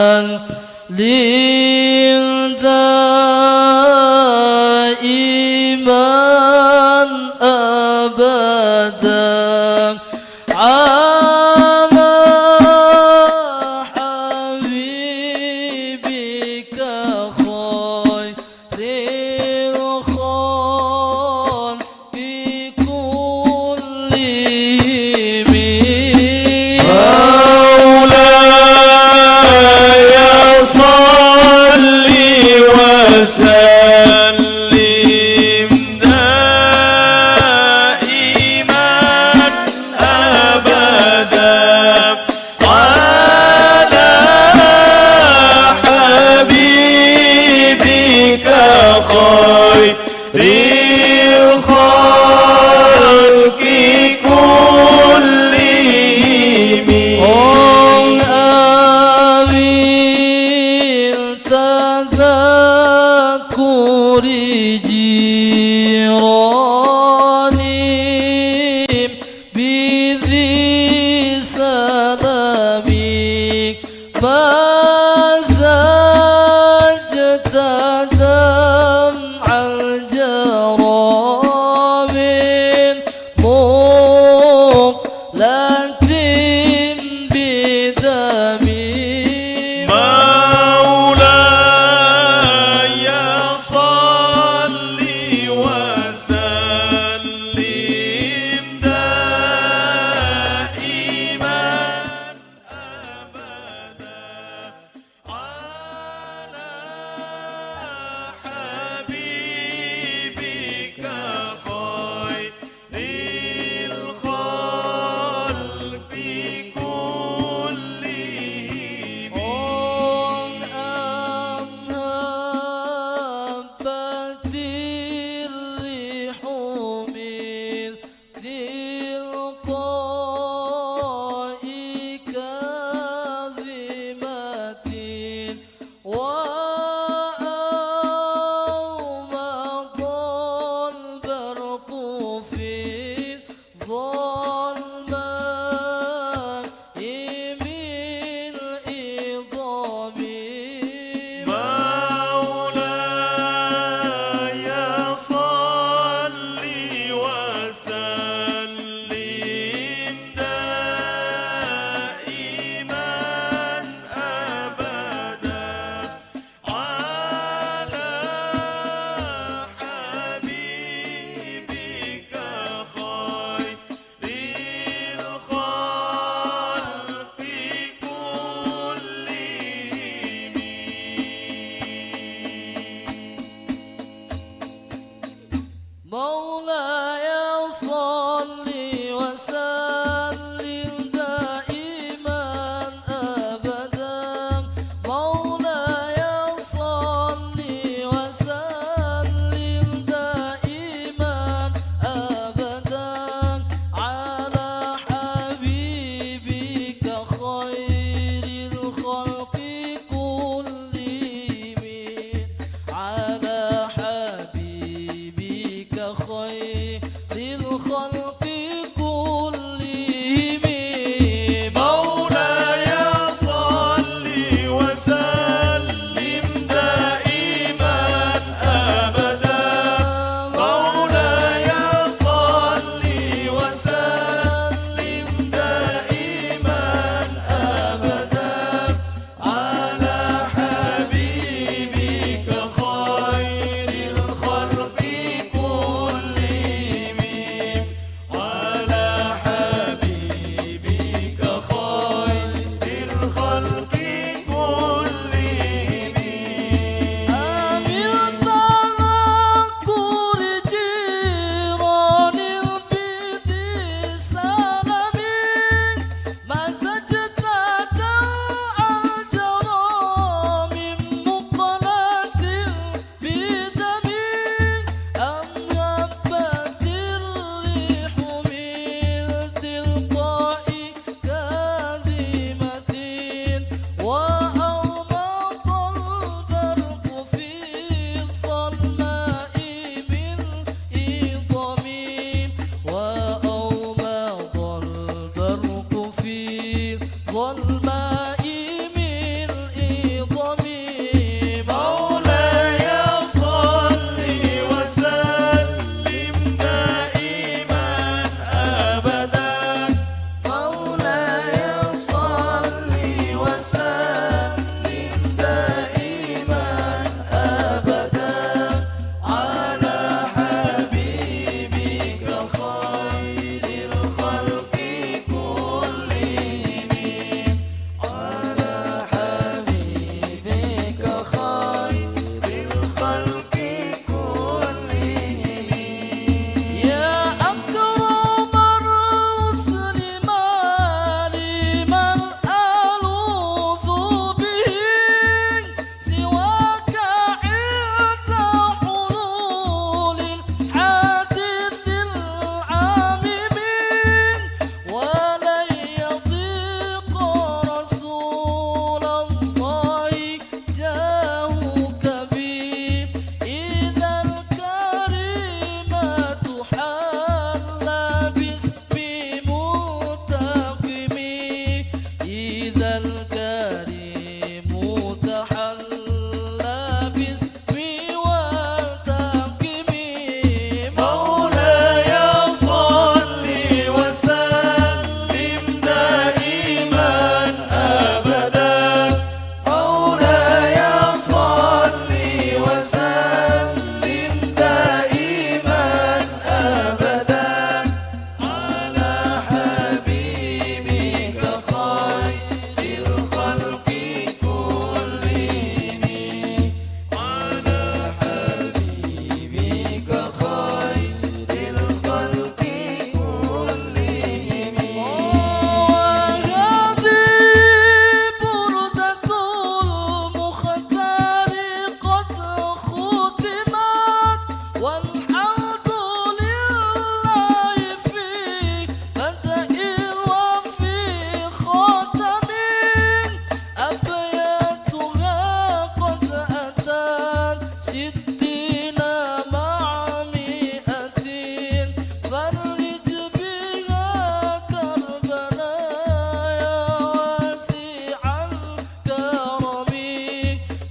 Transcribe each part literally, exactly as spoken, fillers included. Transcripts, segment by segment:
وسلم دائما أبدا على حبيبك خير الخلق كلهم. مولاي صل وسلم دائما أبدا على حبيبك خير الخلق كلهم. آمين. تذكر جيراني بذي سلام، ما زجت دمع الجرى من مقلة بدم. مولاي صل وسلم دائما أبدا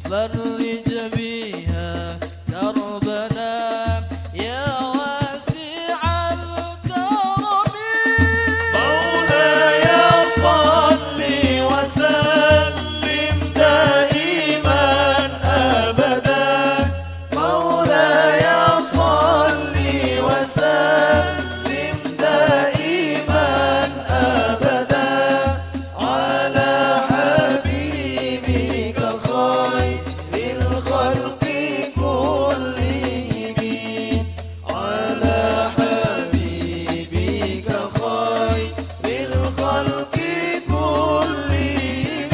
فرج بها كربنا يا واسع الكرم. مولاي صل وسلم دائما أبدا. مولاي صل وسلم دائما أبدا على حبيبك خير الخلق كلهم. على حبيبك خير الخلق كلهم.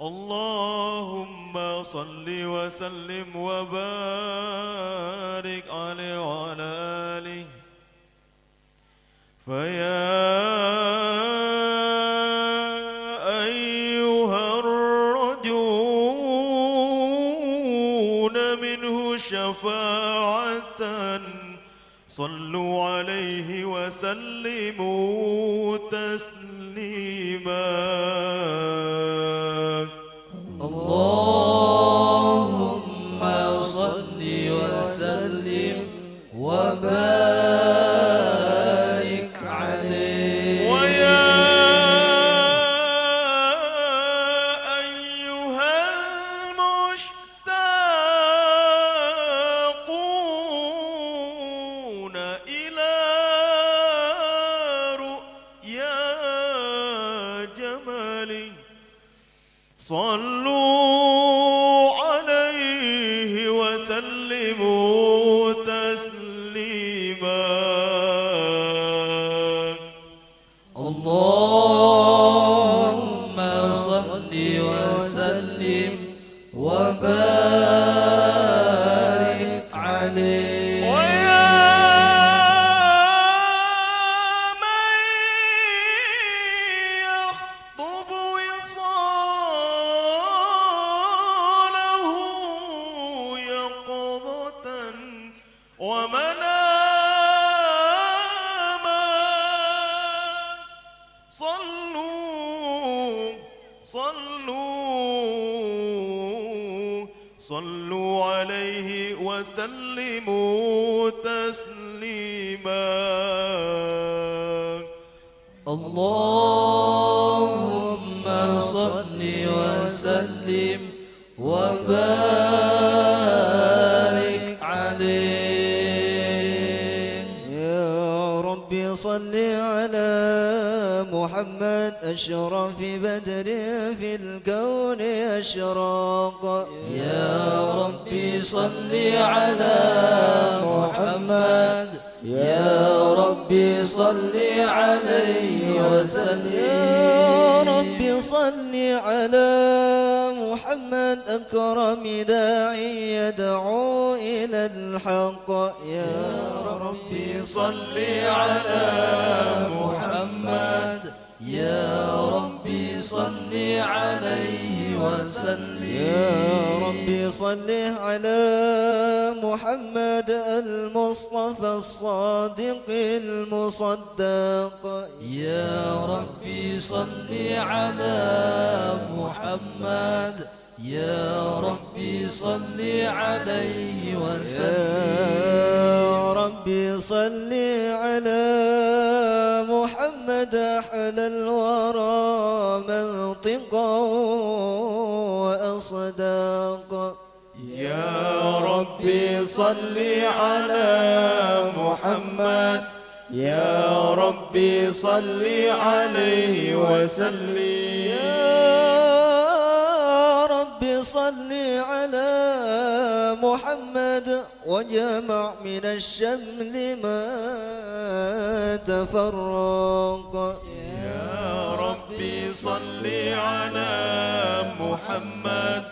اللهم صل وسلم وبارك عليه وعلى آله. فيا أيها الرجون منه شفاعة، صلوا عليه وسلموا تسليما. اللهم صل وسلم وبارك عليه. ويا أيها المشتاقون إلى رؤيا جماله، صلوا عليه وسلموا تسليما. اللهم صل وسلم وبارك عليه. ويا من يخطب وصاله يقظة ومناما، صلوا، صلوا، صلوا عليه وسلموا تسليما. اللهم صل وسلم وبارك عليه. يا رب صل على محمد أشرف بدر في الكون أشرق. يا رب صل على محمد يا رب صل عليه وسلم. يا رب صل على محمد أكرم داعي يدعو إلى الحق. يا يا رب صل على محمد يا رب صل عليه وسلم. يا رب صل على محمد المصطفى الصادق المصدق. يا رب صل على محمد يا رب صل عليه وسلم. يا رب صل على محمد أحلى الورى منطقا وأصدق. يا رب صل على محمد يا رب صل عليه وسلم. يا رب صل على محمد وجمع من الشمل ما تفرق. يا رب صل على محمد.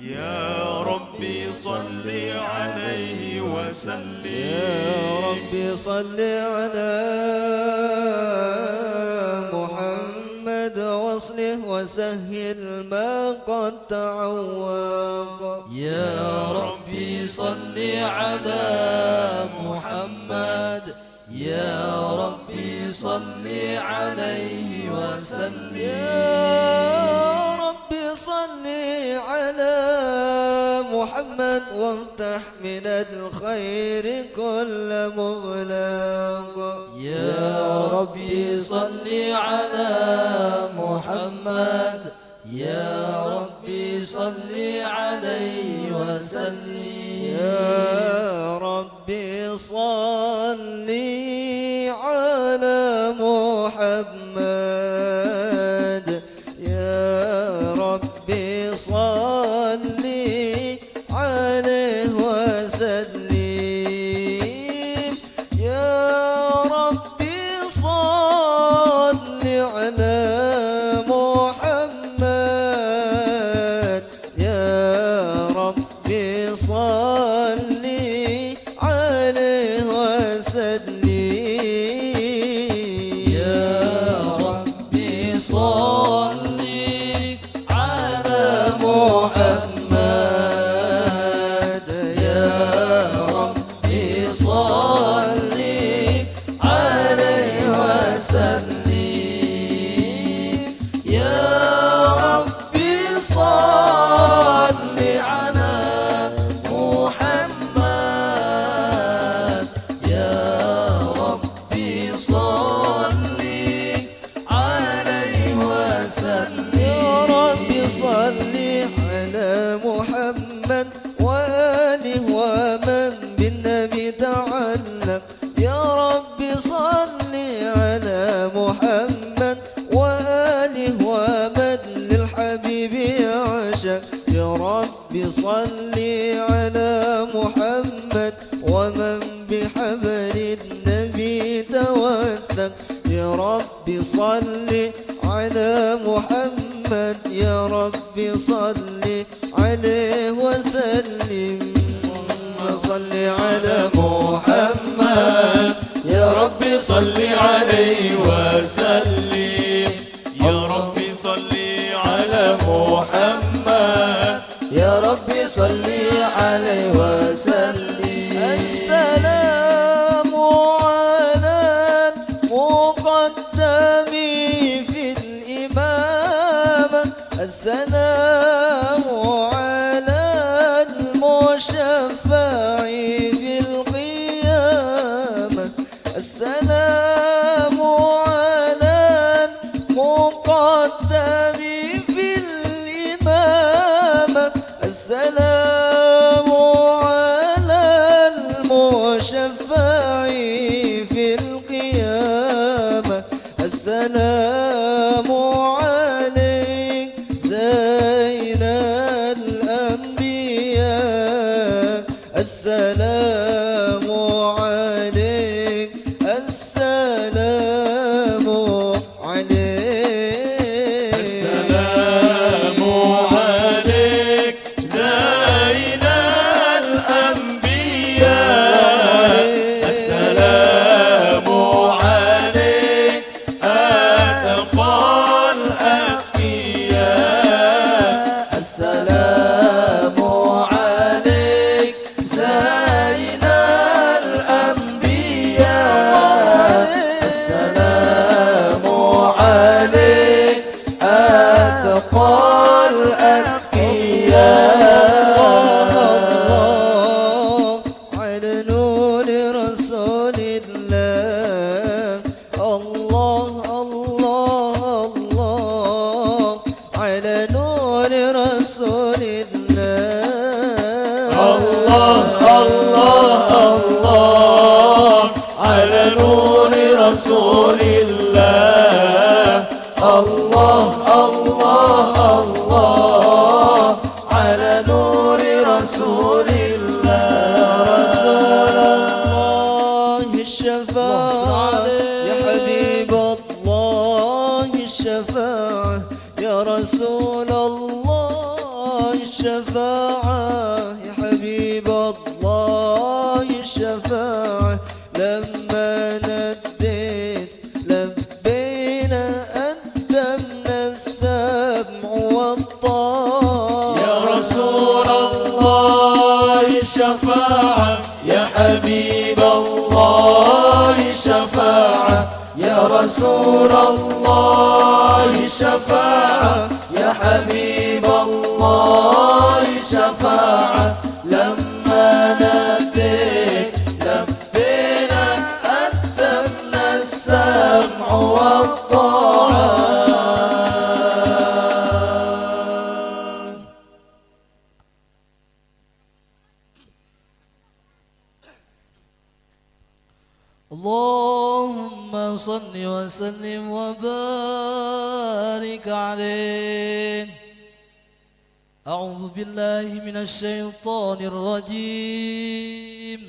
يا رب صل عليه وسلم. يا رب صل على محمد وأصلح وسهل ما قد تعوق. يا رب صل على محمد. يا رب صل عليه وسلم. يا رب صل على محمد وافتح من الخير كل مغلق. يا رب صل على محمد. يا رب صل عليه وسلم. يا رب صل على محمد. يا رب صل عليه وسلم. يا رب صل على محمد. يا رب صل عليه وسلم. يا رب صل على محمد. يا رب صل عليه وسلم. يا رب صل على محمد. يا رب صل عليه وسلم. يا رب صل على محمد وآله ومن بالنبي تعلق. يا رب صل على محمد وآله ومن للحبيب يعشق. يا رب صل على محمد ومن بحبل النبي توثق. يا رب صل على محمد. يا رب صل عليه وسلم. اللهم صل على محمد. يا رب صل عليه وسلم. يا رب صل على محمد. يا رب صل عليه وسلم. السلام على المقدم في الإمامة. السلام على المشفع في القيامة. السلام على المقدم في الإمامة. السلام على المشفع في القيامة. السلام عليك زين الأنبياء. السلام عليك. السلام عليك. السلام عليك زين الأنبياء. السلام عليك أتقى الأتقياء. السلام عليك زين الأنبياء. السلام عليك أتقى الأتقياء. الله على نور رسول الله. الله، الله، الله على نور رسول الله. الله، الله، الله على نور رسول الله. الله، الله، الله على نور رسول الله. يا رسول الله الشفاعة، يا حبيب الله الشفاعة، يا رسول الله الشفاعة، يا حبيب الله الشفاعة. لما ناديت لبينا قدمنا السمع والطاعة. يا رسول الله الشفاعة، يا حبيب الله الشفاعة، يا رسول الله الشفاعة، يا حبيب الله الشفاعة. لما ناديت لبينا قدمنا السمع والطاعة. اللهم صل وسلم وبارك عليه. أعوذ بالله من الشيطان الرجيم.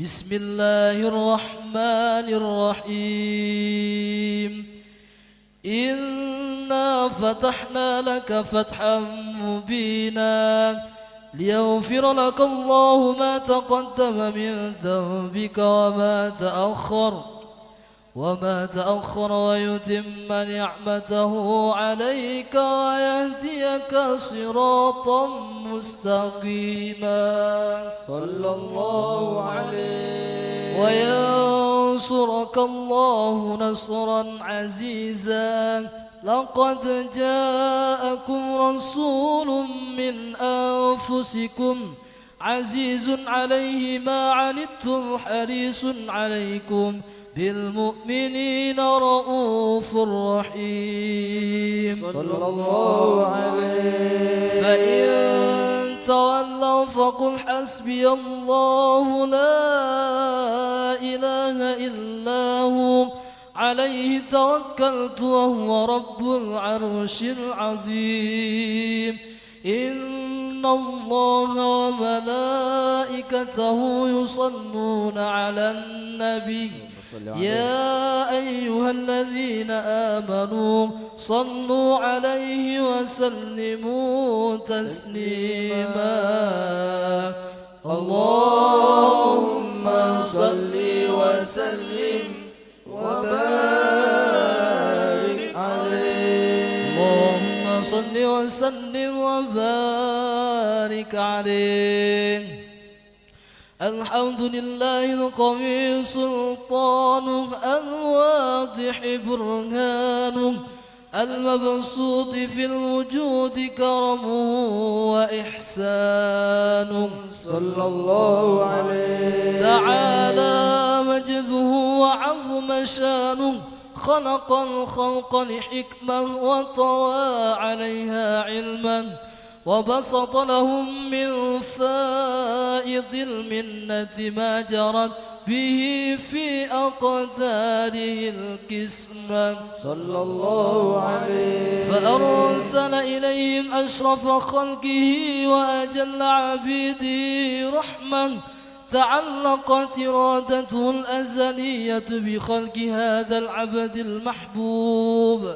بسم الله الرحمن الرحيم. إنا فتحنا لك فتحا مبينا ليغفر لك الله ما تقدم من ذنبك وما تأخر، وما تأخر ويتم نعمته عليك ويهديك صراطا مستقيما. صلى الله عليه. وينصرك الله نصرا عزيزا. لقد جاءكم رسول من أنفسكم عزيز عليه ما عنتم حريص عليكم بالمؤمنين رءوف رحيم. صلى الله عليه. فإن تولوا فقل حسبي الله لا إله إلا هو عليه توكلت وهو رب العرش العظيم. إن الله وملائكته يصلون على النبي. اللهم صل عليه. يا أيها الذين آمنوا صلوا عليه وسلموا تسليما. اللهم صل وسلم وبارك عليه. اللهم صل وسلم وبارك عليه. الحمد لله القوي سلطانه، الواضح برهانه، المبسوط في الوجود كرمه وإحسانه. صلى الله عليه. تعالى مجده وعظم شانه، خلق الخلق لحكمة وطوى عليها علما، وبسط لهم من فائض المنة ما جرت به في أقداره القسمة. صلى الله عليه. فأرسل إليهم أشرف خلقه وأجل عبيده رحمة تعلقت إرادته الأزلية بخلق هذا العبد المحبوب،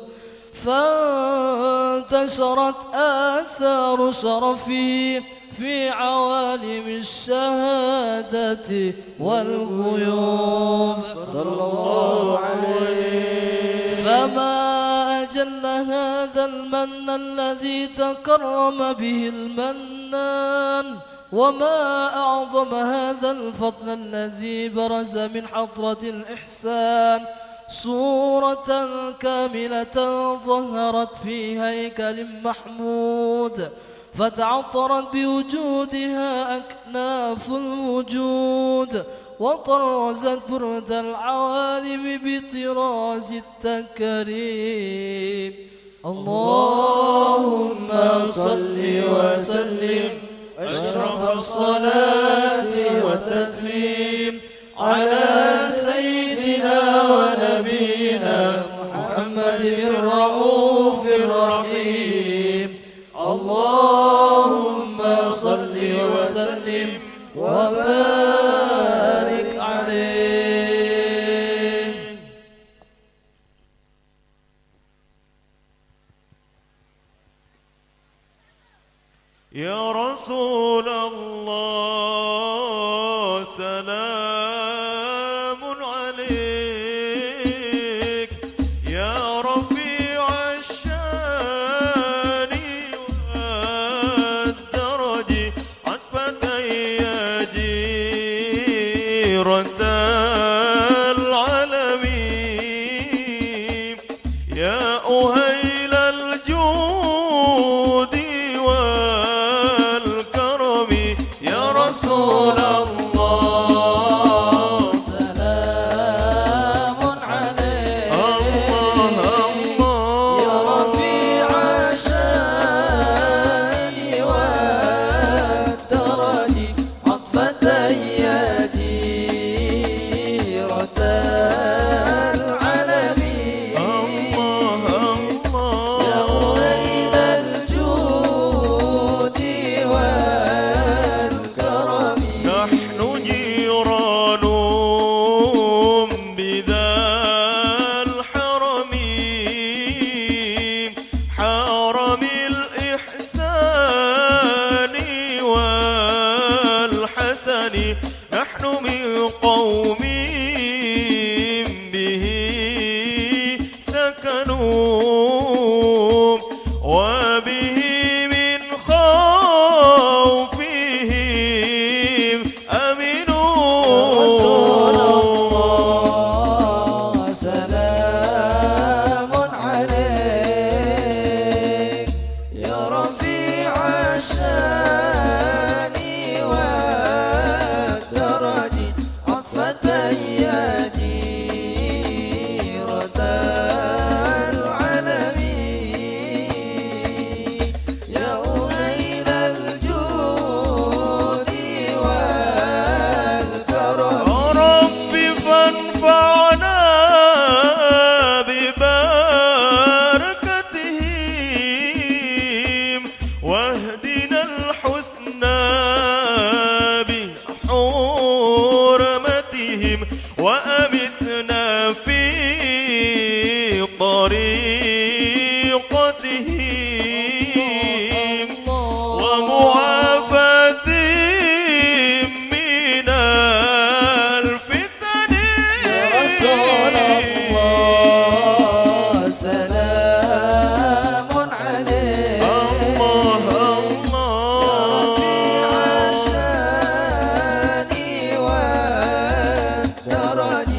فانتشرت آثار شرفه في عوالم الشهادة والغيوب. صلى الله عليه. فما أجل هذا المن الذي تكرم به المنان، وما أعظم هذا الفضل الذي برز من حضرة الإحسان صورة كاملة ظهرت في هيكل محمود، فتعطرت بوجودها أكناف الوجود، وطرزت برد العوالم بطراز التكريم. اللهم صل وسلم أشرف الصلاة والتسليم على سيدنا ونبينا محمد الرؤوف الرحيم. اللهم صل وسلم وبارك عليه. يا رسول الله، سلام عليك، يا رفيع الشان والدرج، عطفة يا جيرة العالمين. يا أهيل الجود والكرم، يا رسول الله، سلام عليك. الله، الله. يا رفيع الشان والدرج، عطفة يا جيرة العالمين. الله، الله. يا أهيل الجود والكرم. نحن جيران بذا الحرم، حرم الإحسان والحسن. نحن من قوم به سكنوا، وبه من خوفهم أمنوا. يا رسول الله، سلام عليك، يا رفيع الشان والدرج، عطفة يا جيرة العالمين. يا أهيل الجود والكرم. رب فانفعنا ببركتهم، واهدنا الحسنى بحرمتهم، وأمتنا في طريقتهم، ومعافاتهم من الفتن. يا رسول الله، سلام عليك. الله، الله. يا رفيع الشان والدرج،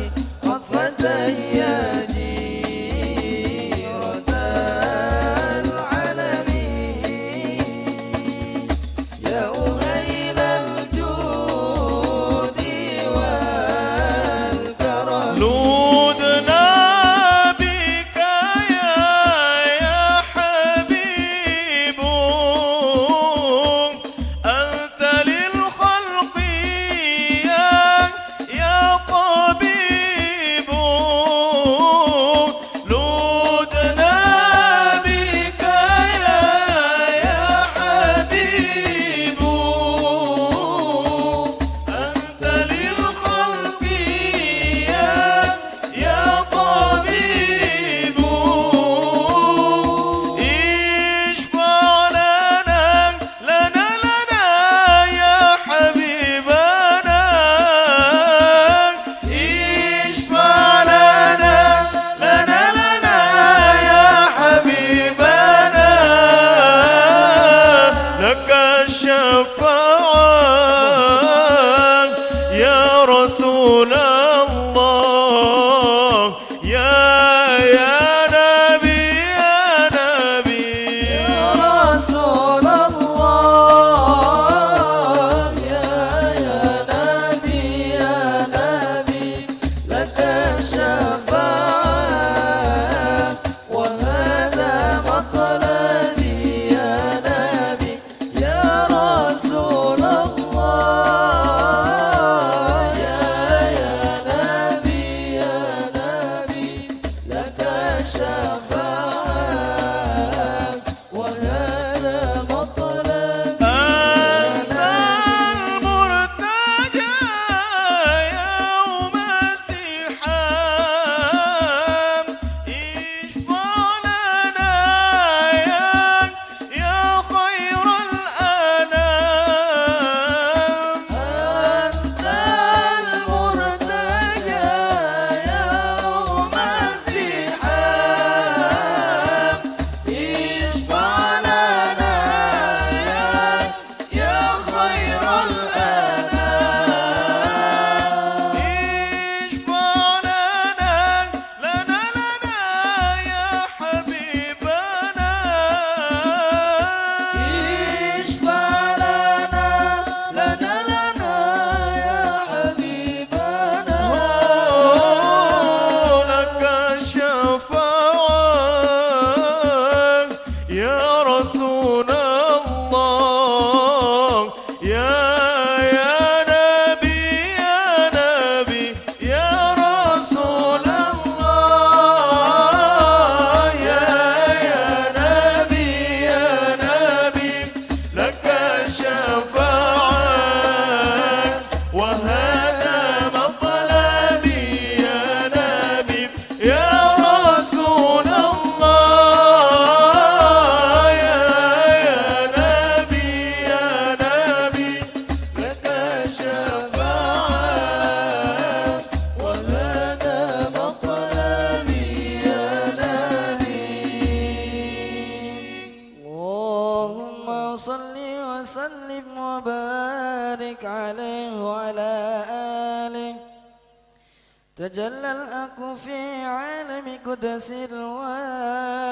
تجلى الحق في عالم قدس الواسع،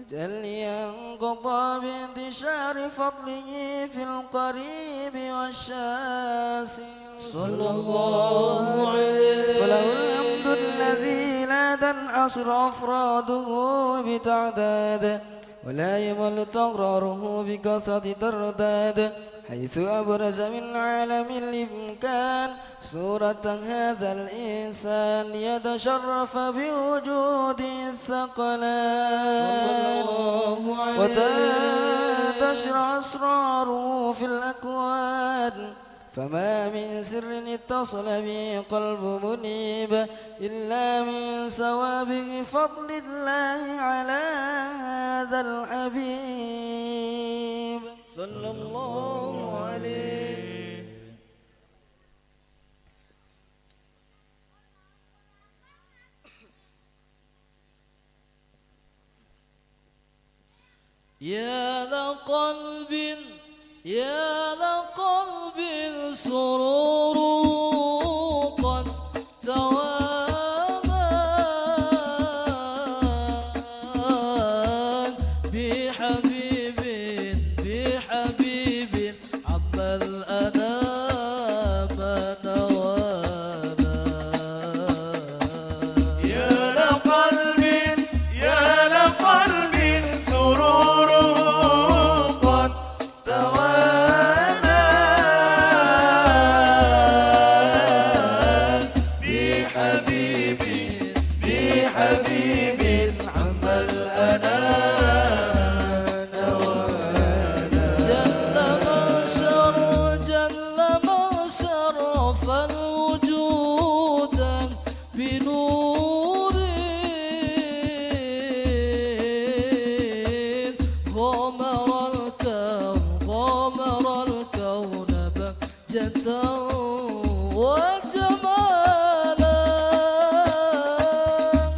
تجليا قضى بانتشار فضله في القريب والشاسع. صلى الله عليه. فله الحمد الذي لا تنحصر أفراده بتعداد، ولا يمل تكراره بكثرة ترداد، حيث أبرز من عالم الإمكان صورة هذا الإنسان ليتشرف بوجود الثقلين. صلى الله عليه. وتنتشر أسراره في الأكوان، فما من سر اتصل به قلب منيب إلا من سوابغ فضل الله على هذا الحبيب. صلى الله عليه. يا لقلب، يا لقلب سرور قد توالى بحبيب، بحبيب عم الأنام نوالا. يا لقلب، يا لقلب سرور قد توالى بحبيب، بحبيب عم الأنام نوالا. جل من شر، جل من شرف الوجود بنور غمر الكون، غمر الكون بهجة وجمالا.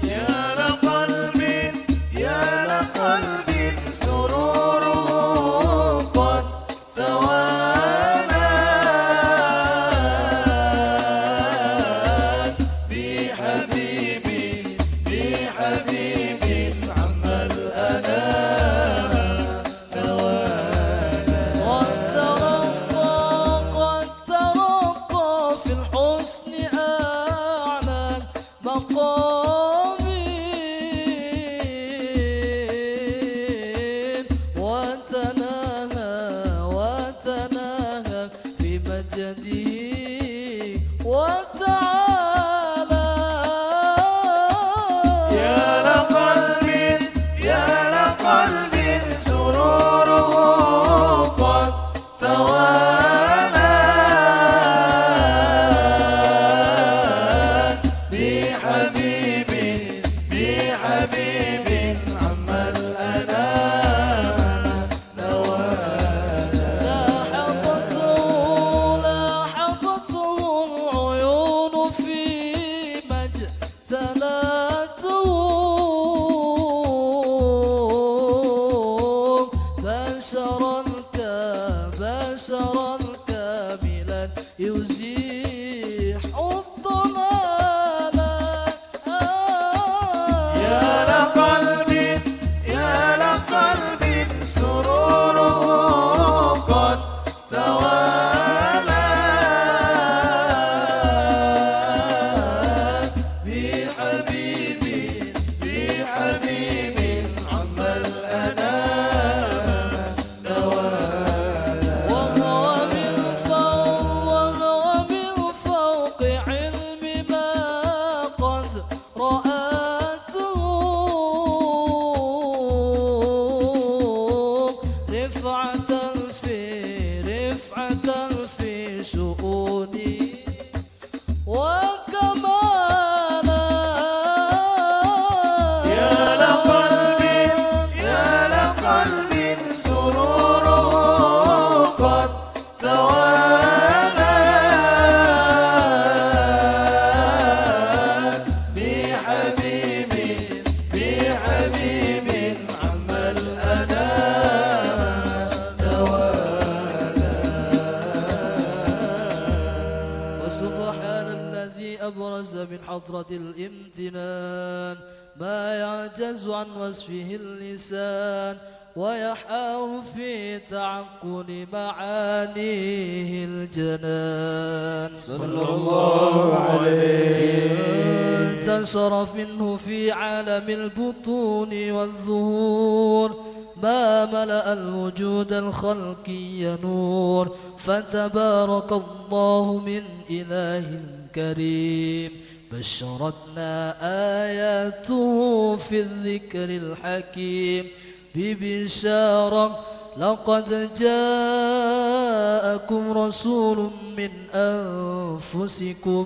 يا لقلب، يا لقلب سرور قد توالى بحبيب، بحبيب عم الأنام نوالا. قد ترقى، قد ترقى في الحسن أعلى مقام وتناهى، وتناهى في مجده وتعالى. يا لقلب، يا لقلب سروره قد توالى بحبيب، بحبيب عم الأنام نوالا. لاحظته، لاحظته العيون في مجد ثلاثه بشرا ك-، بشرا كاملا يزيح الضلال. يا لقلب، يا لقلب سروره قد توالى بحبيب، بحبيب عم الأنام نوالا. وهو من فوق، وهو أبرز من حضرة الامتنان ما يعجز عن وصفه اللسان ويحار في تعقل معانيه الجنان. صلى الله عليه. انتشر منه في عالم البطون والظهور ما ملأ الوجود الخلقي نور، فتبارك الله من إله كريم، بشرتنا آياته في الذكر الحكيم ببشارة: لقد جاءكم رسول من أنفسكم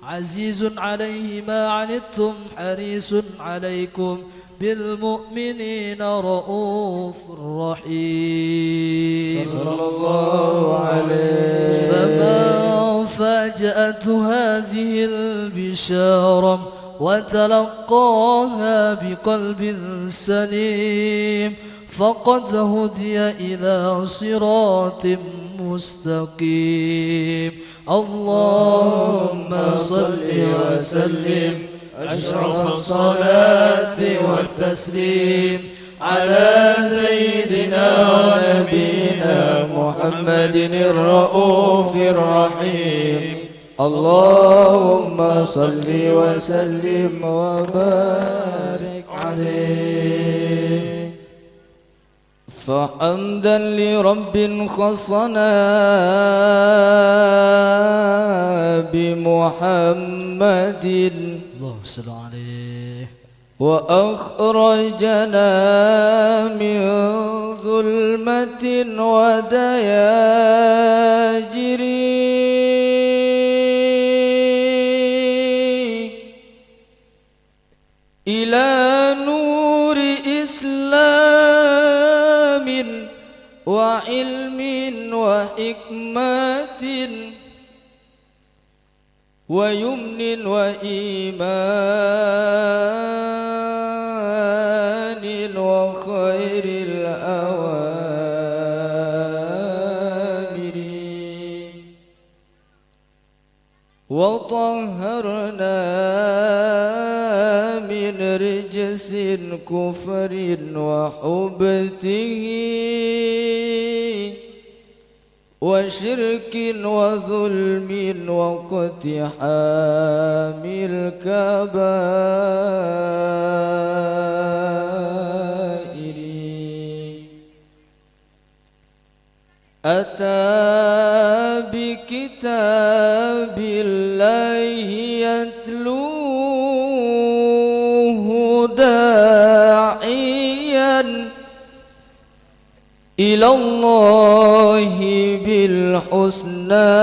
عزيز عليه ما عنتم حريص عليكم بالمؤمنين رءوف رحيم. صلى الله عليه. فمن فاجأته هذه البشارة وتلقاها بقلب سليم فقد هدي إلى صراط مستقيم. اللهم صل وسلم أشرف الصلاة والتسليم على سيدنا ونبينا محمد الرؤوف الرحيم. اللهم صل وسلم وبارك عليه. فحمدا لرب خصنا بمحمد. اللهم صل عليه. وأخرجنا من ظلمة ودياجري إلى نور إسلام وعلم وحكمة ويمن وإيمان وخير الأوامر. وطهرنا من رجس كفر وحبته وشرك وظلم واقتحام الكبائر. أتى بكتاب الله يتلوه داعيا إلى الله بالحسنى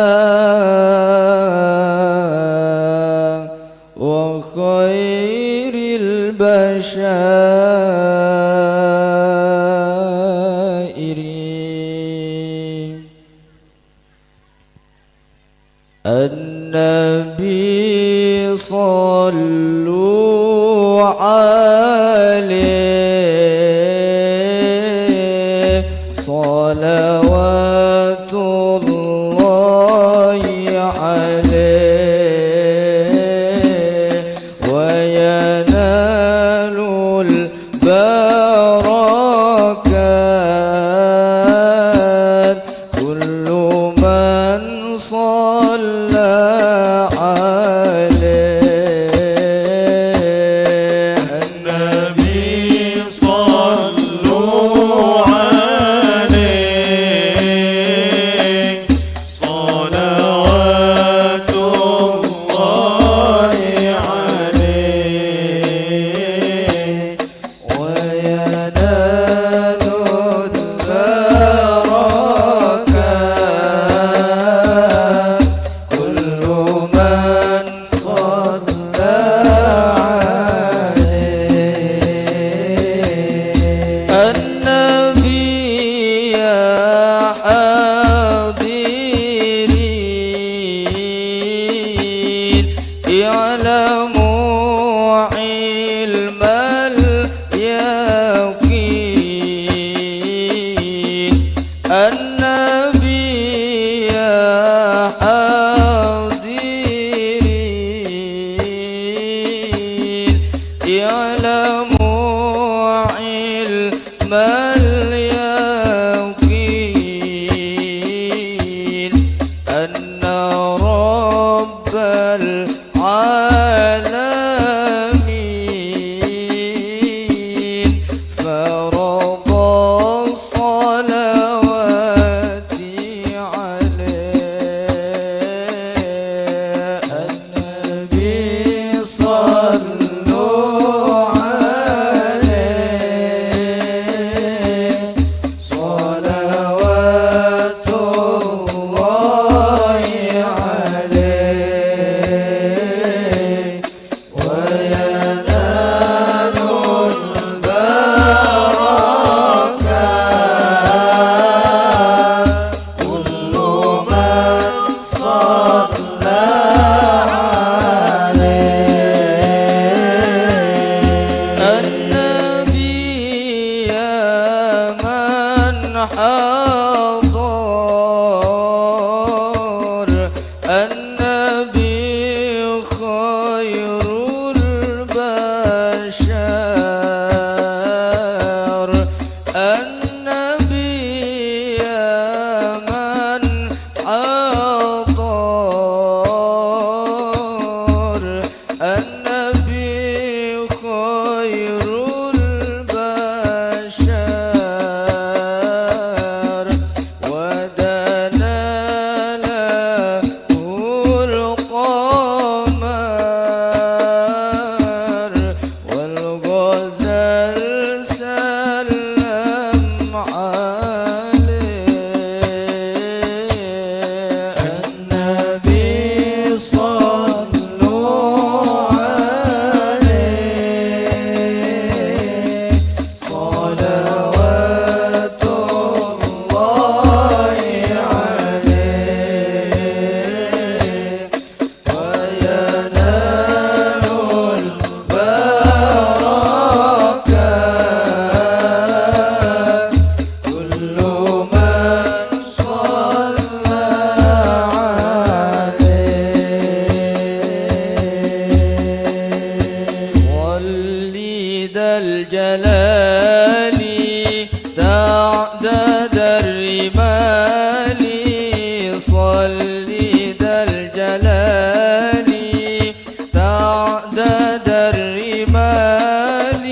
وخير البشائر. النبي صلوا عليه صلوات الله عليه وينال البركات كل من صلى عليه. النبي صلوا عليه صلوات الله عليه وينال البركات كل من صلى عليه. النبي يا حاضرين اعلموا علم اليقين النبي يا حاضرين خير البشر النبي من حضر النبي خير البشر ودنا له القمر والغزال سلم عليه النبي صلوا عليه صلوات الله عليه وينال البركة كل من صلى عليه. صل ذا الجلال تعدد الرمال، صل ذا الجلال تعدد الرمال،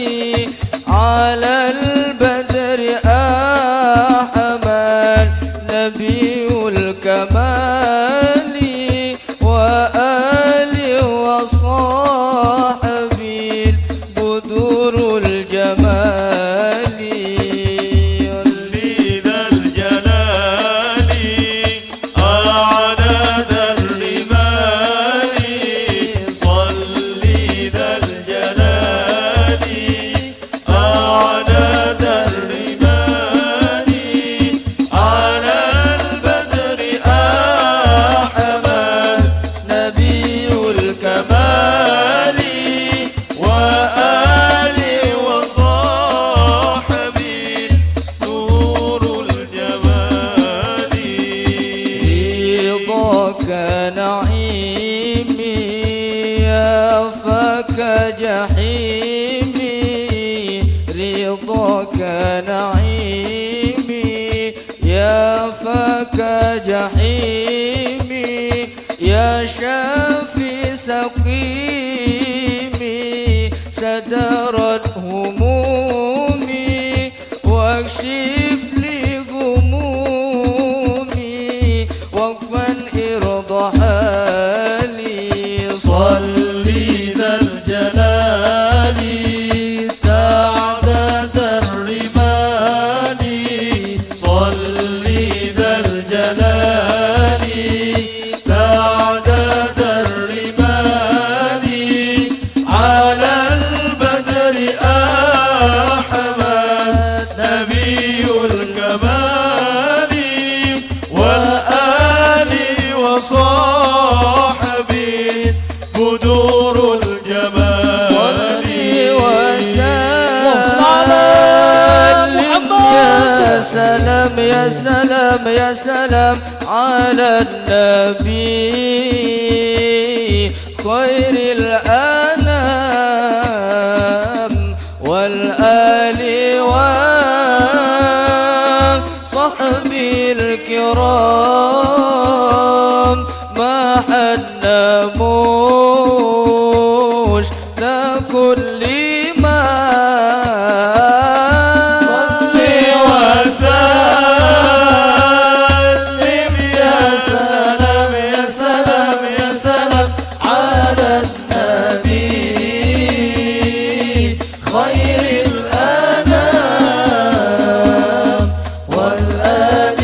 على البدر أحمد نبي الكمال، وآل وصحب بدور الجمال. صل ذا الجلال أعدد الرمال، صل ذا الجلال أعدد الرمال، على البدر أحمد نبي الكمال، وآل وصحب نور الجمال. رضاك نعيمي يا فك جحيمي، رضاك نعيمي يا فك جحيمي، يا شافي سقيمي، سدرت همومي، واكشف لي غمومي، واكفن إرض حالي. صل ذا الجلال تعدد الرمال، صل ذا الجلال تعدد الرمال، على البدر أحمد نبي الكمال، والآل وصحبه بدور الجمال. صل وسلم اللهم صل على محمد. يا سلام، يا سلام، يا سلام على النبي خير الأنام والآل والصحب الكرام. ما حن مشتاق لما صل وسلم يا سلام، يا سلام، يا سلام على النبي خير الأنام والآل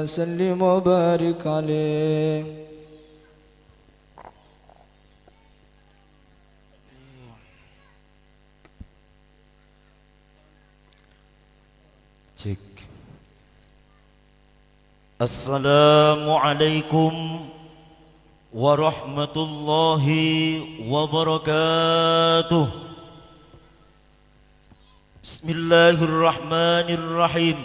وسلم وبارك عليه. Cek. Assalamualaikum warahmatullahi wabarakatuh. Bismillahirrahmanirrahim.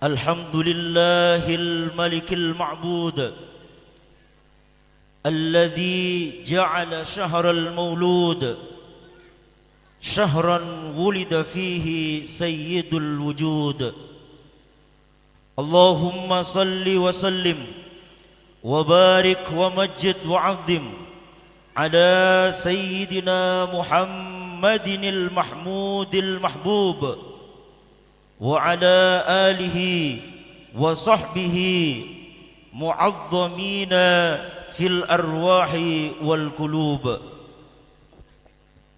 Alhamdulillahil malikil ma'bud. Alladzi ja'ala syahral maulud syahran wulida fihi sayyidul wujud. Allahumma salli wa sallim wa barik wa majjid wa 'azzim ala sayyidina Muhammadinil mahmudil mahbub. Wa ala alihi wa sahbihi mu'azzamina fil arwahi wal qulub.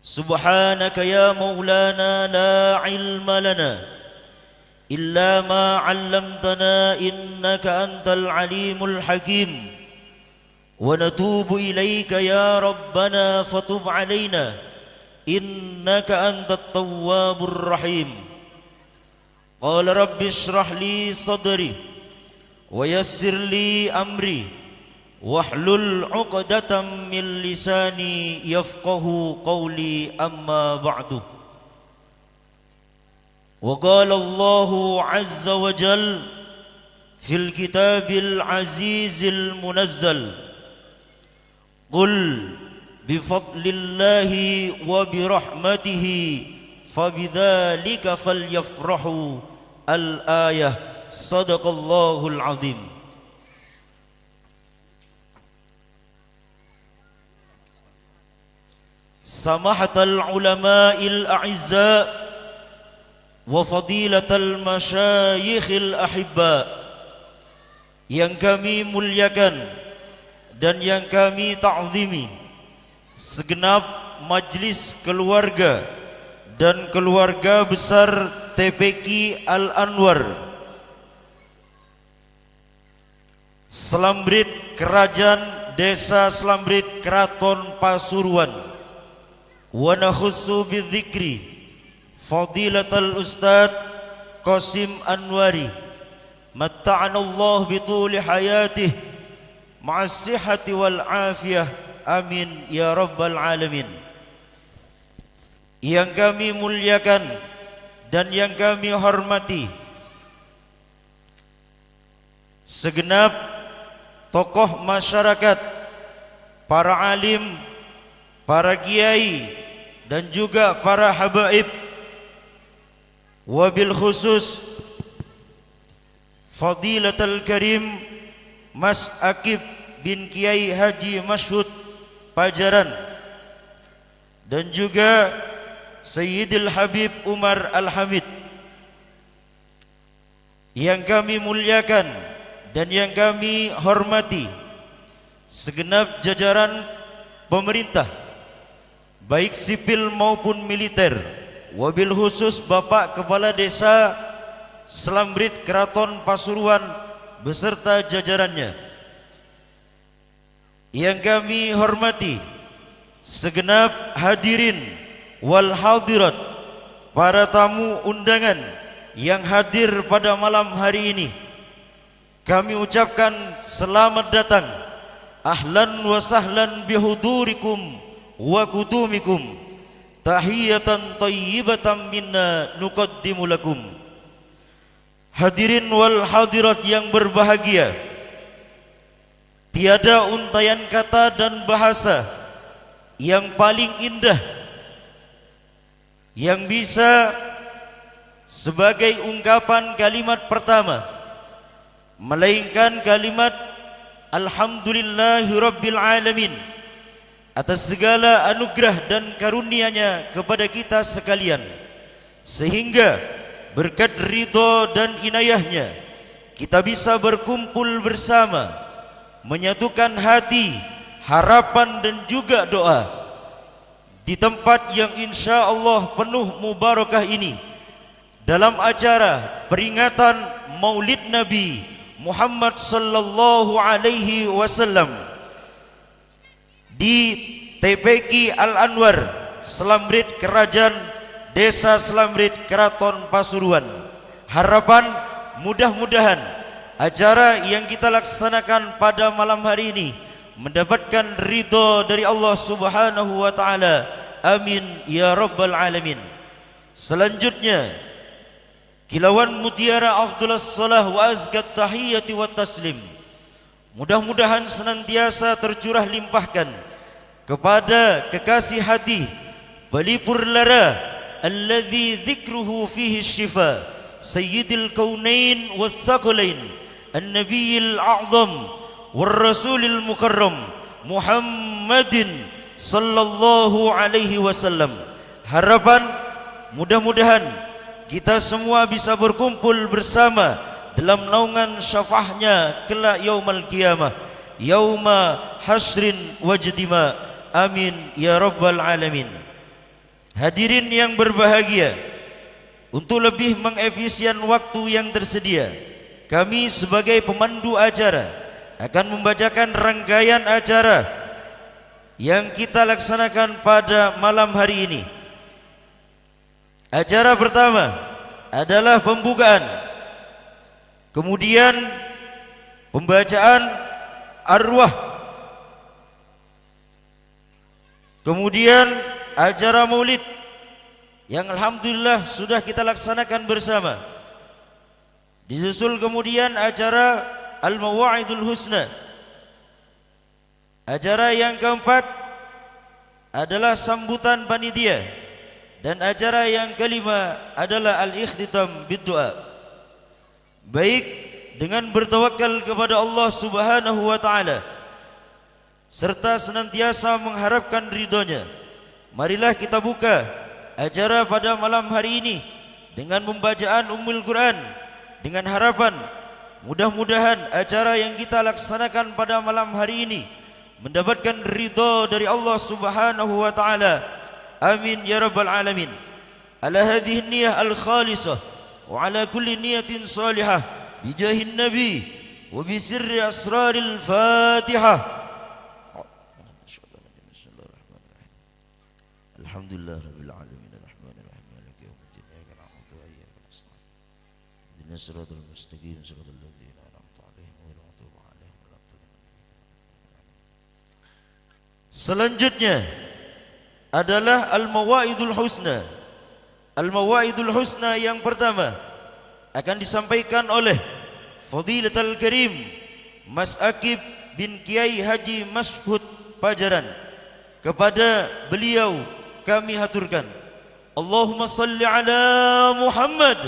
Subhanaka ya maulana la ilma lana illa ma 'allamtana innaka antal alimul hakim. Wa natubu ilaika ya rabbana fatub alaina innaka antat tawwabur rahim. Qala rabbi shrah li sadri wa yassir li amri wahlul 'uqdatam min lisani yafqahu qawli, amma ba'du. Wa qala Allahu azza wa jal fil kitabil azizil munazzal, "Qul bi fadlillahi wa bi rahmatihi fa bidzalika falyafrahu." Al-Ayah. Sadaqallahul Azim. Samahatal ulama'il a'izza wa fadilatal masyayikhil ahibba, yang kami muliakan dan yang kami ta'zimi, segenap majlis keluarga dan keluarga besar T P Q Al-Anwar, Slambrid Kerajaan Desa Slambrid Keraton Pasuruan, wa nakhussu bidzikri Fadilatal Ustadz Qasim Anwari, matta'anallahu bituli hayatih ma'as sihhati wal afiyah, amin ya rabbal alamin. Yang kami muliakan dan yang kami hormati, segenap tokoh masyarakat, para alim, para kiai, dan juga para habaib, wabil khusus Fadilatal Karim Mas Akib bin Kiai Haji Masyhud Pajaran, dan juga Sayyidil Habib Umar Al-Hamid. Yang kami muliakan dan yang kami hormati segenap jajaran pemerintah, baik sipil maupun militer, wabil khusus Bapak Kepala Desa Slambrid Keraton Pasuruan beserta jajarannya. Yang kami hormati segenap hadirin wal hadirat, para tamu undangan yang hadir pada malam hari ini. Kami ucapkan selamat datang, ahlan wa sahlan bihudurikum wa qudumikum, tahiyatan thayyibatan minna nuqaddimu lakum. Hadirin wal hadirat yang berbahagia, tiada untaian kata dan bahasa yang paling indah yang bisa sebagai ungkapan kalimat pertama, melainkan kalimat "Alhamdulillahirabbil alamin" atas segala anugerah dan karunia-Nya kepada kita sekalian, sehingga berkat ridho dan inayahnya, kita bisa berkumpul bersama, menyatukan hati, harapan, dan juga doa di tempat yang insya Allah penuh mubarakah ini, dalam acara peringatan Maulid Nabi Muhammad sallallahu alaihi wasallam di T P Q Al Anwar, Selamrit Kerajaan, Desa Selamrit, Keraton Pasuruan. Harapan, mudah-mudahan acara yang kita laksanakan pada malam hari ini mendapatkan ridho dari Allah Subhanahu wa Ta'ala. Amin ya Rabbal 'Alamin. Selanjutnya, kalawan mutiara afdhalus shalah wa azkat tahiyati wa taslim. Mudah-mudahan senantiasa tercurah limpahkan kepada kekasih hati, pelipur lara, alladzi dzikruhu fihi syifa, Sayyidil Kaunain was Tsaqalain, An-Nabiyil A'zam, war Rasulil Mukarram, Muhammadin sallallahu alaihi wasallam. Harapan, mudah-mudahan kita semua bisa berkumpul bersama dalam naungan syafaatnya kelak yaumal qiyamah, yauma hasyrin wajtima. Amin ya rabbal alamin. Hadirin yang berbahagia, untuk lebih mengefisien waktu yang tersedia, kami sebagai pemandu acara akan membacakan rangkaian acara yang kita laksanakan pada malam hari ini. Acara pertama adalah pembukaan, kemudian pembacaan arwah, kemudian acara maulid yang alhamdulillah sudah kita laksanakan bersama. Disusul kemudian acara Al-Mawa'idul Husna. Acara yang keempat adalah sambutan panitia, dan acara yang kelima adalah al-ikhtitam bid-du'a. Baik, dengan bertawakal kepada Allah Subhanahu wa Ta'ala, serta senantiasa mengharapkan ridhonya, marilah kita buka acara pada malam hari ini dengan pembacaan Ummul Quran, dengan harapan mudah-mudahan acara yang kita laksanakan pada malam hari ini mendapatkan ridho dari Allah Subhanahu wa Ta'ala. Amin ya rabbal alamin. Ala hadhihi niyah al-khalisah wa ala kulli niyatin salihah, bijahin nabi wa bi sirri asraril fatihah. Alhamdulillah rabbil alamin, arrahmanir rahim, maliki yaumiddin, iyyaka na'budu wa iyyaka nasta'in. Ihdinas siratal mustaqim, siratal ladzina an'amta 'alaihim, ghairil maghdubi 'alaihim waladdallin. Selanjutnya adalah Al-Mawaidul Husna. Al-Mawaidul Husna yang pertama akan disampaikan oleh Fadilatul Karim Mas Akib bin Kiai Haji Mashhud Pajaran. Kepada beliau kami haturkan, Allahumma salli ala Muhammad.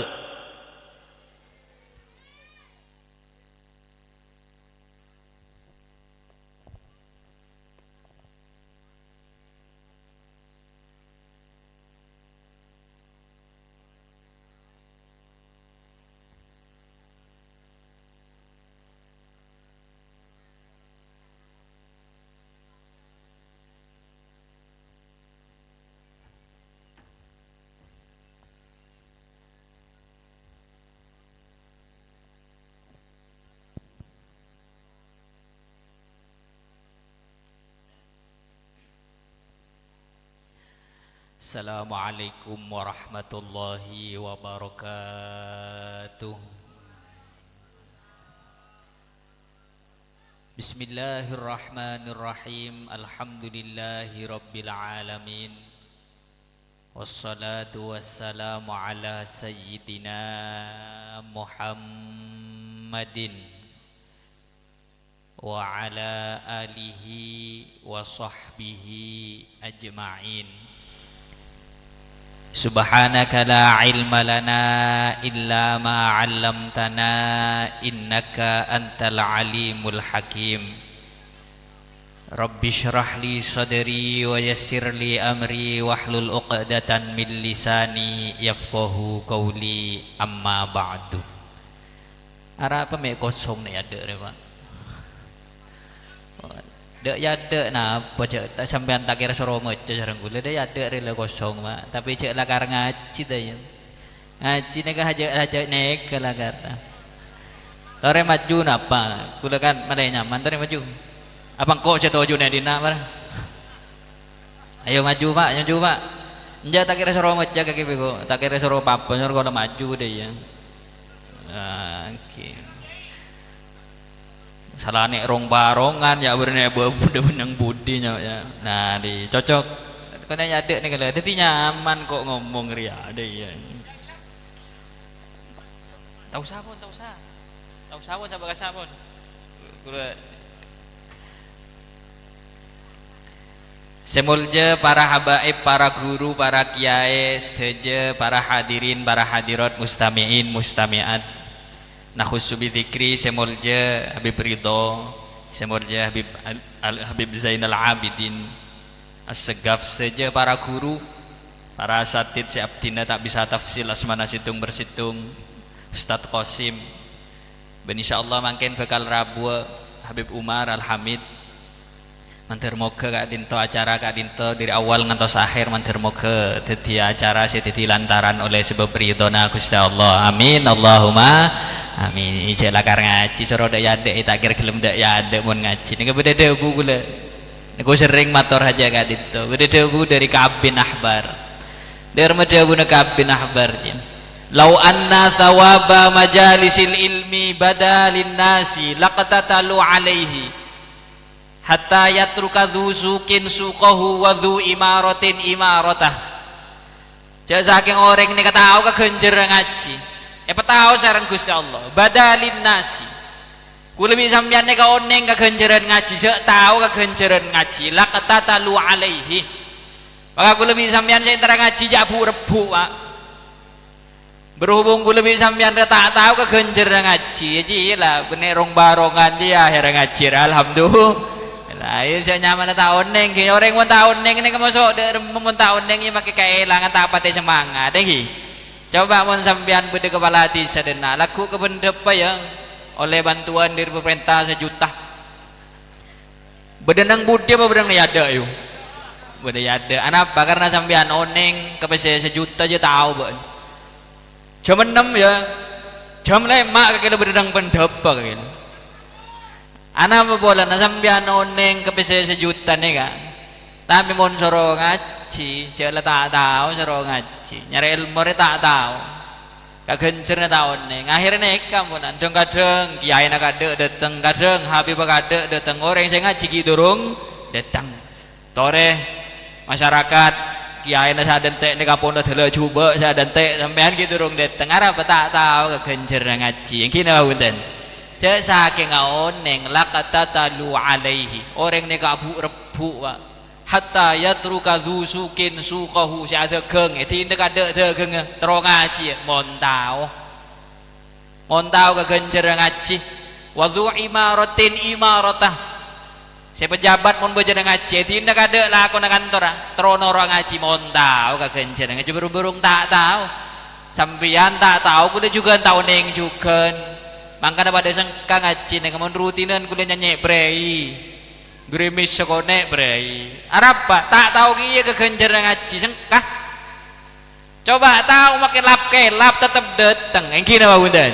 Assalamualaikum warahmatullahi wabarakatuh. Bismillahirrahmanirrahim. Alhamdulillahirabbil alamin. Wassalatu wassalamu ala sayyidina Muhammadin wa ala alihi wa sahbihi ajma'in. Subhanaka la ilma lana illa ma 'allamtana, innaka antal alimul hakim. Rabbi shrah li sadri wa yassir li amri wahlul 'uqdatan min lisani yafqahu qawli, amma ba'du. Arapa me' kosong ne' adda' re, Pak? Da' yadda' napa, ja' ta' sampeyan ta' kera soro maca sareng kaula. Da' yadda' re la kosong, Pak. Tapi ja' lakar ngaji ta, ya. Ngajhi nèka hajâ-, hajâ nèka la kata. Torè maju napa? Kaulâ kan malè nyaman, torè maju. Apa engko' sè toju' nè' dinna', Mar? Ayo maju, Pak, maju, Pak. Enjâ' ta' kèra soro ngojhâk kakè bhâko, ta' kèra soro apa-apa, nyoro kaulâ maju dâ' iyâ. Ah, oke. Salanè' rong-barongan, ya' bârnè bâ-, bâdâ benneng budi, nya, ya. Nah, di, cocok. Kènè' nyadâ' nèka la. Dâddhi nyaman ko' ngomong rèya, dâ' iyâ. Ta' osa, pon, ta' osa. Ta' osa, pon, ta' bakal, pon. Kaulâ Sè molja para habaib, para guru, para kiyaè sadhâjâ, para hadirin, para hadirat, mustami'in, mustami'at. Nakhussu bi dzikri sè molja Habib Ridho, sè molja Habib Al-, Al-, Habib Zainal Abidin, Assegaf sadhâjâ, para guru, para asatid sè abdhina ta' bisa tafsil asmana sèttong per sèttong, Ustadz Qasim, bân insyaallah mangkèn bhâkal rabuwâ Habib Umar Al-Hamid. Mandhâr moghâ ka'dinto acara ka'dinto dâri awal ngantos akhèr, mandhâr moghâ dhâddhi acara sè dhâddhi lantaran ollè sabâb ridhona Ghustè Allah. Amin, Allahumma amin. Ijâ lakar ngajhi, soro dâ' yadâ', ta' kèra ghellem dâ' yadâ' mon ngajhi. Nèka bâdâ dhâbu kaulâ. Nèko serrèng mator hajâ ka'dinto. Bâdâ dhâbu dâri Ka'ab bin Ahbar. Dâ'remma dhâbuna Ka'ab bin Ahbar, jin. "Lau anna thawaba majalisil ilmi bada linnasi laqtatalu alaihi, hatta yatruka dzu suqin suqahu wa dzu imaratin imaratah." Jâ' sakèng orèng nèka tao kaghânjhârân ngajhi, èpatao sareng Ghustè Allah. Bada linnasi. Kaulâ bi' sampèyan nèka onèng kaghânjhârân ngajhi, jâ' tao kaghânjhârân ngajhi, laqtatalu alaihi. Maka kaulâ bi' sampèyan sè entara ngajhi jâ' bu'-rebbu', Pak. Berhubung kaulâ bi' sampèyan rè ta' tao kaghânjhârân ngajhi, jiyâ la, bânnè rong-barongan jiyâ ahèrra ngajhi, alhamdulillah. Iyâ, sè nyamana ta' onèng, ghi orèng mon ta' onèng nèka moso' dâ' remma mon ta' onèng, iyâ makè kaèlangan ta' patè semangat, ghi. Coba mon sampèyan bâdâ kapala dhisa dâ' enna', lagghu' ka Bendeppa, ya, ollè bantuan dâri pamarènta sajuta. Bâdâ neng budi apa bâdâ neng è adâ', yu? Bâdâ è adâ'. Anapa? Karna sampèyan onèng ka pèssè sajuta jâ tao bâ'na. Jam ennem, ya. Jam lèma' kakè la bâdâ neng Bendeppa kakè la. Anapa polana sampèyan onèng ka pèssè sajuta nèka? Tapè mon soro ngajhi, jâ' la ta' tao soro ngajhi. Nyarè èlmo rè ta' tao. Kaghânjhârânna ta' onèng. Akhèrra nèka, ampon, dhâng-kadhâng kiyaèna kaadâ' dâteng, kadhâng habibba kaadâ' dâteng, orèng sè ngajhi ghi' durung dâteng. Torè, masyarakat, kiyaèna sè adânte' nèka pon adâla jhubâ' sè adânte', sampèyan ghi' durung dâteng, arapa ta' tao kaghânjhârânna ngajhi? Ènggi napa bhunten? Jâ' sakènga onèng, laqtatalu alaihi. Orèng nèka abu'-rebbu', Pak. Hatta yatruka dzu suqin suqahu, sè adhâghâng, èdina kaadâ' dhâghângnga, terro ngajhiyâ, mon tao. Mon tao kaghânjhârân ngajhi. Wa dzu imaratin imaratah. Sè pejabat mon bâjâna ngajhi, èdina kaadâ' lakona kantorra, terro noro' ngajhi, mon tao kaghânjhârân ngajhi, bhurung-bhurung ta' tao. Sampèyan ta' tao, kaulâ jhughân ta' onèng jhughân. Mangkana padâ sengka ngajhi, nèng mon rutinan kaulâ nyanyè' brai. Gerimis sakonè', brai. Arapa? Ta' tao kèya kaghânjhârân ngajhi, sengka. Coba tao makè lap-kelap tettep dâteng. Ènggi napa bhunten?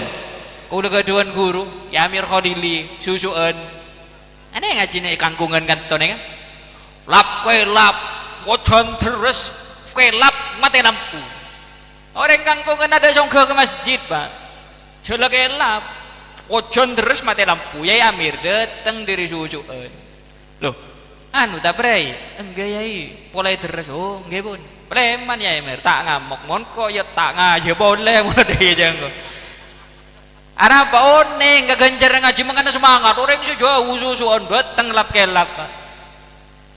Kaulâ ghâdhuwân ghuru, Kè Amir Kholili, Susu'an. Anè ngajhina è kangkongan kanto nèka. Lap-kelap, ojhân terros, kelap, matè lampu. Orèng kangkongan adâ' songghâ ka masjid, Pak. Jhâ' la kelap. Ojhân terros matè lampu. Yai Amir dâteng dâri Susu'an. "Loh, anu ta, Brai?" "Enggâ, Yai. Polè terros." "Oh, enggâ, pon." Palèman Yai Amir, ta' ngamok. Mon ko' yâ ta' ngajhi polè, mon dâ' iyâ jângko. Arapa onèng kaghânjhârân ngajhi mangkana semangat. Orèng sè jhâu Susu'an dâteng lap-kelap, Pak.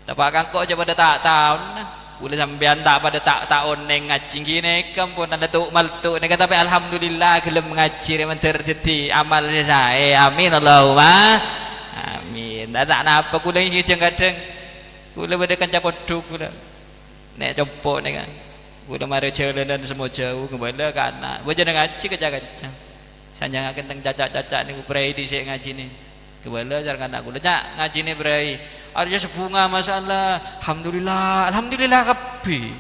Tapa' kangko' jâ' padâ ta' taona. Kaulâ sampèyan ta' padâ ta', ta' onèng ngajhi ghânèka, ampon, tandhâ tu'-maltu' nèka, tapè alhamdulillah ghellem ngajhi rè mandhâr dhâddhi amal sè saè. Amin, Allahumma amin. Ta', ta' napa kaulâ ngèjhâng kadhâng. Kaulâ bâdâ kanca pondhuk kaulâ. Nè' compo' nèka. Kaulâ marè jhâlânan semmo jhâu, ngabâlâ ka ana'. Bâjâna ngajhi ka ca-kanca. Sanjhângnga kèntèng caca'-caca' nèko brai dhisa' ngajhinè. Kabâlâ sareng ana' kaulâ, "Ca', ngajhinè brai." Arèya sabhunga, masyaallah. Alhamdulillah, alhamdulillah kabbhi.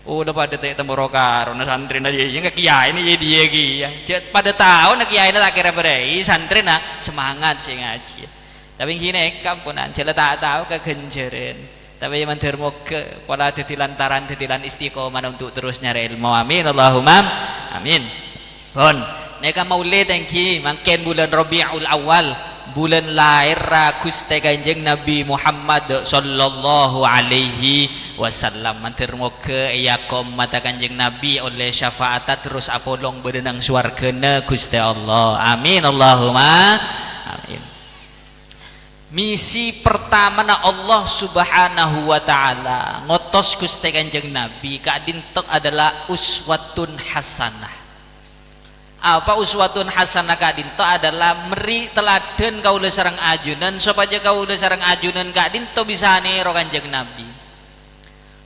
Oh, la padâ ta' temoro karona santrèna, yâ, yâ, kiyaèna, yâ, dhiyâ kèya. Jhâ' padâ taona kiyaèna ta' kèra bârâi, santrèna semangat sè ngajhi. Tapè ghi' nèka, amponan, jhâ' la ta' tao ka ghânjhârân. Tapè, yâ, mandhâr mogâ pola dhâddhi lantaran, dhâddhi lan istiqomah untuk terus nyarè èlmo. Amin, Allahumma amin. Pon, nèka Maulid èngghi mangkèn bulân Rabiul Awal, bulân laèrra Ghustè Kanjeng Nabi Muhammad sallallahu alaihi wasallam. Mandhâr mogâ èyako ommatta Kanjeng Nabi ollè syafa'atta terros apolong bâdâ nang sowarghâna Ghustè Allah. Amin, Allahumma amin. Misi pertamana Allah Subhanahu wa Ta'ala ngotos Ghustè Kanjeng Nabi ka'dinto adalah uswatun hasanah. Apa uswatun hasanah ka'dinto? Adalah mèrri' teladan kaulâ sareng ajunan, sopajâ kaulâ sareng ajunan ka'dinto bisa nèro Kanjeng Nabi.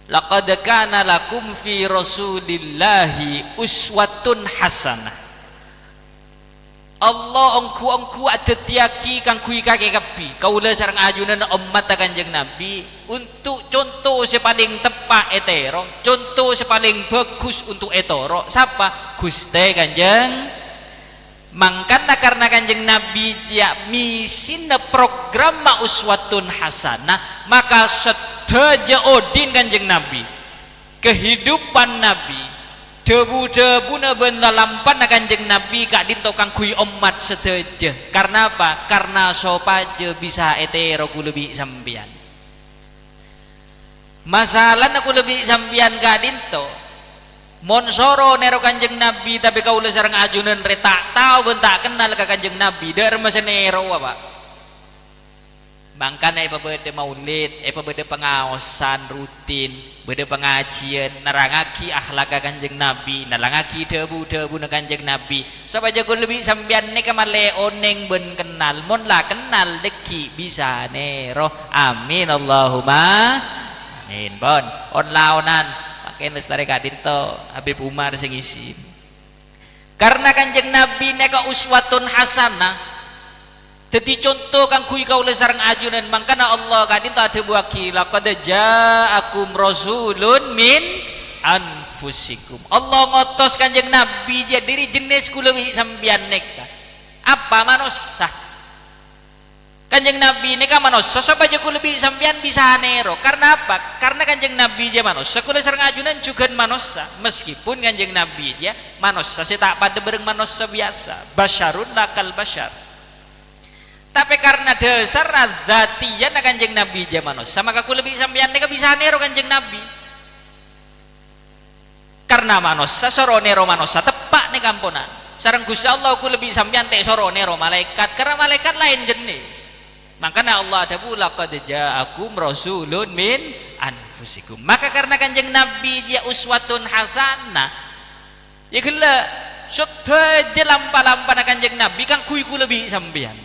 "Laqad kana lakum fi Rasulillahi uswatun hasanah." Allah ongghu-ongghu adhâddhiyâghi kaangghuy kakè kabbhi, kaulâ sareng ajunan ommatta Kanjeng Nabi, untuk conto sè palèng teppa' ètèro, conto sè palèng bhâghus untuk ètoro'. Sapa? Ghustè Kanjeng. Mangkana karna Kanjeng Nabi jiyâ misina programma uswatun hasanah, maka sadhâjâ odi'na Kanjeng Nabi, kehidupan Nabi, dhâbu-dhâbuna bân lalampana Kanjeng Nabi ka'dinto kaangghuy ommat sadhâjâ. Karna apa? Karna sopajâ bisa ètèro kaulâ bi' sampèyan. Masalana kaulâ bi' sampèyan ka'dinto, mon soro nèro Kanjeng Nabi, tapè kaulâ sareng ajunan rè ta' tao bân ta' kennal ka Kanjeng Nabi, dâ' remma sè nèro, Pak. Mangkana èpabâdâ maulid, èpabâdâ pangaosan rutin, bâdâ pangajiyân, nerrangaghi akhlakka Kanjeng Nabi, nerrangaghi dhâbu-dhâbuna Kanjeng Nabi. Sopajâ kaulâ bi' sampèyan nèka malè onèng bân kennal. Mon la kennal, dhâggi' bisa nèro. Amin, Allahumma amin. Pon, on-laonan, mangkèn lastarè ka'dinto Habib Umar sè ngisi. Karna Kanjeng Nabi nèka uswatun hasanah, dhâddhi conto kaangghuy kaulâ sareng ajunan, mangkana Allah ka'dinto adhâbuwâghi, "Laqad ja'akum rasulun min anfusikum." Allah ngotos Kanjeng Nabi jiyâ dâri jenis kaulâ bi' sampèyan nèka. Apa? Manossa. Kanjeng Nabi nèka manossa, sopajâ kaulâ bi' sampèyan bisa nèro. Karna apa? Karna Kanjeng Nabi jiyâ manossa, kaulâ sareng ajunan jhughân manossa. Meskipun Kanjeng Nabi jiyâ manossa sè ta' padâ bâreng manossa biyasa. Basyarun la kal basyar. Tapè karna dhâsarra dzatiyana Kanjeng Nabi jiyâ manossa, maka kaulâ bi' sampèyan nèka bisa nèro Kanjeng Nabi. Karna manossa soro nèro manossa teppa' nèka amponan. Sareng Ghustè Allah kaulâ bi' sampèyan ta' soro nèro malaèkat, karna malaèkat laèn jenis. Mangkana Allah adhâbu, "Laqad ja'akum rasulun min anfusikum." Maka karna Kanjeng Nabi jiyâ uswatun hasanah, yâ ghellâ', sadhâjâ lampa-lampana Kanjeng Nabi kaangghuy kaulâ bi' sampèyan.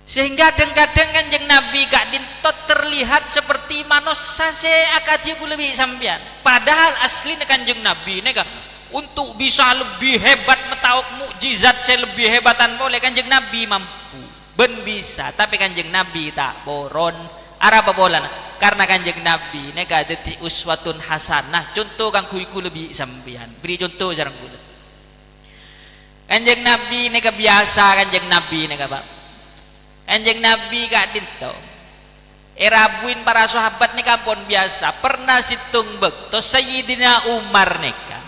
Sehingga dhâng-kadhâng Kanjeng Nabi ka'dinto terlihat seperti manossa sè akadhi kaulâ bi' sampèyan. Padahal aslina Kanjeng Nabi nèka untuk bisa lebbi hebat, mataok mukjizat sè lebbi hebatan polè, Kanjeng Nabi mampu bân bisa, tapè Kanjeng Nabi ta' poron. Arapa polana? Karna Kanjeng Nabi nèka dhâddhi uswatun hasanah, conto kaangghuy kaulâ bi' sampèyan. Bherri' conto sareng kaulâ. Kanjeng Nabi nèka biyasa, Kanjeng Nabi nèka, Pak. Kanjeng Nabi ka'dinto èrabuin para sahabat nèka ampon biyasa. Pernah sèttong bâkto Sayyidina Umar nèka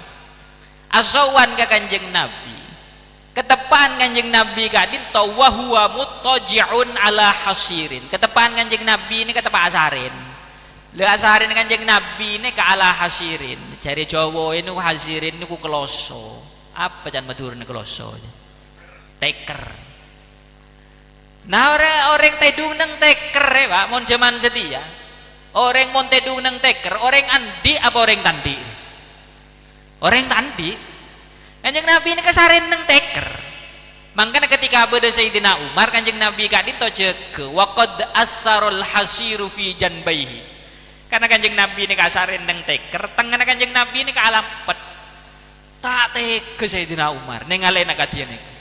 asowan ka Kanjeng Nabi. Kateppa'an Kanjeng Nabi ka'dinto, wa huwa muttaji'un ala hasirin. Kateppa'an Kanjeng Nabi nèka teppa' asarèn. Lha, asarèn Kanjeng Nabi nèka ala hasirin. Jârè Jâwâ nèko hasirin nèko kloso. Apa can Madhurâna kloso? Tèkèr. Nah, orè-, orèng tèdung neng tèkèr, yâ, Pak, mon jhâman satèya. Orèng mon tèdung neng tèkèr, orèng andi' apa orèng ta' andi'? Orèng ta' andi'. Kanjeng Nabi nèka sarèn neng tèkèr. Mangkana ketika bâdâ Sayyidina Umar, Kanjeng Nabi ka'dinto jâgâ, "Wa qad atharul hasiru fi janbaihi." Karna Kanjeng Nabi nèka sarèn neng tèkèr, tengngana Kanjeng Nabi nèka alampet. Ta' tèghâ Sayyidina Umar nèngalè na kadhiyâ nèka.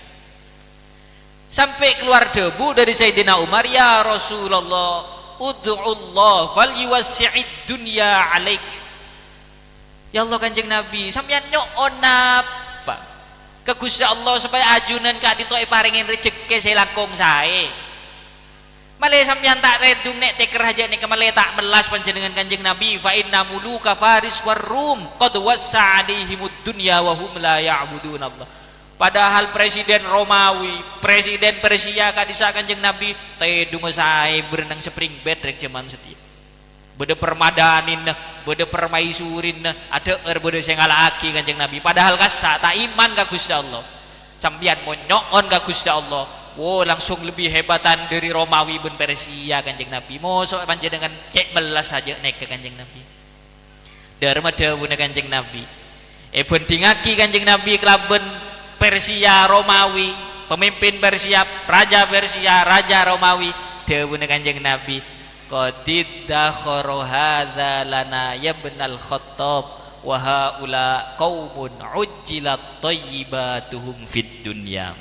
Sampè' kalowar dhâbu dâri Sayyidina Umar, "Ya Rasulullah, ud'ullah fal yuwassi'id dunya alaik." Ya Allah, Kanjeng Nabi, sampèyan nyo'on napa ka Ghustè Allah sopajâ ajunan ka'dinto èparèngè rejhekkè sè langkong saè? Malè sampèyan ta' tèdung nè' tèkèr hajâ nèka malè ta' mellas panjhennengngan Kanjeng Nabi, "Fa inna muluka Faris war Rum qad wassa alaihimud dunya wa hum la ya'budunallah." Padahal presiden Romawi, presiden Persia ka'dissa' Kanjeng Nabi, tèdungnga saè bârnang spring bed rèng jhâman sadhâjâ. Bâdâ permadanina, bâdâ permaisurina, adhâ'âr bâdâ sè ngala'aghi Kanjeng Nabi. Padahal kassa' ta' iman ka Ghustè Allah. Sampèyan mon nyo'on ka Ghustè Allah, wo, langsung lebbi hebatan dhâri Romawi bân Persia, Kanjeng Nabi. Moso panjhennengngan cè' mellas hajâ nèka, Kanjeng Nabi. Dârâmma dhâbuna Kanjeng Nabi. Èbhândhingngaghi Kanjeng Nabi kalabân Persia, Romawi, pemimpin Persia, raja Persia, raja Romawi. Dhâbuna Kanjeng Nabi, "Qadiddakhara hadza lana yabnal Khattab, wa haula qaumun ujjilat thayyibatuhum fid dunya."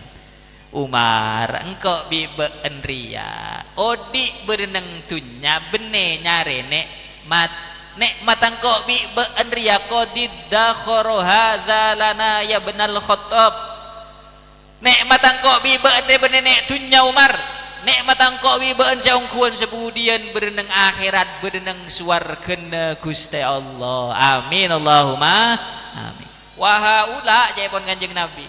Umar, engko' bi' bâ'en rèya odi' bârnang dhunnya bânnè nyarè nè'mat. Nè'mat engko' bi' bâ'en rèya qadiddakhara hadza lana yabnal Khattab. Nè'mat engko' bi' bâ'en rè bânnè nè' dhunnya, Umar. Nè'mat engko' bi' bâ'en sè ongghuwân sabudiyân bârnang akhèrat, bârnang sowarghâna Ghustè Allah. Amin, Allahumma amin. Wa haula, ca'èpon Kanjeng Nabi.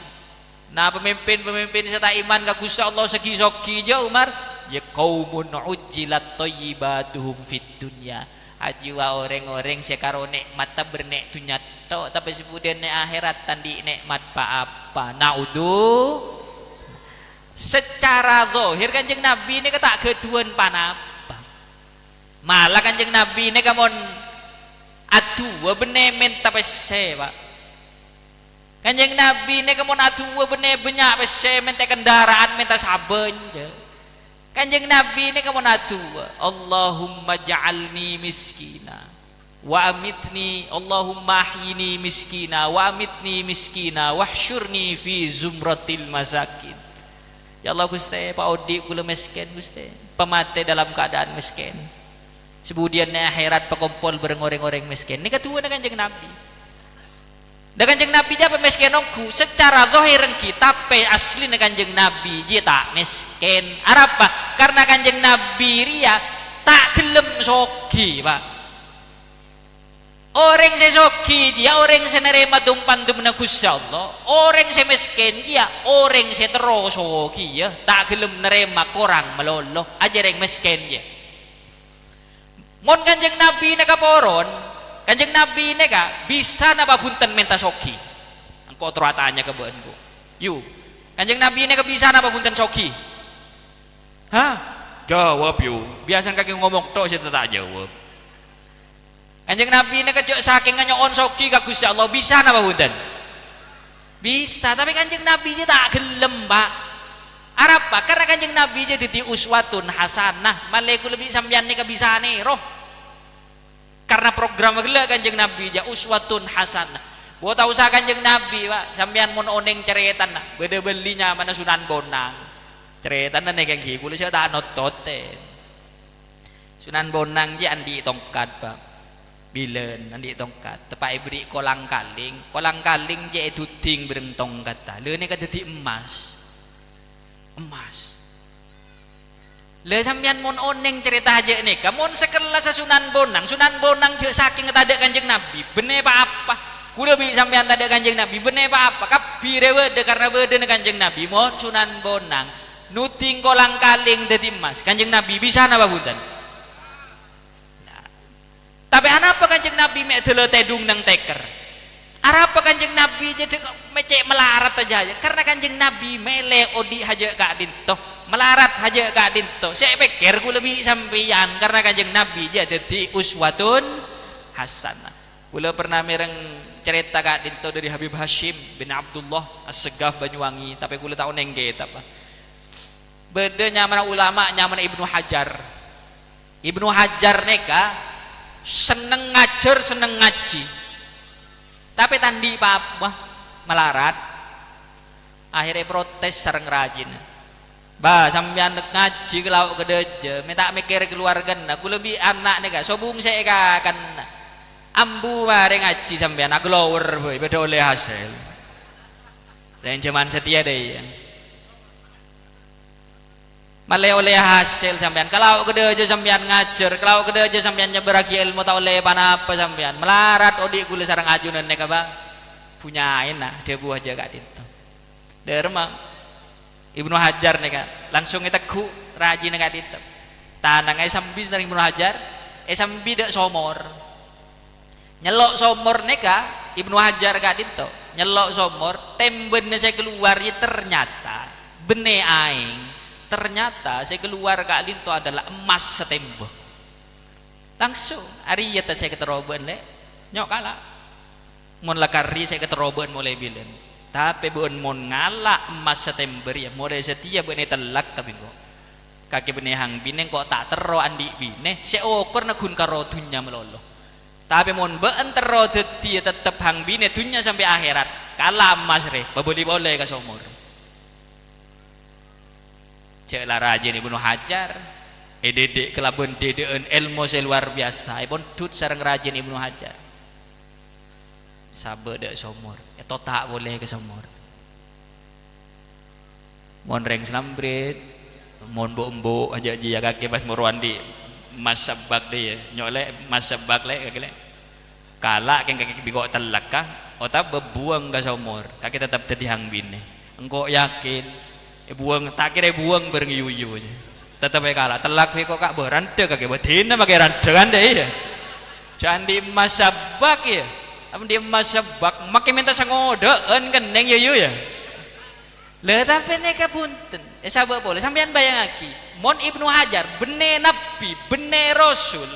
Nah, pemimpin-pemimpin sè ta' iman ka Ghustè Allah sè ghi-sogi jâ, Umar, ya qaumun ujjilat thayyibatuhum fid dunya. Ajiwa orèng-orèng sè karo nè'matta bâr nè' dhunnya tok, tapè sabudiyân nè' akhèrat ta' andi' nè'mat pa-apa. Naudzu. Secara zahir Kanjeng Nabi nèka ta' ghâdhuwân pa-napa. Mala Kanjeng Nabi nèka mon adu'a bânnè mènta pèssè, Pak. Kanjeng Nabi nèka mon adu'a bânnè bânnya' pèssè, mènta kendaraan, mènta sabânja. Kanjeng Nabi nèka mon adu'a, "Allahumma ja'alni miskina, wa amitni, Allahumma ahyini miskina, wa amitni miskina, wahsyurni fi zumratil masakin." Ya Allah, Ghustè, paodi' kaulâ mèskèn, Ghustè. Pamatè dalam keadaan mèskèn. Sabudiyân nè' akhèrat pakompol bâreng orèng-orèng mèskèn. Nèka du'ana Kanjeng Nabi. Dâ' Kanjeng Nabi jâ' pamèskèn ongghu, secara zahir èngghi, tapè asllina Kanjeng Nabi jiyâ ta' mèskèn. Arapa? Karna Kanjeng Nabi rèya ta' ghellem soghi, Pak. Orèng sè soghi jiyâ orèng sè narèma dum-pandumma Ghustè Allah. Orèng sè mèskèn jiyâ orèng sè terro soghi, yâ, ta' ghellem narèma korang malolo. Ajâ rèng mèskèn jiyâ. Mon Kanjeng Nabi nèka poron, Kanjeng Nabi nèka bisa napa bhunten mènta soghi? Engko' terro atanya ka bâ'en, Bu. Yu, Kanjeng Nabi nèka bisa napa bhunten soghi? Hah? Jawab, yu. Biyasana kakè ngomong tok sè ta' jawab. Kanjeng Nabi nèka jâ' sakèngnga nyo'on soghi ka Ghustè Allah, bisa napa bhunten? Bisa, tapè Kanjeng Nabi jiyâ ta' ghellem, Pak. Arapa? Karna Kanjeng Nabi jiyâ dhâddhi uswatun hasanah. Malè kaulâ bi' sampèyan nèka bisa nèro. Karna program ghellâ' Kanjeng Nabi jiyâ uswatun hasanah. Bu, ta' osa Kanjeng Nabi, Pak. Sampèyan mon onèng carètana, bâdâ bâli nyamana Sunan Bonang. Carètana nèka èngghi, kaulâ sè ta' nototè. Sunan Bonang jiyâ andi' tongkat, Pak. Bilân andi' tongkat, teppa' èberri' kolang-kaling. Kolang-kaling jiyâ èduding bâreng tongkatta. Lha nèka dhâddhi emmas. Emmas. Lha sampèyan mon onèng carèta jâ' nèka, mon sakellassa Sunan Bonang, Sunan Bonang jâ' sakèng tadâ' Kanjeng Nabi, bânnè pa-apa. Kaulâ bi' sampèyan tadâ' Kanjeng Nabi, bânnè pa-apa. Kabbhi rè bâdâ karna bâdâna Kanjeng Nabi. Mon Sunan Bonang nuding kolang-kaling dhâddhi emmas, Kanjeng Nabi bisa napa bhunten? Nah. Tapè anapa Kanjeng Nabi mè' dâlâ tèdung neng tèkèr? Arapa Kanjeng Nabi jâ' dâ' mè' cè' malarat jâ? Karna Kanjeng Nabi mèlè odi' hajâ' ka'dinto, malarat hajâ' ka'dinto. Sè èpèkkèr kaulâ bi' sampèyan, karna Kanjeng Nabi jâ' dhâddhi uswatun hasanah. Kaulâ pernah mèreng carèta ka'dinto dâri Habib Hasyim bin Abdullah As-Seggaf Banyuwangi, tapè kaulâ ta' onèng kètabbhâ. Bâdâ nyamana ulama, nyamana Ibnu Hajar. Ibnu Hajar nèka senneng ngajhâr, senneng ngajhi. Tapè ta' andi' pa-apa, malarat. Akhèrra èprotes sareng rajina. "Bâ, sampèyan ngajhi ka lao' ka dâjâ, mè' ta' mèkkèrè kaluwargana, kaulâ bi' ana' nèka sobung sè èkakanna." Ambu marè ngajhi sampèyan, aglower, bhâi, padâ ollè hasèl. Rèng jhâman satèya, dâ' iyâ. Malè ollè hasèl sampèyan. Kalau kadhâjâ sampèyan ngajhâr, kalau kadhâjâ sampèyan nyebbhârraghi èlmo, ta' ollè pa-napa sampèyan. Malarat odi' kaulâ sareng ajunan nèka, Bâ. Bunyaèna, dhâbu hajâ ka'dinto. Dâremma Ibnu Hajar nèka langsung ètegghu' rajina ka'dinto. Tanangnga èsambi sareng Ibnu Hajar, èsambi dâ' somor. Nyello' somor nèka, Ibnu Hajar ka'dinto, nyello' somor, tèmbhâna sè kalowar, yâ, ternyata bânnè aèng. Ternyata sè kalowar ka'dinto adalah emmas satèmbhâ. Langsung, "Arèya ta' sè èkaterro bâ'na, Lè'? Nyo' kala'. Mon la karè sè èkaterro bâ'na molè bilân. Tapè bâ'na mon ngala' emmas satèmbhâ rèya, molè satèya bâ'na ètellak ka bengko'. Kakè bânnè hang binè engko' ta' terro andi' binè, sè okorra ghun karo dhunnya malolo. Tapè mon bâ'na terro dhâddhiyâ tettep hang binè dhunnya sampè' akhèrat, kala' emmas rè, pabâli polè ka somor." Jhâ' la rajina Ibnu Hajar, èdidik kalabân didhi'ân èlmo sè lowar biyasa, èpondhut sareng rajina Ibnu Hajar. Sabâ' dâ' somor, ètotta' polè ka somor. Mon rèng Salambrit, mon bu'-embu' ajâ' jiyâ kakè pas moro andi' emmas sebbhâk dâ' iyâ, nyo' Lè', emmas sebbhâk Lè', kakè Lè'. Kala' kèng kakè bi' engko' tellak, ka, otabâ buwâng ka somor, kakè tettep dhâddhi hang binè. Engko' yakin, èbuwâng, ta' kèra èbuwâng bhâreng yuyu, jâ. Tettep èkala', tellak bi' engko' ka' bârândhâ kakè, bâdina makè randhângan dâ' iyâ. Jhâ' andi' emmas sebbhâk, iyâ. Apa andi' emmas sebbhâk, makè mènta sangodâ'ân kennèng, yâ, yu, yâ. Lha, tapè nèka bhunten, èsabâ' polè. Sampèyan bâjângaghi, mon Ibnu Hajar, bânnè nabbhi, bânnè rasul,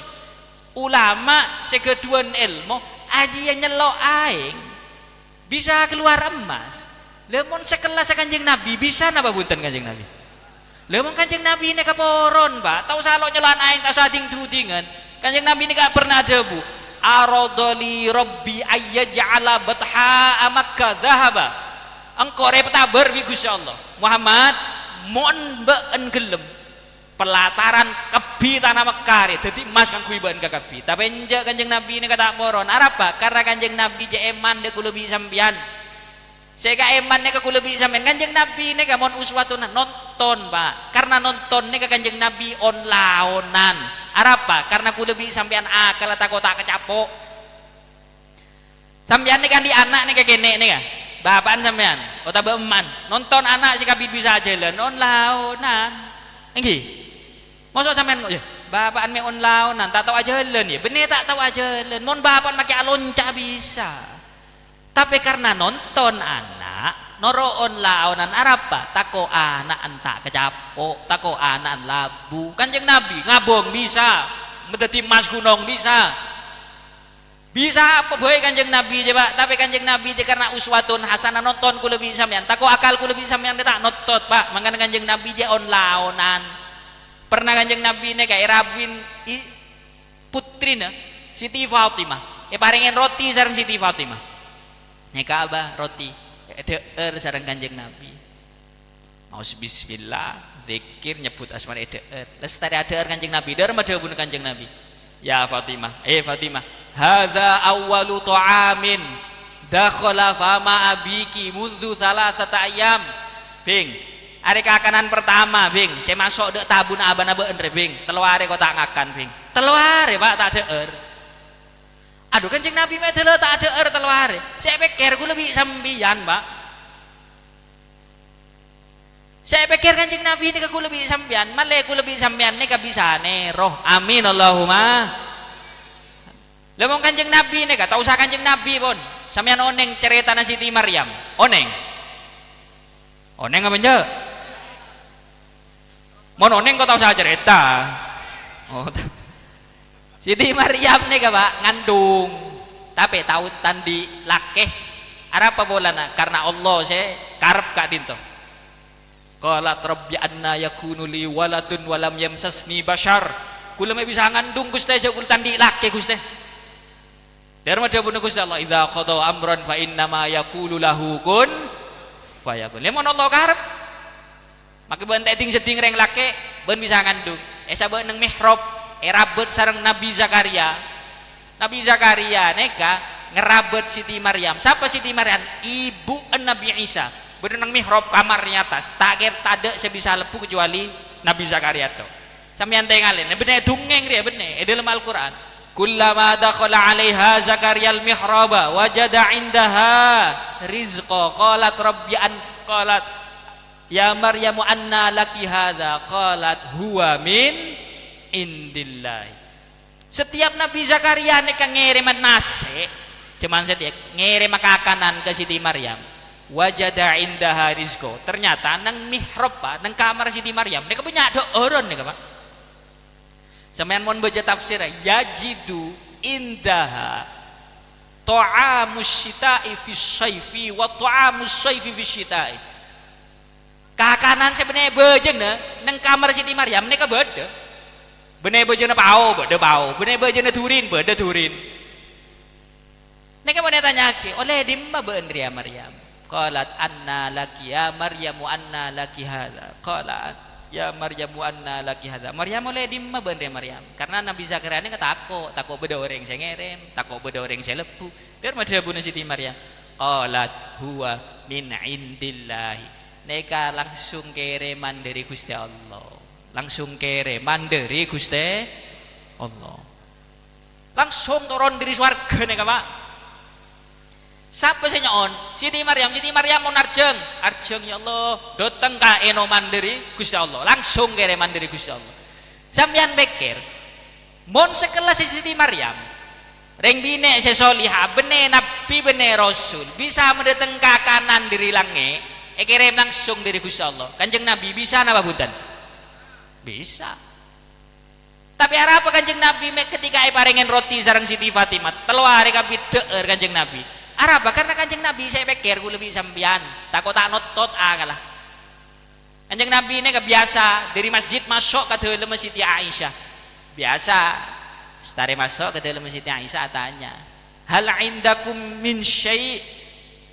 ulama sè ghâdhuwân èlmo, ajiyâ nyello' aèng, bisa kalowar emmas. Lha, mon sakellassa Kanjeng Nabbhi, bisa napa bhunten Kanjeng Nabbhi? Lha, mon Kanjeng Nabbhi nèka poron, Pak, ta' osa lo' nyello'an aèng, ta' osa ding-dudingan. Kanjeng Nabbhi nèka pernah adhâbu, "Aradha li Rabbi ayyaj'ala batha'a Makkah dhahaba." Engko' rè èpatabâr bi' Ghustè Allah. "Muhammad, mon bâ'na ghellem, pelataran kabbhi tana Mekkah rè dhâddhi emmas kaangghuy bâ'na kakabbhi." Tapè enjâ' Kanjeng Nabbhi nèka ta' poron. Arapa? Karna Kanjeng Nabbhi jhâ' èman dâ' kaulâ bi' sampèyan. Sè èkaèman nèka kaulâ bi' sampèyan. Kanjeng Nabbhi nèka mon uswatun, nonton, Pak. Karna nonton nèka Kanjeng Nabbhi on-laonan. Arapa? Karna kaulâ bi' sampèyan akalla tako' ta' kacapo'. Sampèyan nèka andi' ana' nèka kènè' nèka. Bapa'na sampèyan, otabâ emma'na. Nonton ana' sè kabbhi bisa ajhâlân, on-laonan. Èngghi? Mosok sampèyan, "Yâ, bapa'na mè' on-laonan, ta' tao ajhâlân, yâ?" Bânnè ta' tao ajhâlân. Mon bapa'na makè alonca' bisa. Tapè karna nonton ana', noro' on-laonan, arapa? Tako' ana'na ta' kacapo', tako' ana'na labu. Kanjeng Nabbhi ngabong bisa, madhâddhi emmas ghunong bisa. Bisa apa bhâi Kanjeng Nabbhi jâ, Pak, tapè Kanjeng Nabbhi jâ karna uswatun hasanah, nonton kaulâ bi' sampèyan. Tako' akal kaulâ bi' sampèyan ta' nottot, Pak. Mangkana Kanjeng Nabbhi jâ on-laonan. Pernah Kanjeng Nabbhi nèka èrabuwi i-, puttrina Siti Fatimah. Èparèngè roti sareng Siti Fatimah. Nèka, Bâ, roti. Èdhâ'âr sareng Kanjeng Nabbhi. Maos bismillah, dzikir, nyebbhut asmana èdhâ'âr. Lastarè adhâ'âr Kanjeng Nabbhi, dâremma dhâbuna Kanjeng Nabbhi, "Ya Fatimah, eh Fatimah, hadza awwalu tha'amin dakhala fama abiki mundzu tsalatsata ayyam." Bhing, arè kakanan pertama, Bhing, sè maso' dâ' tabuna abâna bâ'na rè, Bhing. Tello arè ko' ta' ngakan, Bhing. Tello arè, Pak, ta' dhâ'âr. Adhu, Kanjeng Nabbhi mè' dhâlâ ta' dhâ'âr tello arè. Sè èpèkkèr kaulâ bi' sampèyan, Pak. Sè èpèkkèr Kanjeng Nabbhi nèka kaulâ bi' sampèyan, malè kaulâ bi' sampèyan nèka bisa nèro. Amin, Allahumma. Lah, mon Kanjeng Nabbhi nèka, ta' osa Kanjeng Nabbhi pon. Sampèyan onèng carètana Siti Maryam? Onèng? Onèng apa enjâ'? Mon onèng ko' ta' osa carèta. Oh, ta-, Siti Maryam nèka, Pak, ngandung, tapè tao ta' andi' lakè. Arapa polana? Karna Allah sè karep ka'dinto. Qalat, "Rabbi anna yakunu li waladun wa lam yamsasni basyar." Kaulâ mè' bisa ngandung, Ghustè, jhâ' kaulâ ta' andi' lakè, Ghustè. Dâremma dhâbuna Ghustè Allah, "Idza qadha amran fa innama yaqulu lahu kun fayakun." Lè mon Allah karep, makè bâ'na ta' èding-sedding rèng lakè, bâ'na bisa ngandung. Èsabâ' neng mihrab, èrabât sareng Nabbhi Zakaria. Nabi Zakaria nèka ngèrabât Siti Maryam. Sapa Siti Maryam? Ibu'na Nabi Isa. Bâdâ neng mihrab kamarra è attas. Ta' kèra tadâ' sè bisa lebbu kacobâli Nabi Zakaria to. Sampèyan tèngalè, bânnè dungngèng rèya, bânnè, è dâlem Al-Qur'an. "Kullama dakhala 'alaiha Zakariyal mihraba wajada 'indaha rizqa, qalat rabbi an-," qalat, "Ya Maryamu anna laki hadza?" Qalat, "Huwa min indillah." Setiap Nabi Zakaria nèka ngèrèma nasè', coma sè dhiyâ, ngèrèma kakanan ka Siti Maryam. Wajada 'indaha rizqa. Ternyata neng mihrab, Pak, neng kamar Siti Maryam, nèka bânnya' dâ'ârân nèka, Pak. Sampèyan mon bâca tafsir, "Yajidu 'indaha ta'amus syita'i fis shaifi wa ta'amus shaifi fis syita'i." Kakanan sè bânnè bâjâna neng kamar Siti Maryam nèka bâdâ. Bânnè bâjâna pao, bâdâ pao. Bânnè bâjâna durin, bâdâ durin. Nèka mon ètanya'aghi, "Ollè dimma bâ'ân rèya, Maryam?" Qalat, "Anna laki, ya Maryamu, anna laki hadza?" Qala, "Ya Maryamu, anna laki hadza?" "Maryam, ollè dimma bâ'ân rèya, Maryam?" Karna Nabi Zakaria nèka tako', tako' bâdâ orèng sè ngèrèm, tako' bâdâ orèng sè lebbu. Dâr ma dhâbuna Siti Maryam, qalat, "Huwa min indillahi." Nèka langsung kèrèman dâri Ghustè Allah. Langsung kèrèman dâri Ghustè Allah. Langsung toron dâri sowarga nèka, Pak. Sapa sè nyo'on? Siti Maryam. Siti Maryam mon arjhâng, arjhâng, "Ya Allah, dâteng ka ènoman dâri Ghustè Allah." Langsung kèrèman dâri Ghustè Allah. Sampèyan pèkkèr, mon sakellas Siti Maryam, rèng binè' sè soliha, bânnè nabbhi, bânnè rasul, bisa madâteng kakanan dâri langngè', èkèrèm langsung dâri Ghustè Allah. Kanjeng Nabi bisa napa bhunten? Bisa. Tapè arapa Kanjeng Nabi mè' ketika èparèngè roti sareng Siti Fatimah, tello arè kabbhi dâ'âr Kanjeng Nabi. Arapa? Karna Kanjeng Nabi sè èpèkkèr kaulâ bi' sampèyan, tako' ta' nottot akalla. Kanjeng Nabi nèka biyasa dâri masjid maso' ka dâlemma Siti Aisyah. Biyasa, èstarè maso' ka dâlemma Siti Aisyah atanya, "Hal indakum min syai'?"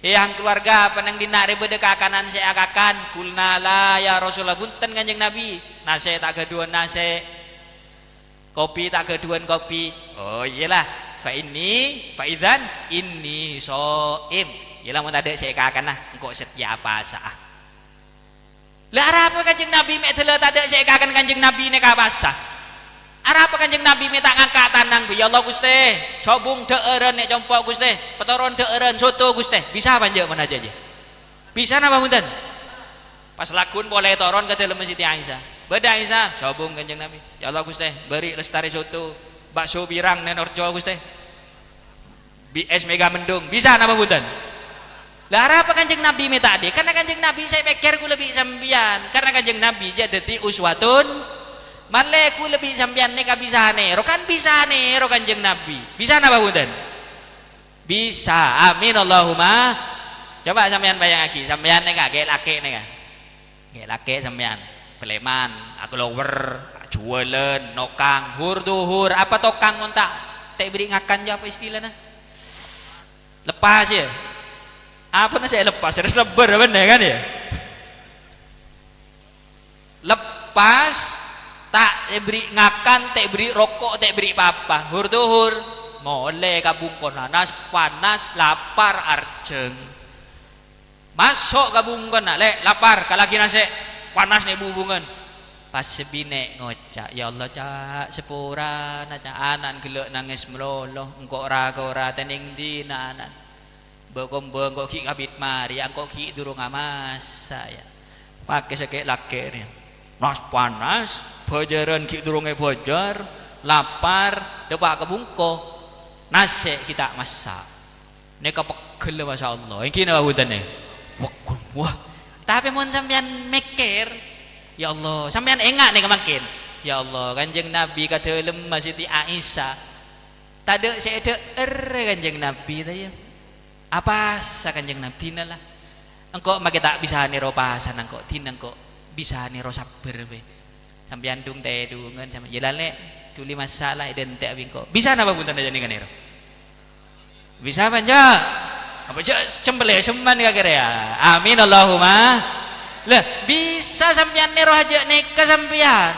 "È, hangkaluwarga, apa neng dinna' rè bâdâ kakanan sè èakakan?" "Qulna la, ya Rasulullah." "Bhunten, Kanjeng Nabi, nasè' ta' ghâdhuwân nasè', kopi ta' ghâdhuwân kopi." "Oh, iyâlah, fa inni, fa idzan inni shaim." "Iyâlah, mon tadâ' sè èkakana, engko' satèya apasa'a." Lah, arapa Kanjeng Nabi mè' dâlla tadâ' sè èkakan Kanjeng Nabi nèka apasa? Arapa Kanjeng Nabi mè' ta' ngangka' tanang, "Ya Allah, Ghustè, sobung dâ'ârân nè' compo', Ghustè, patoron dâ'ârân soto, Ghustè." Bisa apa enjâ' mon ajâ, jâ? Bisa napa bhunten? Pas lagghun polè toron ka dâlemma Siti Aisyah. "Bâdâ, Aisyah?" "Sobung, Kanjeng Nabi." "Ya Allah, Ghustè, bâri' lastarè soto, bakso pirang nè' norjo, Ghustè." "Bi' ès Megamendung." Bisa napa bhunten? Lah, arapa Kanjeng Nabi mè' ta' dhi? Karna Kanjeng Nabi sè èpèkkèr kaulâ bi' sampèyan. Karna Kanjeng Nabi jâ' dhâddhi uswatun. Malè kaulâ bi' sampèyan nèka bisa nèro, kan bisa nèro Kanjeng Nabi. Bisa napa bhunten? Bisa. Amin, Allahumma. Coba sampèyan bâjângaghi, sampèyan nèka, ghi' lakè' nèka. Ghi' lakè' sampèyan, preman, aglower, juwâlân, nokang, hur-duhur, apa tokang mon ta', ta' èbherri' ngakan, yâ, apa istilana? Lepas, yâ? Apana sè lepas? Terros lebbâr, bhender, kan, yâ? Lepas, ta' èbherri' ngakan, ta' èbherri' roko', ta' èbherri' pa-apa. Hur-duhur, molè ka bungkona, nas-panas, lapar, arjhâng. Maso' ka bungkona, "Lè', lapar, kalaghi nasè', panas nè' bubungan." Pas sè binè' ngoca', "Ya Allah, Ca', saporana, Ca', ana'na ghellâ' nangès malolo, engko' ra-kora tènèng dinna' ana'na. Bâ-kombâ engko' ghi' kabit marè, engko' ghi' durung amassa, yâ." Makè sakè' lakè' rèya. Nas-panas, bhâjârân ghi' durung èbhâjâr, lapar, dâpa' ka bungko. Nasè' ghi' ta' massa'. Nèka pegghel, masyaallah. Èngghi napa bhunten, nè? Pegghel. Wah. Tapè mon sampèyan mèkkèr, ya Allah, sampèyan enga' nèka mangkèn. Ya Allah, Kanjeng Nabi ka dâlemma Siti Aisyah. Tadâ' sè èdhâ'âr Kanjeng Nabi, ta, yâ? Apasa Kanjeng Nabi, nala? Engko' makè ta' bisa nèro pasana, engko' dinna engko' bisa nèro sabbhâr bhâi. Sampèyan dung-tèdungan, sampèyan, "Yâ, la, Lè', dhuli masalah èdhântè' bi' engko'." Bisa napa bhunten jâ' nèka nèro? Bisa apa enjâ'? Apa jâ' cempelè semman ka kèrèya? Amin, Allahumma. Lah, bisa sampèyan nèro hajâ' nèka sampèyan.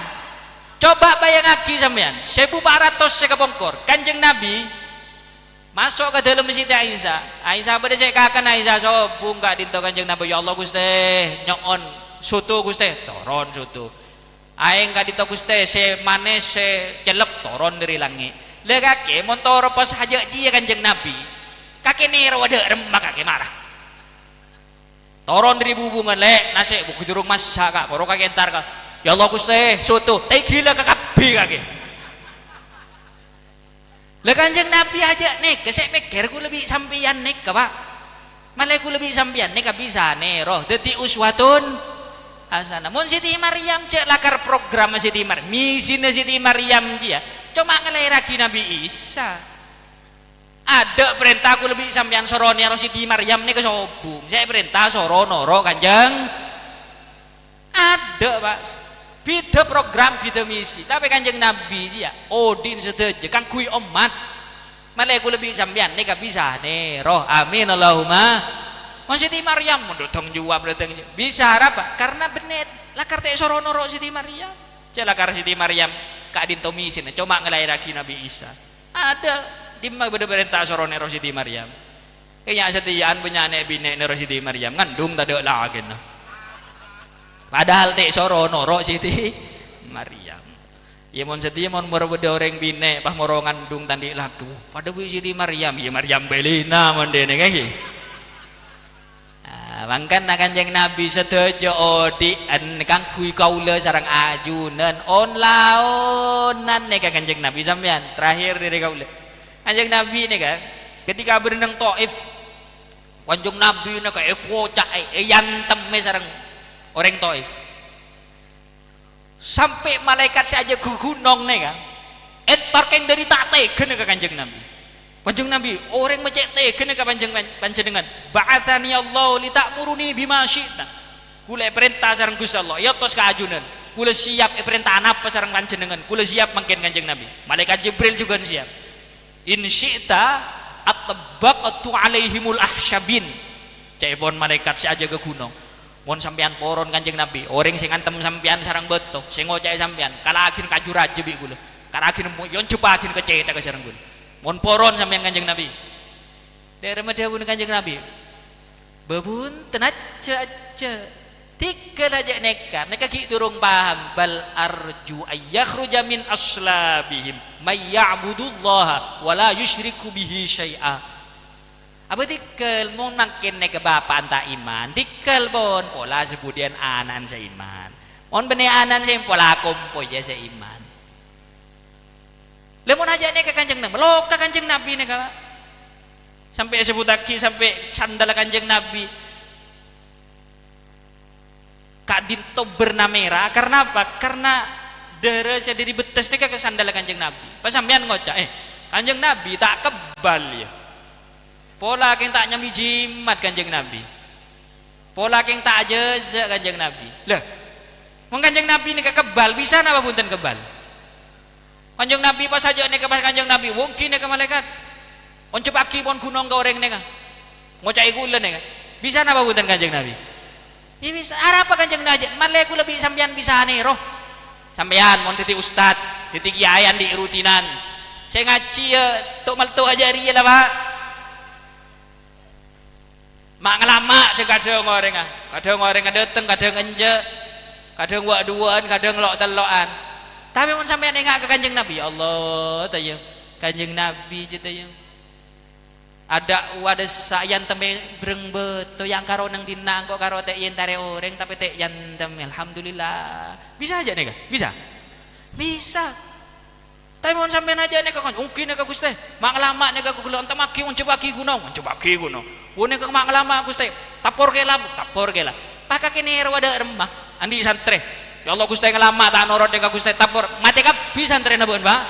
Coba bâjângaghi sampèyan, sèbu pa' ratos sè kapongkor. Kanjeng Nabi Maso' ka dâlem Siti Aisyah. Aisyah bâdâ sè èkakan Aisyah sobung ka'dinto Kanjeng Nabi, "Ya Allah, Ghustè, nyo'on soto, Ghustè." Toron soto. "Aèng ka'dinto, Ghustè, sè manès, sè cellep." Toron dâri langngè'. Lha kakè, mon toro' pas hajâ' jiyâ Kanjeng Nabi, kakè nèro adâ' remma kakè mara. Toron dâri bubungan, "Lè', nasè' bu-, durung massa', Ka'. Poro kakè entar, Ka'." "Ya Allah, Ghustè, soto." Tè ghilâ kakabbhi kakè. Lha Kanjeng Nabi hajâ' nèka sè mèkkèr kaulâ bi' sampèyan nèka, Pa'. Malè kaulâ bi' sampèyan nèka bisa nèro, dhâddhi uswatun hasanah. Mon Siti Maryam jhâ' lakar programma Siti Maryam, misina Siti Maryam jiyâ, coma ngalaèrraghi Nabi Isa. Adâ' parènta kaulâ bi' sampèyan soro nèro Siti Maryam nèka sobung. Sè èparènta soro noro' Kanjeng Adâ', Pa'. Bhidhâ program, bhidhâ misi. Tapè Kanjeng Nabi jiyâ odi'na sadhâjâ kaangghuy ommat. Malè kaulâ bi' sampèyan nèka bisa nèro. Amin, Allahumma. Mon Siti Maryam, mon dâteng jâwâb, dâteng jâ-, bisa arapa? Karna bânnè lakar ta' èsoro noro' Siti Maryam. Jhâ' lakar Siti Maryam ka'dinto misina, coma ngalaèrraghi Nabi Isa. Adâ', dimma bâdâ parènta soro nèro Siti Maryam? Kèya' satèya'an bânnya' nè'-binè' nèro Siti Maryam, ngandung tadâ' lakèna. Padahal ta' soro noro' Siti Maryam. Iyâ, mon satèya mon moro bâdâ orèng binè' pas moro ngandung ta' andi' lakè, padâ bi' Siti Maryam, iyâ Maryam bâlina mon dâ' nèka, ghi. Ah, mangkana Kanjeng Nabi sadhâjâ odi'an kaangghuy kaulâ sareng ajunan, on-laonan nèka Kanjeng Nabi sampèyan, terakhir dâri kaulâ. Kanjeng Nabi nèka, ketika bâdâ neng Taif, Kanjeng Nabi nèka èkoca'è, èyantemmè sareng orèng Taif. Sampè' malaèkat sè ajâgâ ghunong nèka entar kèng dâri ta' tèghâna ka Kanjeng Nabi. "Kanjeng Nabi, orèng ma' cè' tèghâna ka panjeng-, panjhennengngan. Ba'atsani Allahu li ta'muruni bima syi'ta." Kaulâ èparènta sareng Ghustè Allah, èotos ka ajunan. Kaulâ siap èparènta anapa sareng panjhennengngan. Kaulâ siap mangkèn Kanjeng Nabi. Malaèkat Jibril jhughân siap. "In syi'ta atbaqtu alaihimul akhsyabin." Ca'èpon malaèkat sè ajâgâ ghunong. "Mon sampèyan poron Kanjeng Nabi, orèng sè ngantem sampèyan sareng bâto, sè ngoca'è sampèyan, kala'aghina kaju rajâ bi' kaulâ. Kala'aghina mo-, èonjhâbbhâghina ka cèthagghâ sareng kaulâ. Mon poron sampèyan Kanjeng Nabi." Dâ'remma dhâbuna Kanjeng Nabi, "Bâbunten, ajjhâ', ajjhâ'. Tèghâl ajâ' nèka, nèka ghi' durung paham. Bal arju ay yakhruja min aslabihim may ya'budullaha wa la yusyriku bihi syai'a." Abâ' tèghâl, mon mangkèn nèka bapa'na ta' iman, tèghâl pon pola sabudiyân ana'na sè iman. Mon bânnè ana'na sè pola kompoyya sè iman. Lha mon ajâ' nèka Kanjeng Nabi, loka Kanjeng Nabi nèka, Pa'. Sampè' èsebbhuttaghi, sampè' sandalla Kanjeng Nabi ka'dinto bârna mèra. Karna apa? Karna dârâ sè dâri bettès nèka ka sandalla Kanjeng Nabi. Pas sampèyan ngoca', "Eh, Kanjeng Nabi ta' kebbal, yâ? Pola kèng ta' nyambi jimat Kanjeng Nabi. Pola kèng ta' ajâzâ' Kanjeng Nabi." Lah, mon Kanjeng Nabi nèka kebbal, bisa napa bhunten kebbal? Kanjeng Nabi pas ajâ' nèka, pas Kanjeng Nabi, wonggi nèka malaèkat. "Onjhâbbhâghi pon ghunong ka orèng nèka. Ngoca'è kaulâ nèka." Bisa napa bhunten Kanjeng Nabi? Yâ bisa. Arapa Kanjeng Nabi? Malè kaulâ bi' sampèyan bisa nèro. Sampèyan mon dhâddhi ustad, dhâddhi kèyaè andi' rutinan. Sè ngajhi yâ to'-malto' ajâ' rèya la, Pa'. Ma'-, ngalama' jâ kadhâng orèngnga. Kadhâng orèngnga dâteng, kadhâng enjâ'. Kadhâng wâ'-duwâ'ân, kadhâng lo'-tello'an. Tapè mon sampèyan enga' ka Kanjeng Nabi, "Ya Allah, tayâ, Kanjeng Nabi jâ tayâ. Adâ' wadessa èyantemmè bhrâng bâto, yâ karo neng dinna' engko' karo ta' èentarè orèng, tapè ta' èyantemmè. Alhamdulillah." Bisa jâ nèka? Bisa? Bisa. Tapè mon sampèyan ajâ' nèka, kan, "Onggi nèka, Ghustè. Ma' ngalama' nèka kaulâ, ontemmaghi, onjhâbbhâghi ghunong, onjhâbbhâghi ghunong. Wâ nèka ma' ngalama', Ghustè. Tapor kèla, tapor kèla." Pas kakè nèro adâ' remma, andi' santrè. "Ya Allah, Ghustè, ngalama' ta' norot nèka, Ghustè, tapor." Matè kabbhi santrèna bâ'na, Pa'.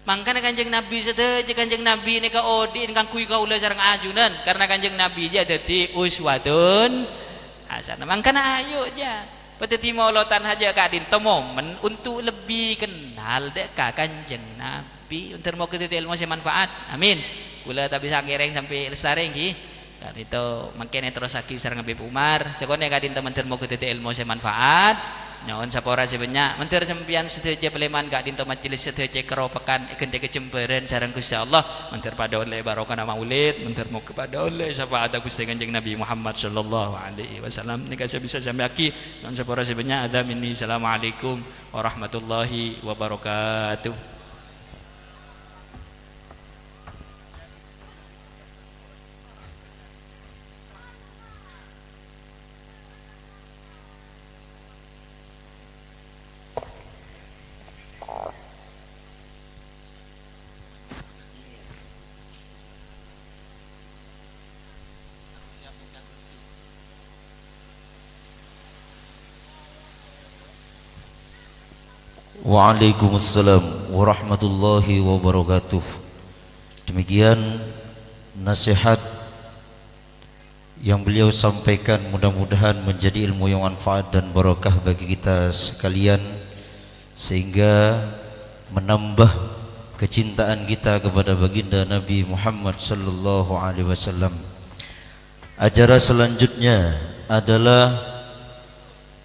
Mangkana Kanjeng Nabi sadhâjâ, Kanjeng Nabi nèka odi'na kaangghuy kaulâ sareng ajunan, karna Kanjeng Nabi jâ dhâddhi uswatun hasanah. Mangkana ayo jâ. Padâddhi molotan hajâ ka'dinto momen untuk lebbi kennal dâ' ka Kanjeng Nabi. Dhâr moghâ dhâddhi èlmo sè manfaat. Amin. Kaulâ ta' bisa ngèrèng sampè' lastarè, ènggi. Ka'dinto mangkèn èterrossaghi sareng Habib Umar. Sakonè' ka'dinto mandhâr moghâ dhâddhi èlmo sè manfaat. Nyo'on sapora sè bânnya'. Mandhâr sampèyan sadhâjâ palèman ka'dinto majelis sadhâjâ karopekan èghântèka jembhârân sareng Ghustè Allah. Mandhâr padâ ollè barokana maulid, mandhâr moghâ padâ ollè syafa'atta Ghustè Kanjeng Nabi Muhammad sallallahu alaihi wasallam. Nèka sè bisa sampèyaghi. Nyo'on sapora sè bânnya'. Hadza minni. Assalamualaikum warahmatullahi wabarakatuh. Waalaikumsalam warahmatullahi wabarakatuh. Demikian nasihat yang beliau sampaikan, mudah-mudahan menjadi ilmu yang manfaat dan barokah bagi kita sekalian, sehingga menambah kecintaan kita kepada Baginda Nabi Muhammad sallallahu alaihi wasallam. Acara selanjutnya adalah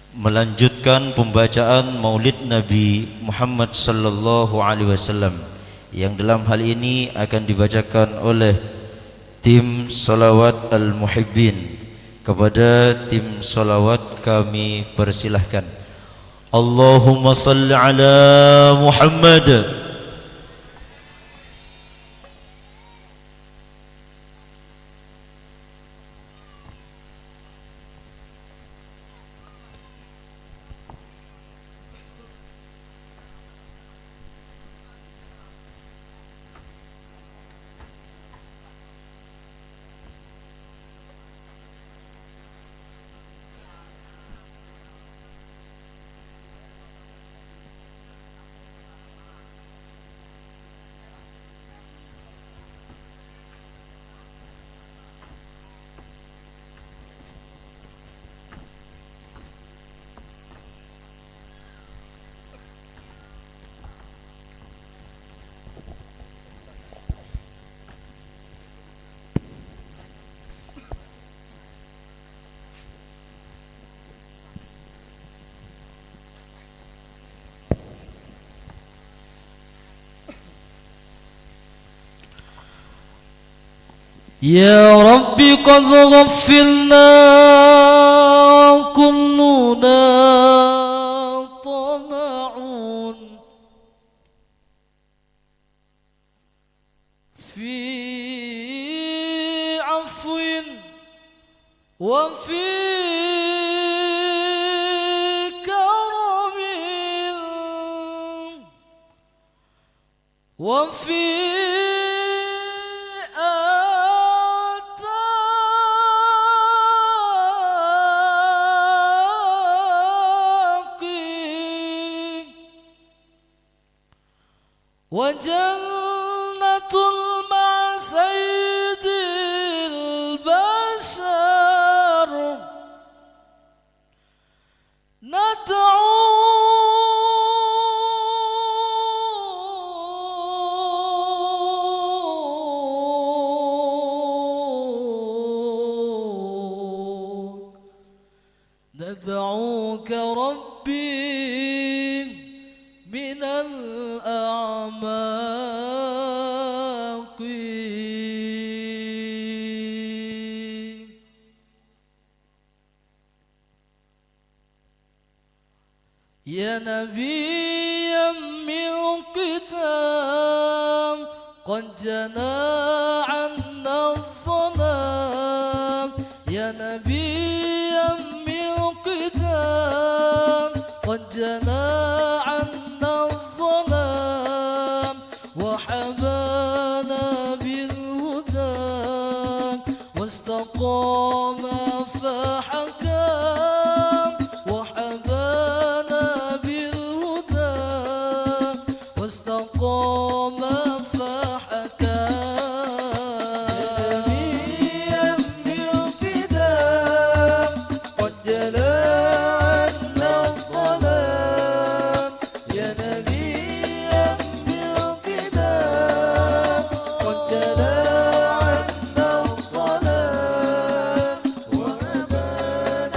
melanjutkan pembacaan Maulid Nabi Muhammad sallallahu alaihi wasallam, yang dalam hal ini akan dibacakan oleh tim Salawat Al-Muhibbin. Kepada tim Salawat kami persilahkan. Allahumma salli ala Muhammad. يا رب قد غفلنا وكلنا طمع في عفو وفي كرم وفي آتاق وجنة مع سيد البشر ندعوك ندعوك ربي من الأعماق يا نبيا من قدم قد جنى عنا الظلام، يا نبيا من قدم قد جنى عنا الظلام، وحبانا بالهدى واستقام فحكم، وحبانا بالهدى واستقام فحكم. نبيا بالقدم قد جلى عنا الظلام، يا نبيا بالقدم قد جلى عنا الظلام، وأبانا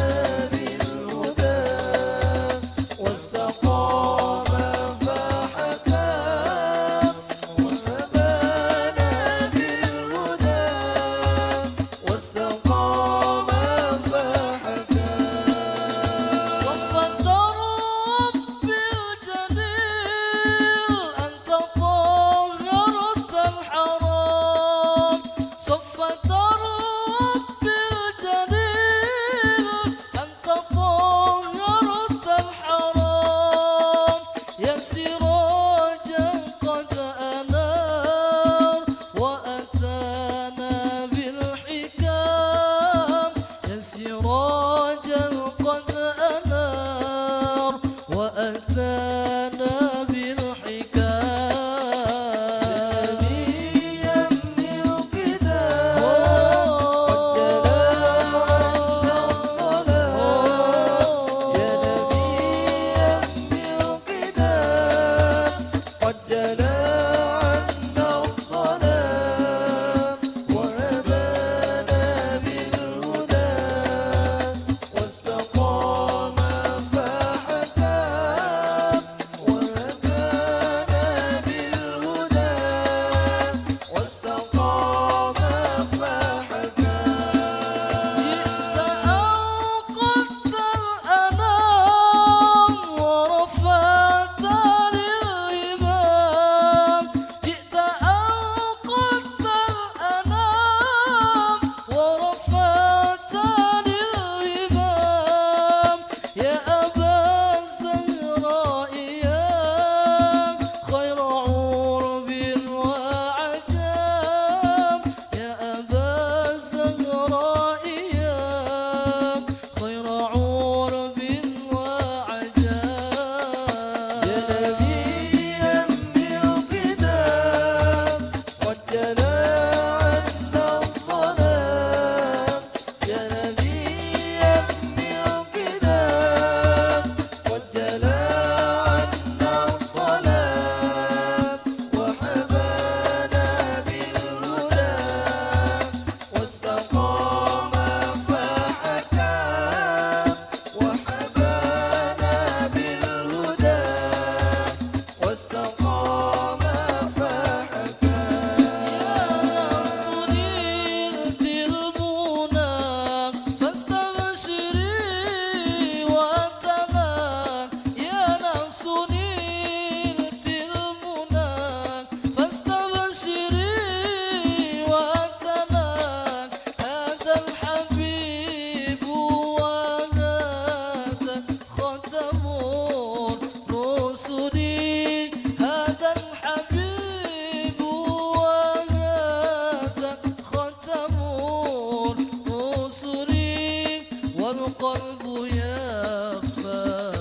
القلب يخفى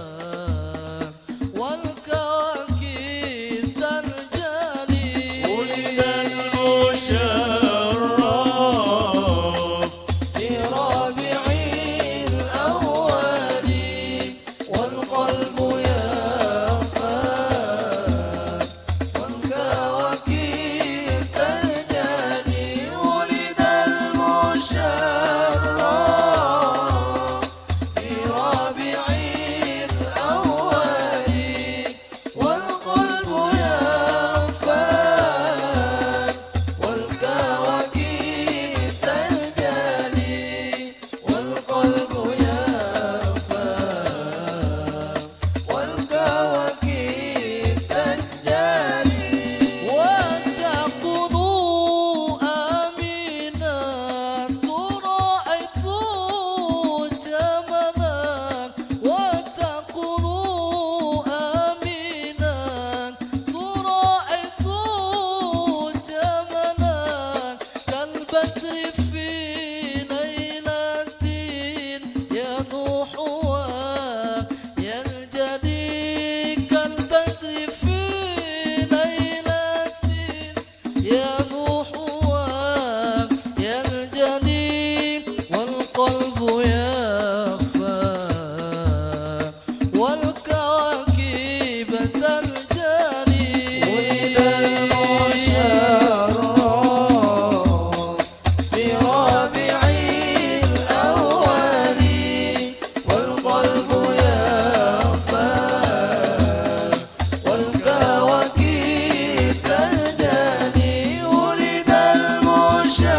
والكواكب تنجلي. ولد المشرف في ربيع الأول والقلب يخفى والكواكب تنجلي. ولد المشرف في ربيع الأول والقلب يخفى والكواكب تنجلي. والقلب يخفى والكواكب تنجلي. وتقول آمنة رأيت جمالا. وتقول آمنة رأيت جمالا. كالبدر في ليلة يضحى وينجلي. كالبدر في ليلة يضحى وينجلي. والقلب يخفى والكواكب تنجلي. ولد المشرف في ربيع الأول والقلب يخفى والكواكب تنجلي. ولد المشرف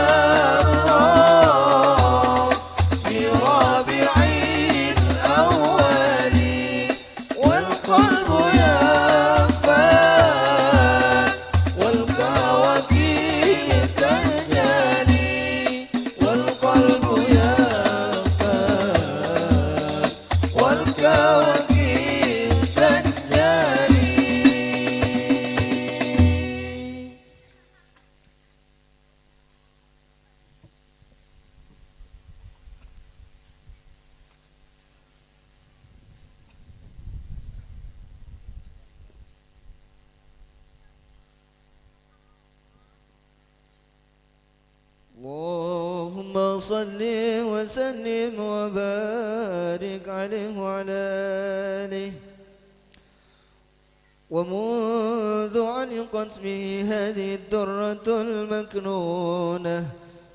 في ربيع الأول والقلب يخفى والكواكب تنجلي. والقلب يخفى والكواكب تنجلي. اللهم صل وسلم وبارك عليه وعلى آله. ومنذ علقت به هذه الدرة المكنونة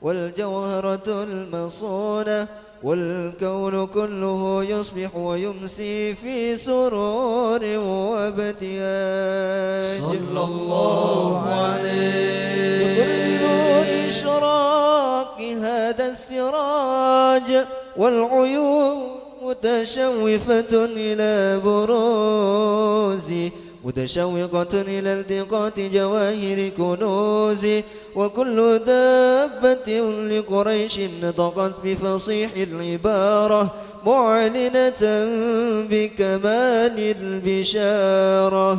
والجوهرة المصونة، والكون كله يصبح ويمسي في سرور وابتهاج. صلى الله عليه. وقل بنور إشراق هذا السراج، والعيون متشوفة إلى بروز، متشوقة إلى التقاط جواهر كنوز، وكل دابة لقريش نطقت بفصيح العبارة معلنة بكمال البشارة.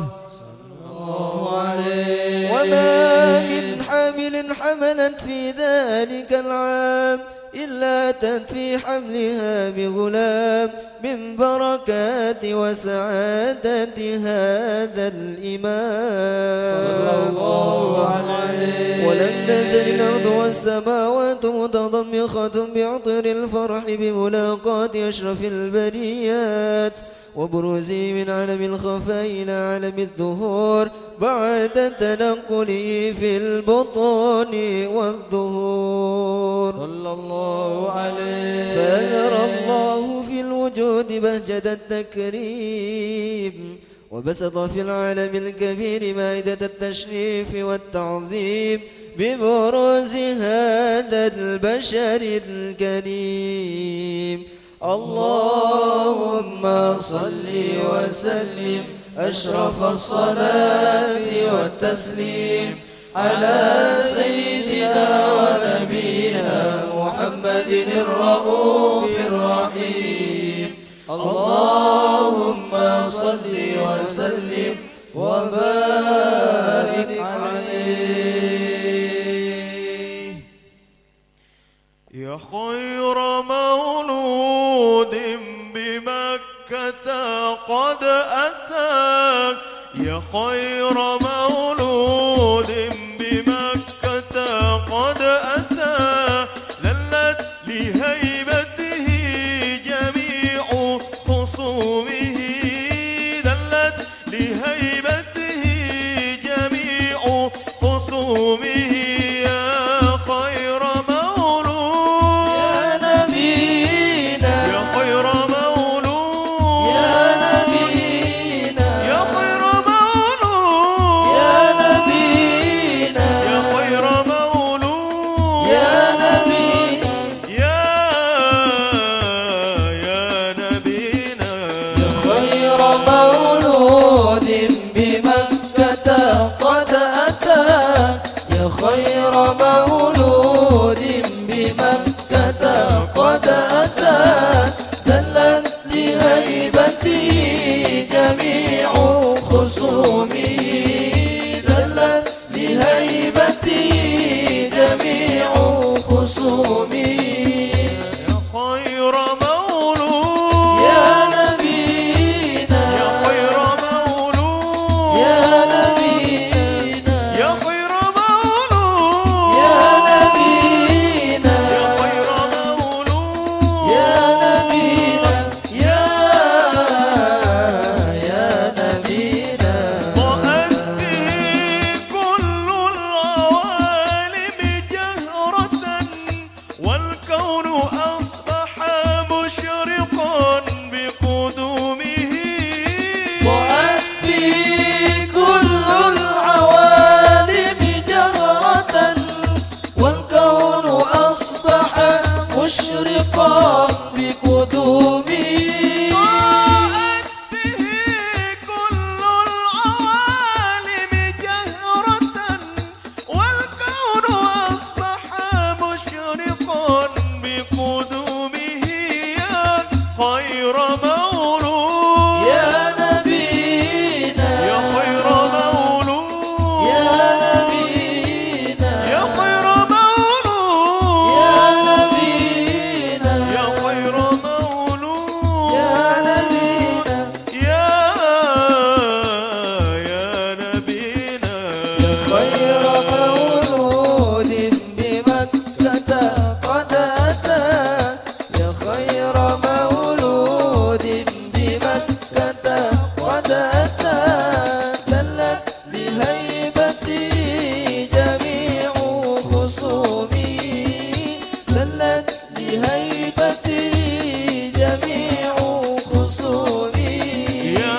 الله عليه. وما من حامل حملت في ذلك العام إلا أتت في حملها بغلام من بركات وسعادة هذا الإمام. صلى الله عليه. ولم تزل الأرض والسماوات متضمخة بعطر الفرح بملاقاة أشرف البريات وبروزه من عالم الخفاء إلى عالم الظهور بعد تنقله في البطون والظهور. صلى الله عليه. فأنار الله في الوجود بهجة التكريم، وبسط في العالم الكبير مائدة التشريف والتعظيم ببروز هذا البشر الكريم. اللهم صل وسلم أشرف الصلاة والتسليم على سيدنا ونبينا محمد الرؤوف الرحيم. اللهم صل وسلم وبارك عليه. يا خير مولود قد أتى، يا خير مولود بمكة قد أتى، ذلت لهيبته جميع خصومه، ذلت لهيبته جميع خصومه يا خير مولود. يا نبينا. يا خير مولود. يا نبينا. يا خير مولود. يا نبينا. يا خير مولود. يا نبينا. يا، يا نبينا. يا خير مولود بمكة قد أتى، يا خير مولود بمكة قد أتى، ذلت لهيبته جميع خصومه، ذلت لهيبته جميع خصومه. يا خير مولود. يا نبينا. يا خير مولود. يا نبينا. يا خير مولود. يا نبينا. يا خير مولود. يا نبينا. يا، يا نبينا. ضاءت به كل العوالم جهرة، والكون أصبح مشرقا بقدومه. ضاءت به كل العوالم جهرة، والكون أصبح مشرقا بقدومه. ضاءت به كل العوالم جهرة، والكون أصبح مشرقا بقدومه يا خير مولود. يا نبينا. يا خير مولود. يا نبينا. يا خير مولود. يا نبينا. يا خير مولود. يا نبينا. يا، يا نبينا. يا خير مولود بمكة قد أتى، يا خير مولود بمكة قد أتى، ذلت لهيبته جميع خصومه، ذلت لهيبته جميع خصومه. يا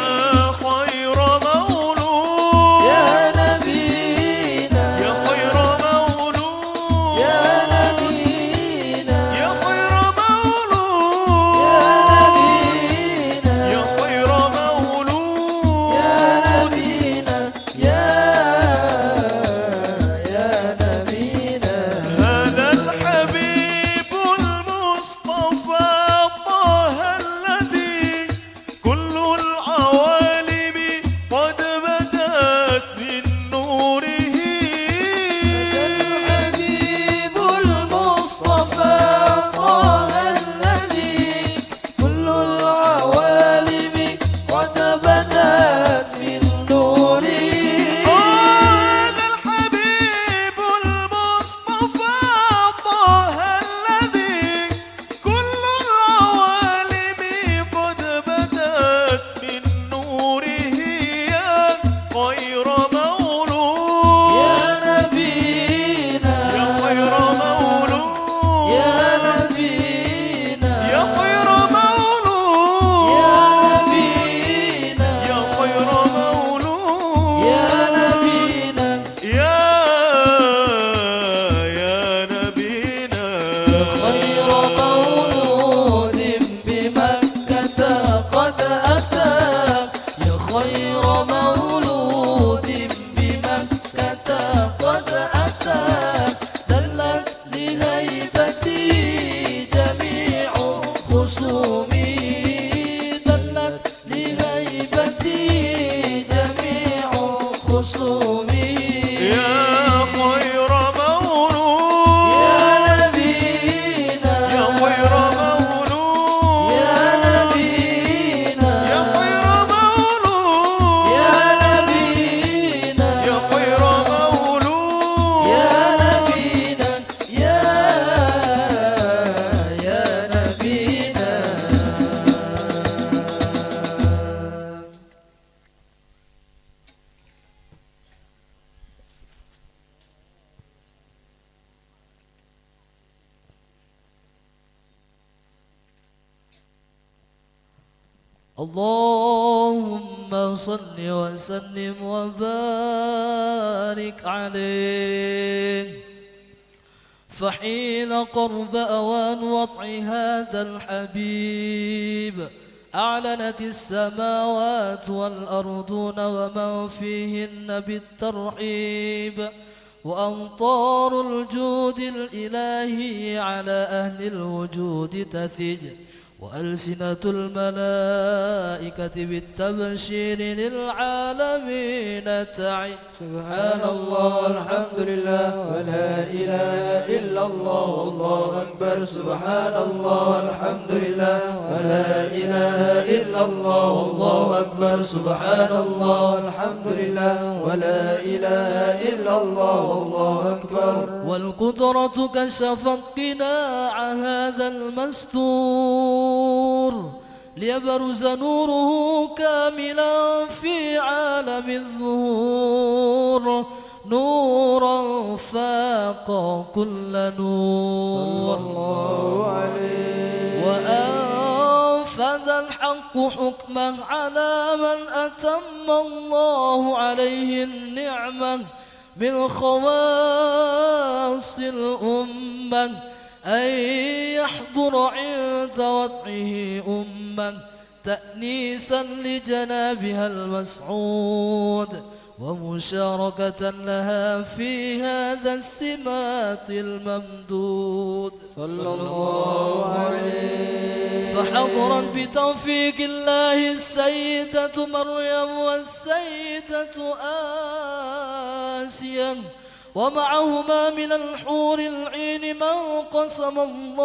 خير مولود. يا نبينا. يا خير مولود. يا نبينا. يا خير مولود. يا نبينا. يا خير مولود. يا نبينا. يا، يا نبينا. هذا الحبيب المصطفى اللهم صل وسلم وبارك عليه. فحين قرب أوان وضع هذا الحبيب، أعلنت السماوات والأرضون ومن فيهن بالترحيب، وأمطار الجود الإلهي على أهل الوجود تثج، وألسنة الملائكة بالتبشير للعالمين تعج. سبحان الله والحمد لله ولا إله إلا الله والله أكبر. سبحان الله والحمد لله ولا إله إلا الله والله أكبر. سبحان الله والحمد لله ولا إله إلا الله والله أكبر. والقدرة كشفت قناع هذا المستور ليبرز نوره كاملا في عالم الظهور، نورا فاق كل نور. صلى الله عليه. وأنفذ الحق حكمه على من أتم الله عليه النعمة، من خواص الأمة أن يحضر عند وضعه أمة تأنيسا لجنابها المسعود ومشاركة لها في هذا السمات الممدود. صلى الله عليه. فحضرت بتوفيق الله السيدة مريم والسيدة آسيا، ومعهما من الحور العين من قسم الله،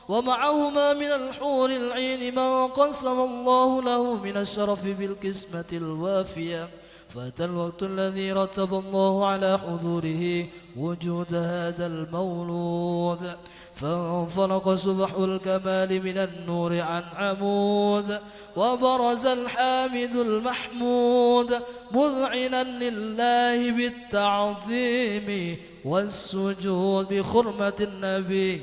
ومعهما من الحور العين من قسم الله له من الشرف بالقسمة الوافية. فأتى الوقت الذي رتب الله على حضوره وجود هذا المولود، فانفلق صبح الكمال من النور عن عمود، وبرز الحامد المحمود مذعنا لله بالتعظيم والسجود بحرمة النبي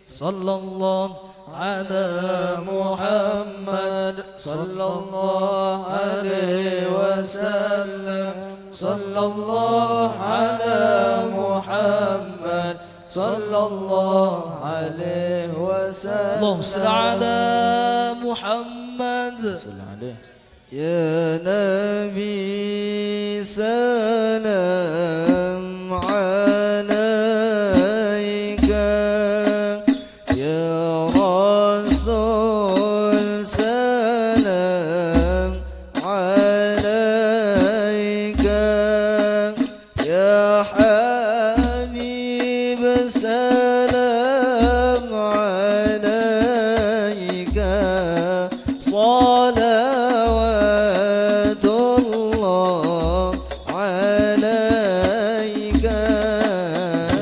صلى الله على محمد، صلى الله عليه وسلم، صلى الله على محمد، صلى الله عليه وسلم. اللهم صل على محمد. صلى عليه. يا نبي سلام عليك، يا رسول سلام عليك، يا حبيب سلام عليك، صلوات الله عليك.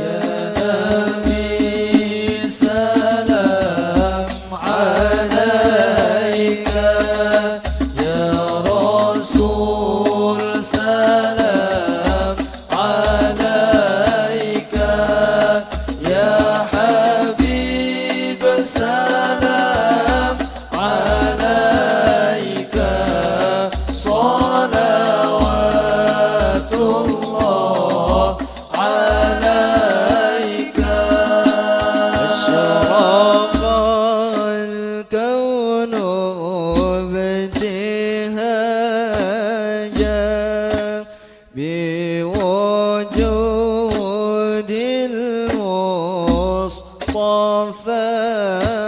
يا نبي سلام عليك، يا رسول سلام عليك، يا حبيب سلام عليك، صلوات الله عليك. أشرق الكون ابتهاجا بوجود المصطفى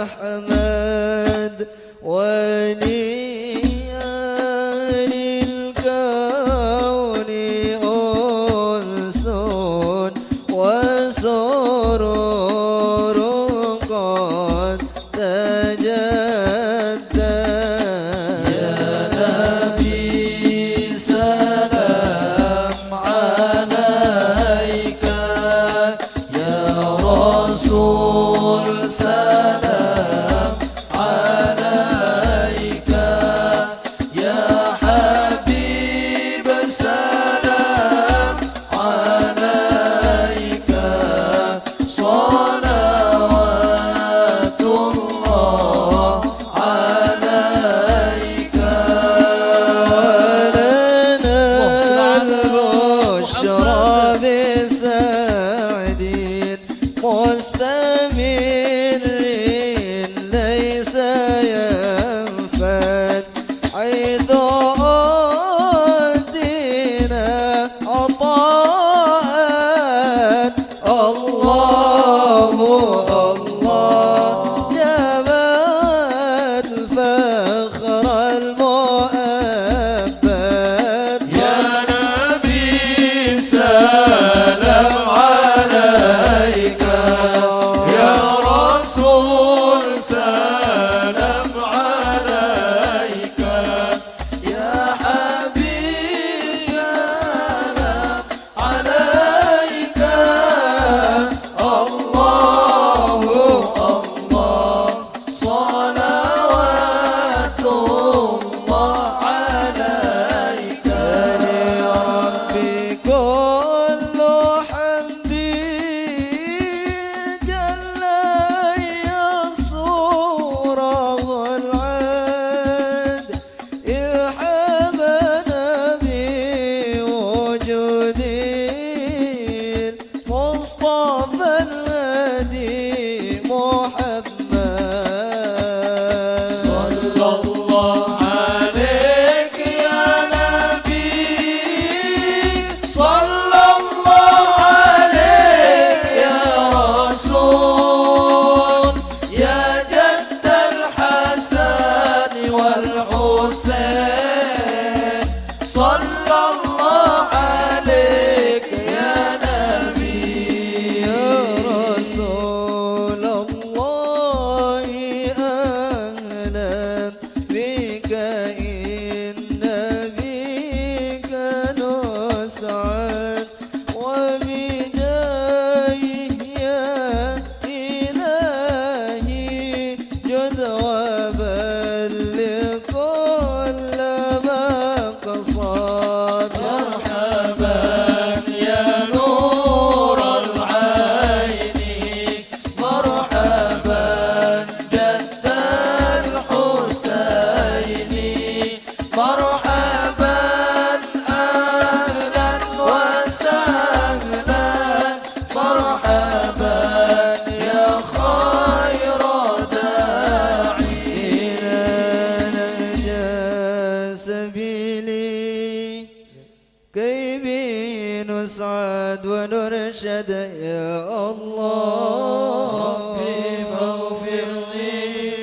أحمد، ولأهل الكون أنس وسرور قد تجدد. يا نبي سلام عليك، يا رسول سلام عليك، يا حبيب سلام عليك، صلوات الله مستمر ليس ينفد، حيث أعطينا عطاء. الله، الله، يا من الفخر المؤبد. يا نبي سلام عليك، يا رسول سلام عليك، يا حبيب سلام عليك، الله، الله، صلوات الله عليك. لربي كل حمدي جل أن يصوره العبد إذ حمد بوجود المصطفى الهادي محمد. صلى الله عليك يا نبي، صلى الله عليك يا رسول، يا جد الحسن والحسين، صلى الله عليك يا نبي. يا رسول الله، أهلا بك إن بك نسعد، وبجاهه يا إلهي جد وبلغ كل مقصد. مرحبا يا نور العين، مرحبا جد الحسين، مرحبا أهلا وسهلا، مرحبا يا خير داعي. إلى نهج سبيلي كي به نسعد ونرشد يا الله. ربي فاغفر لي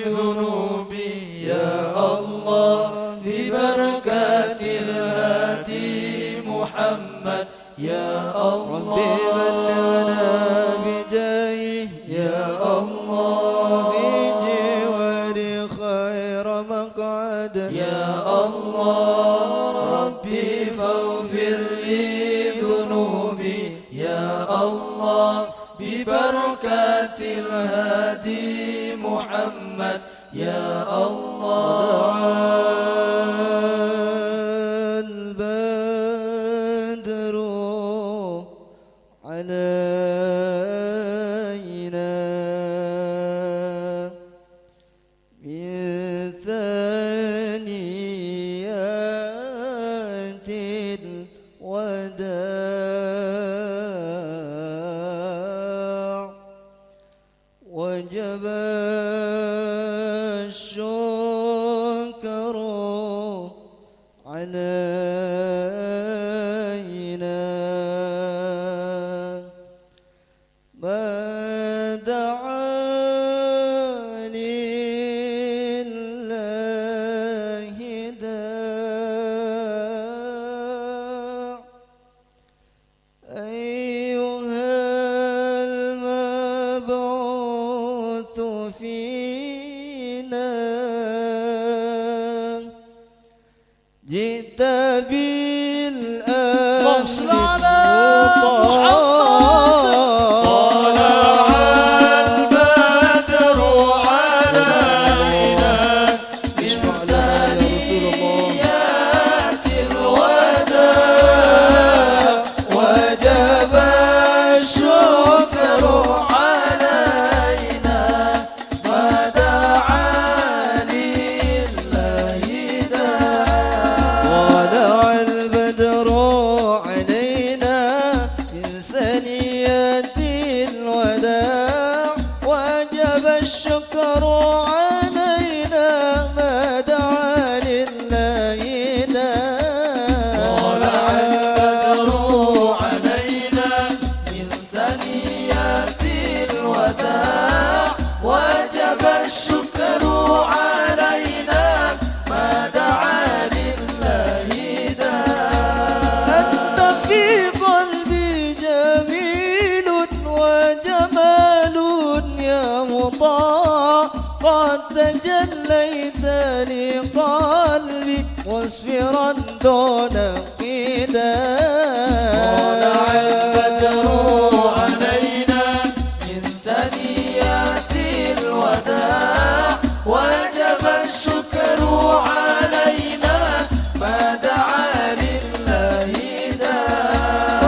ذنوبي يا الله، ببركة الهادي محمد يا الله. ربي بلغنا بجاهه يا الله، في جواري خير مقعد يا الله. ربي فاغفر لي ذنوبي يا الله، ببركة الهادي محمد يا الله. البدر علينا من ثنيات الوداع وجب الشكر علينا ما دعا لله داع. أيها المبعوث فينا، جئت بالأمر اللهم صل على المطاع. محمد. طلع البدر علينا من اشفع لنا يا رسول الله. ثنيات الوداع وجب الشكر علينا ما دعا لله داع. طلع البدر علينا قد تجليت لقلبي مسفرا دون انقطاع. طلع البدر علينا من ثنيات الوداع، وجب الشكر علينا ما دعا لله داع.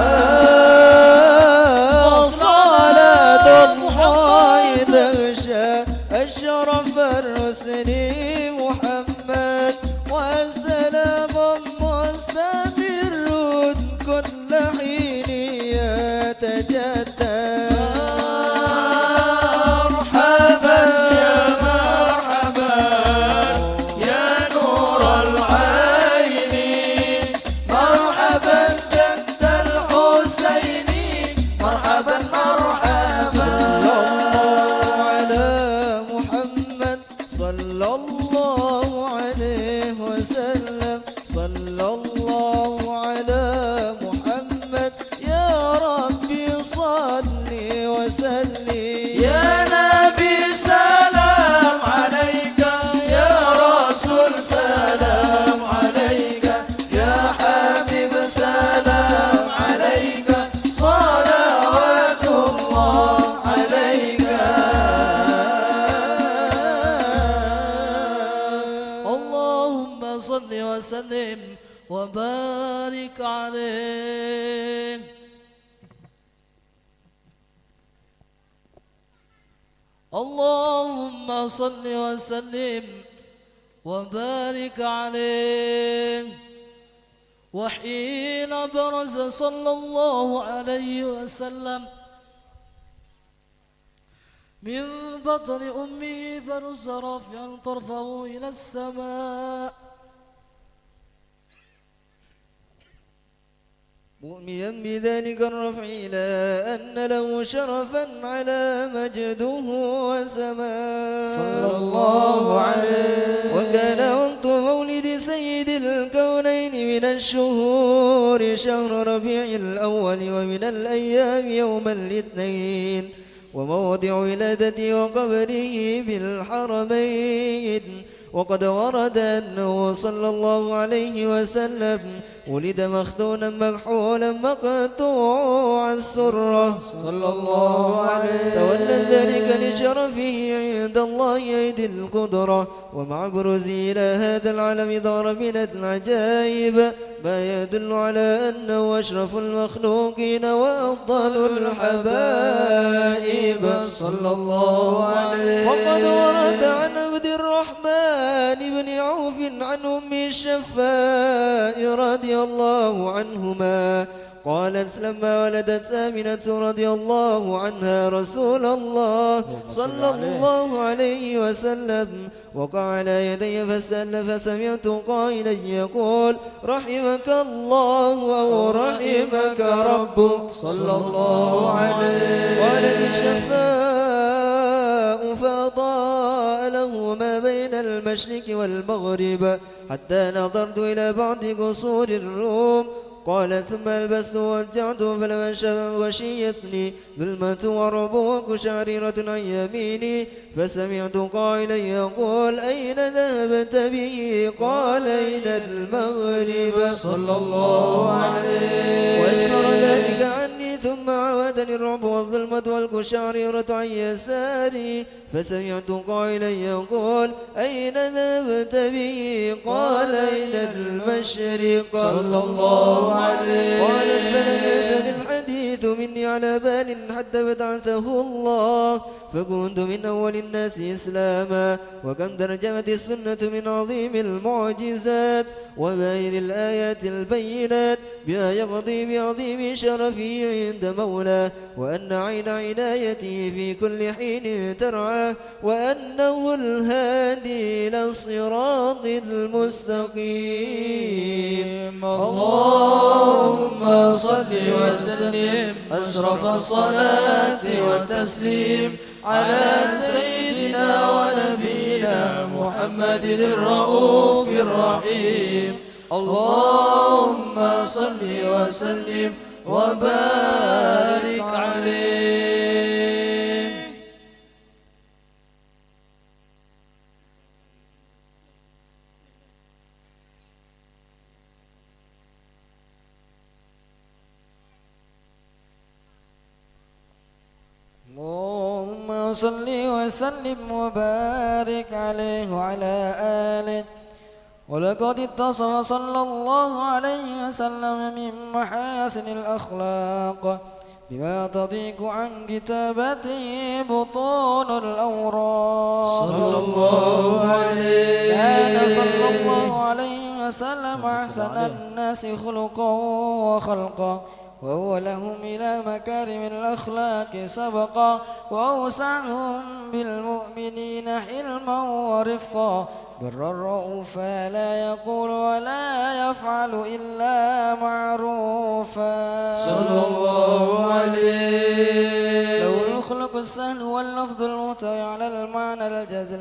وصلاة الله تغشى أشرف الرسل محمد، وسلام مستمر كل حين يتجدد. مرحبا يا مرحبا يا نور العين، مرحبا جد الحسين، مرحبا مرحبا. صلى الله على محمد، صلى الله عليه وسلم، صلى الله على محمد. يا ربي صل وسلم. يا نبي سلام عليك، يا رسول سلام عليك، يا حبيب سلام عليك، صلوات الله عليك. اللهم صل وسلم وبارك عليه. اللهم صل وسلم وبارك عليه. وحين برز صلى الله عليه وسلم من بطن أمه، برز رافعا طرفه إلى السماء، مؤميا بذلك الرفع إلى أن له شرفا على مجده وسماه. صلى الله عليه. وكان وقت مولد سيد الكونين من الشهور شهر ربيع الأول، ومن الأيام يوم الاثنين، وموضع ولادته وقبره بالحرمين. وقد ورد أنه صلى الله عليه وسلم ولد مختونا مكحولا مقطوع السرة. صلى الله عليه. تولى ذلك لشرفه عند الله أيدي القدرة، ومع بروزه إلى هذا العالم ظهر من العجائب ما يدل على أنه أشرف المخلوقين وأفضل الحبائب. صلى الله عليه. وقد ورد عن عبد الرحمن بن عوف عن أم الشفاء رضي الله عنهما قالت: لما ولدت آمنة رضي الله عنها رسول الله صلى الله عليه وسلم، وقع على يدي فسأل، فسمعت قائلا يقول: رحمك الله أو رحمك ربك. صلى الله عليه. قالت الشفاء فأضاء له ما بين المشرق والمغرب، حتى نظرت إلى بعض قصور الروم. قال: ثم ألبست ووجعت، فلما انشفت غشيتني ظلمة ورعب وقشعريرة عن يميني، فسمعت قائلا يقول: أين ذهبت به؟ قال: إلى المغرب. صلى الله عليه. وأسفر ذلك عني، ثم عاودني الرعب والظلمة والقشعريرة عن يساري، فسمعت قائلا يقول: أين ذهبت به؟ قال: إلى المشرق. صلى الله عليه. قالت: فلم يزل الحديث مني على بال حتى ابتعثه الله، فكنت من أول الناس إسلاما. وكم ترجمت السنة من عظيم المعجزات وباهر الآيات البينات بما يقضي بعظيم شرفه عند مولاه، وأن عين عنايته في كل حين ترعاه، وأنه الهادي إلى الصراط المستقيم. اللهم صل وسلم أشرف الصلاة والتسليم على سيدنا ونبينا محمد الرؤوف الرحيم. اللهم صل وسلم وبارك عليه. صل وسلم وبارك عليه وعلى آله. ولقد اتصف صلى الله عليه وسلم من محاسن الأخلاق بما تضيق عن كتابته بطون الأوراق. صلى الله عليه. كان صلى الله عليه وسلم أحسن الناس خلقا وخلقا، وأولهم إلى مكارم الأخلاق سبقا، وأوسعهم بالمؤمنين حلما ورفقا، برا رؤوفا لا يقول ولا يفعل إلا معروفا. صلى الله عليه. له الخلق السهل واللفظ المحتوي على المعنى الجزل.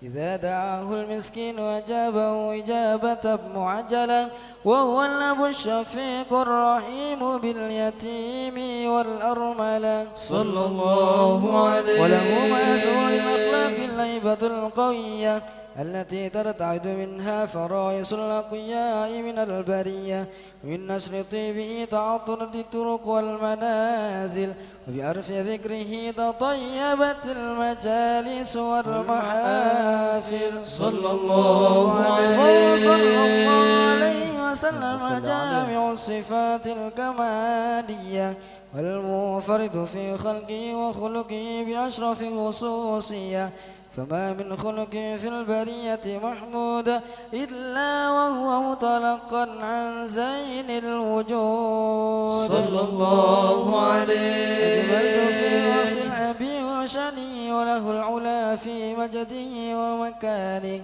إذا دعاه المسكين أجابه إجابة معجلة، وهو الأب الشفيق الرحيم باليتيم والأرملة. صلى الله عليه. وله مآسر الأخلاق الهيبة القوية، التي ترتعد منها فرائص الأقوياء من البرية، ومن نشر طيبه تعطرت الطرق والمنازل، وبأرف ذكره تطيبت المجالس والمحافل. صلى الله عليه. صلى الله عليه وسلم. وصلى عليه. جامع الصفات الكمالية، والمنفرد في خلقه وخلقه بأشرف الخصوصية، فما من خلق في البرية محمود إلا وهو متلقى عن زين الوجود. صلى الله عليه. أجملت في وصف الأبي وشأنه، وله العلا في مجده ومكانه.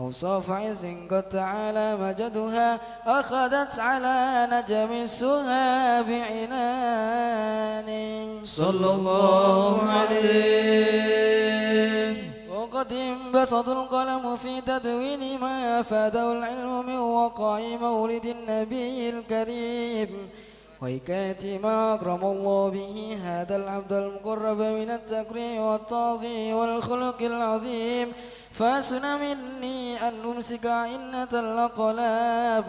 أوصاف عز قد تعالى مجدها، أخذت على نجم السهاب عنان. صلى الله عليه. وقد انبسط القلم في تدوين ما أفاده العلم من وقائع مولد النبي الكريم، وحكاية ما أكرم الله به هذا العبد المقرب من التكريم والتعظيم والخلق العظيم، فحسن مني أن أمسك أئنة الأقلام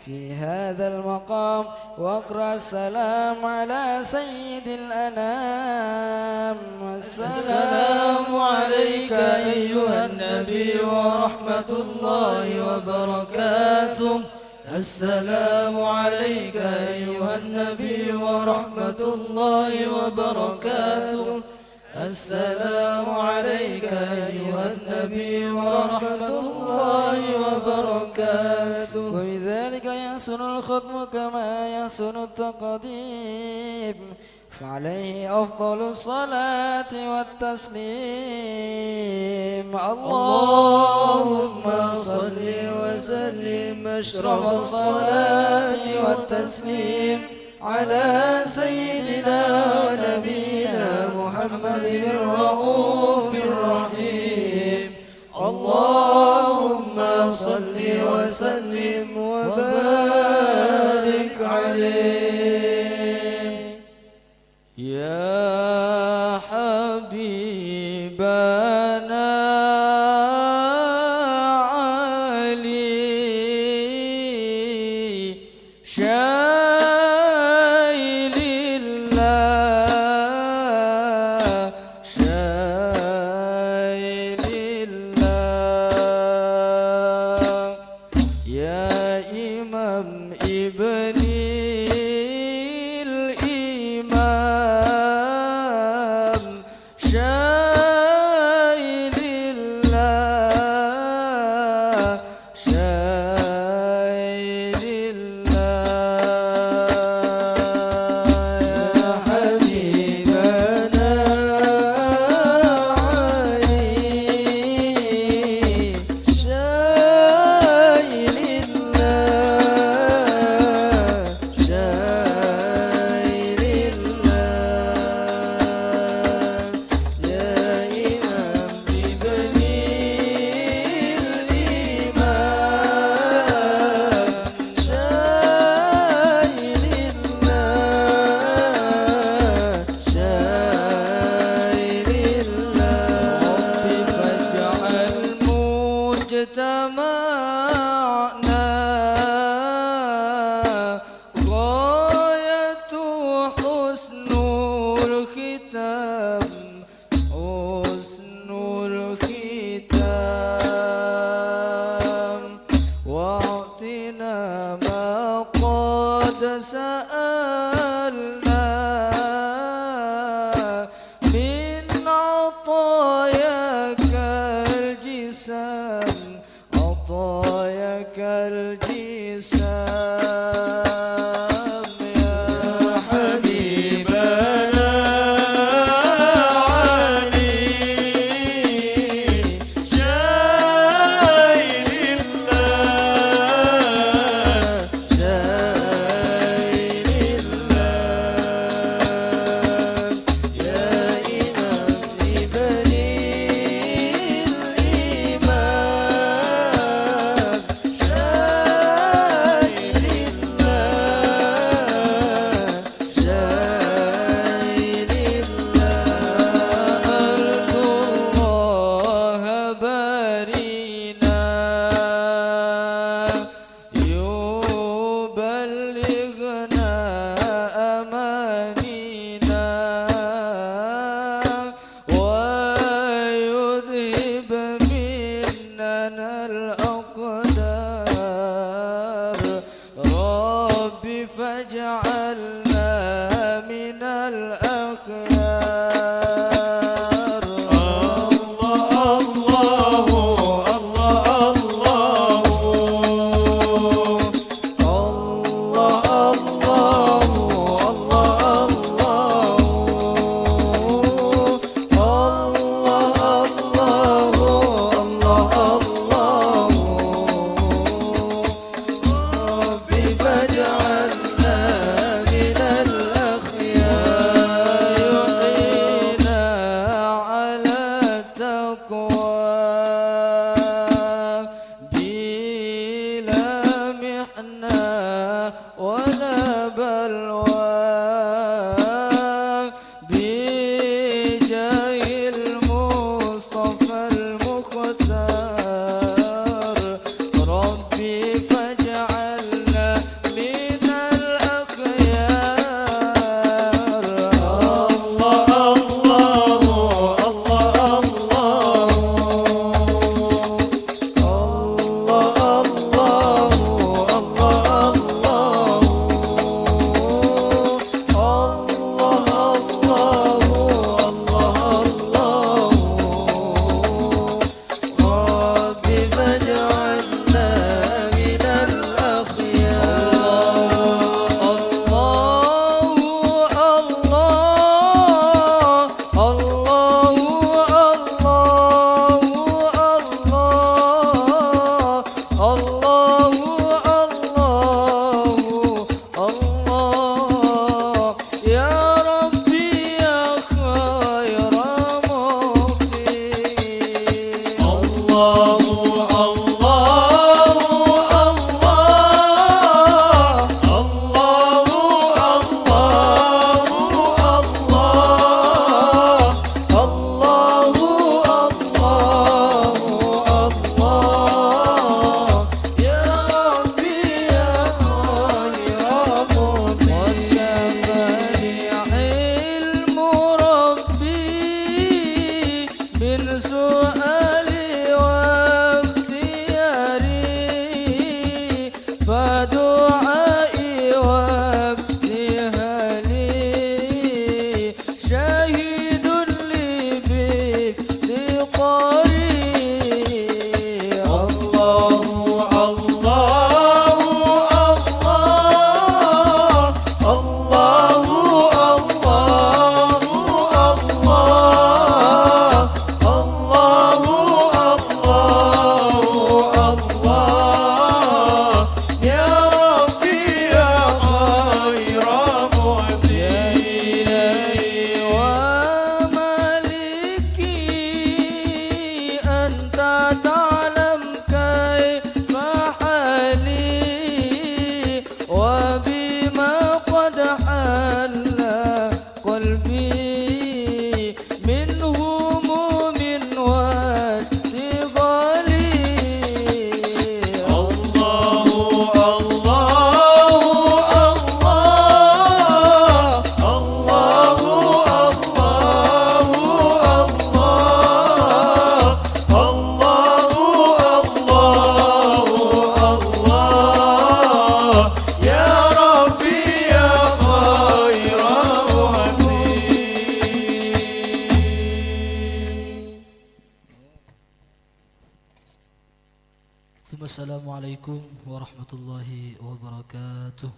في هذا المقام وأقرأ السلام على سيد الأنام. السلام عليك أيها النبي ورحمة الله وبركاته. السلام عليك أيها النبي ورحمة الله وبركاته. السلام عليك أيها النبي ورحمة الله وبركاته. وبذلك يحسن الختم كما يحسن التقديم، فعليه أفضل الصلاة والتسليم. اللهم صل وسلم أشرف الصلاة والتسليم على سيدنا ونبينا محمد الرؤوف الرحيم. اللهم صل وسلم وبارك عليه. يا حبيبنا علي، شايل الله، شايل الله. يا إمام ابن الإمام، شايل عطاياك الجسام، عطاياك الجسام يا حبيبنا علي. شاي لله، شاي لله، يا إمام بني الإمام. شاي لله، شاي لله، أرجو الله بارينا يبلغنا أمانينا ويذهب مننا الأقدار. رب فاجعلنا من الأخيار. الله، الله، الله، الله. الله، الله، الله، الله. الله، الله، الله، الله. رب فاجعلنا من الأخيار. يحيينا على التقوى بلا محنة ولا بلوى. بجاه المصطفى المختار، ربي فاجعلنا من الأخيار. الله، الله، الله، الله. الله، الله، الله، الله. الله، الله، الله، الله. رب فاجعلنا من الأخيار. الله، الله، الله، الله، الله. الله، الله، الله، يا ربي يا خير معطي. الله، الله، الله، الله، الله، الله. الله، الله، الله، يا ربي يا خير معطي. قد كفاني علم ربي من سؤالي واختياري. فدعائي وابتهالي شاهد لي بافتقاري. الله، الله، الله، الله، الله، الله، الله، الله، الله. يا ربي يا خير معطي. يا إلهي ومالكي، أنت تعلم كيف حالي وبما قد حل قلبي من هموم واشتغال. الله، الله، الله، الله، الله، الله، الله. Assalamualaikum warahmatullahi wabarakatuh.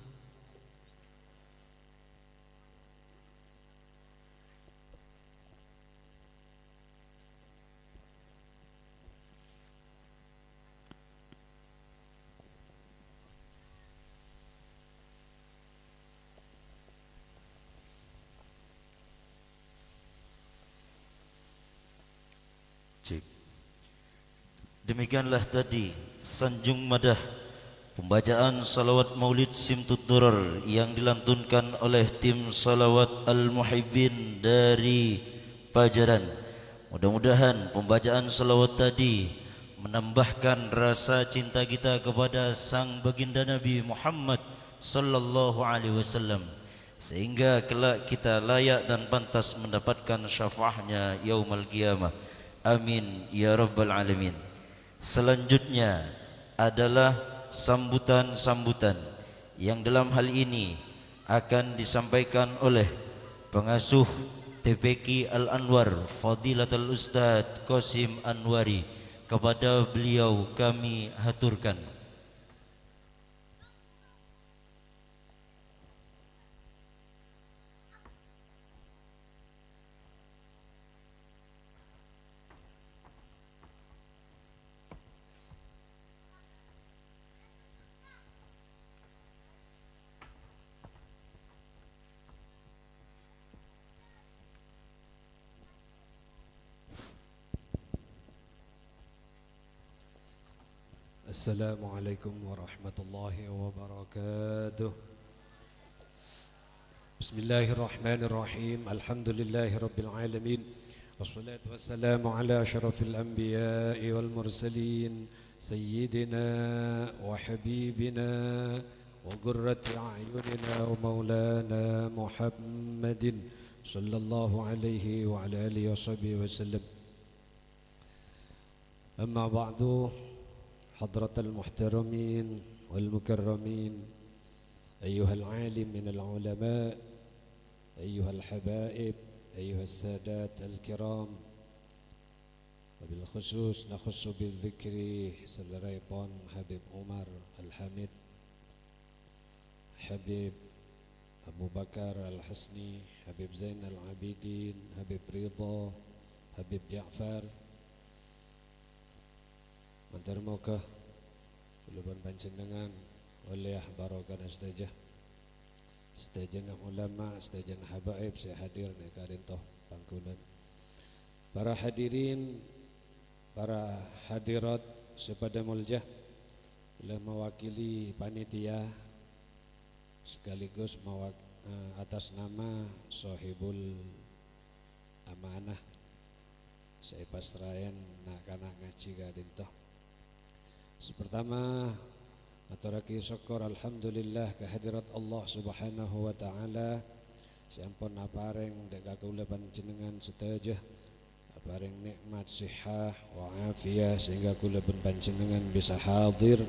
Cek. Demikianlah tadi sanjung madah pembacaan salawat Maulid Simtud Durar yang dilantunkan oleh tim salawat Al-Muhibbin dari Pajaran. Mudah-mudahan pembacaan salawat tadi menambahkan rasa cinta kita kepada Sang Baginda Nabi Muhammad sallallahu alaihi wasallam, sehingga kelak kita layak dan pantas mendapatkan syafaatnya yaumal qiyamah. Amin ya rabbal alamin. Selanjutnya adalah sambutan-sambutan yang dalam hal ini akan disampaikan oleh Pengasuh T P Q Al-Anwar, Fadilatul Ustadz Qasim Anwari. Kepada beliau kami haturkan. Assalamualaikum warahmatullahi wabarakatuh. Bismillahirrahmanirrahim. Alhamdulillahi rabbil alamin. Wassalatu wassalamu ala asyrafil anbiya'i wal mursalin, sayyidina wa habibina wa qurrati a'yunina wa maulana Muhammadin sallallahu alaihi wa ala alihi wa sahbihi wa sallam. Amma ba'du, hadratal muhtaramin wal mukarramin, ayyuhal alim minal ulama, ayyuhal habaib, ayyuhas sadat al kiram, wabil khusus nakhussu bidzikri salaraèpon Habib Umar Al-Hamid, Habib Abu Bakar Al-Hasni, Habib Zainal Abidin, Habib Ridho, Habib Ja'far. Mator moghâ kaulâ bân panjhennengngan ollèya barokana sadhâjâ. Sadhâjâna ulama, sadhâjâna habaib sè hadir nèka ka'dinto pangghungan. Para hadirin, para hadirat sè padâ molja, kaulâ mawakili panitia sekaligus mawak-, eh, atas nama Sohibul Amanah sè èpasraèn na'-kana' ngajhi ka'dinto. Sè partama, ngatorraghi sokkor, alhamdulillah, ka hadirat Allah Subhanahu wa Ta'ala sè ampon aparèng dâ' ka kaulâ panjhennengngan sadhâjâ, aparèng nè'mat sihah wa afiyah, sehingga kaulâ bân panjhennengngan bisa hadir,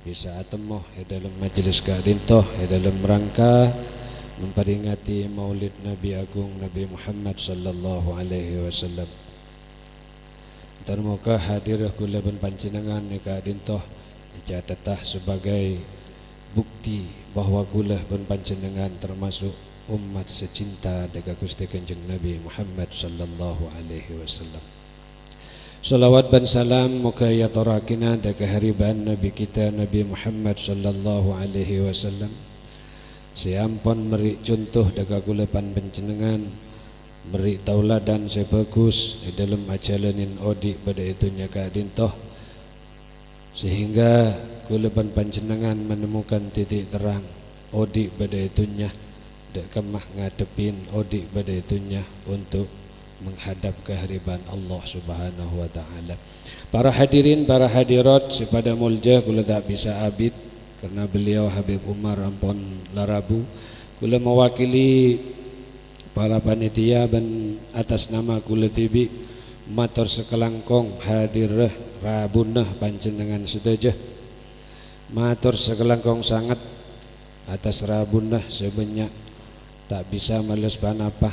bisa atemmo è dâlem majelis ka'dinto, è dâlem rangka memperingati Maulid Nabi Agung Nabi Muhammad sallallahu alaihi wasallam. Tor moghâ hadirra kaulâ bân panjhennengngan è ka'dinto ècathetta sebagai bukti bahwa kaulâ bân panjhennengngan termasuk ommat sè cinta dâ' ka Ghustè Kanjeng Nabi Muhammad sallallahu alaihi wasallam. Shalawat bân salam moghâ èatorraghina dâ' ka hariban Nabi kita Nabi Muhammad sallallahu alaihi wasallam, sè ampon mèrrè' conto dâ' ka kaulâ bân panjhennengngan, mèrrè' taoladhân sè bhâghus è dâlem ajhâlanè odi' bâdâ è dhunnya ka'dinto, sehingga kaulâ bân panjhennengngan menemukan titik terang odi' bâdâ è dhunnya, dâ' kemma ngadhebbhi odi' bâdâ è dhunnya untuk menghadap ka hariban Allah Subhanahu wa Ta'ala. Para hadirin, para hadirat sè padâ molja, kaulâ ta' bisa abit karena beliau Habib Umar ampon la rabu. Kaulâ mewakili para panitia bân atas nama kaulâ dhibi' mator sakalangkong hadirra rabuna panjhennengngan sadhâjâ. Mator sakalangkong sanget atas rabuna sè bânnya', ta' bisa males panapa.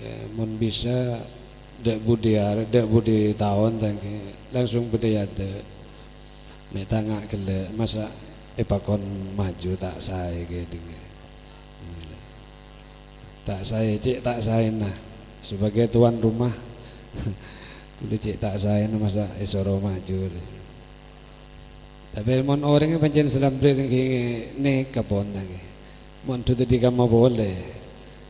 Eh, mon bisa, dâ' budi arè, dâ' budi taon, tangkè langsung bâdâ è adâ'. Mè' tanga' ghellâ', masa' èpakon maju ta' saè kèdhingnga. Ta' saè, cè' ta' saèna. Sebagai tuan rumah, kulâ cè' ta' saèna masa' èsoro maju. Tapè mon orèngnga pancèn salambrè nèka pon ta' ghi. Mon dhu dhâddhi kamma polè.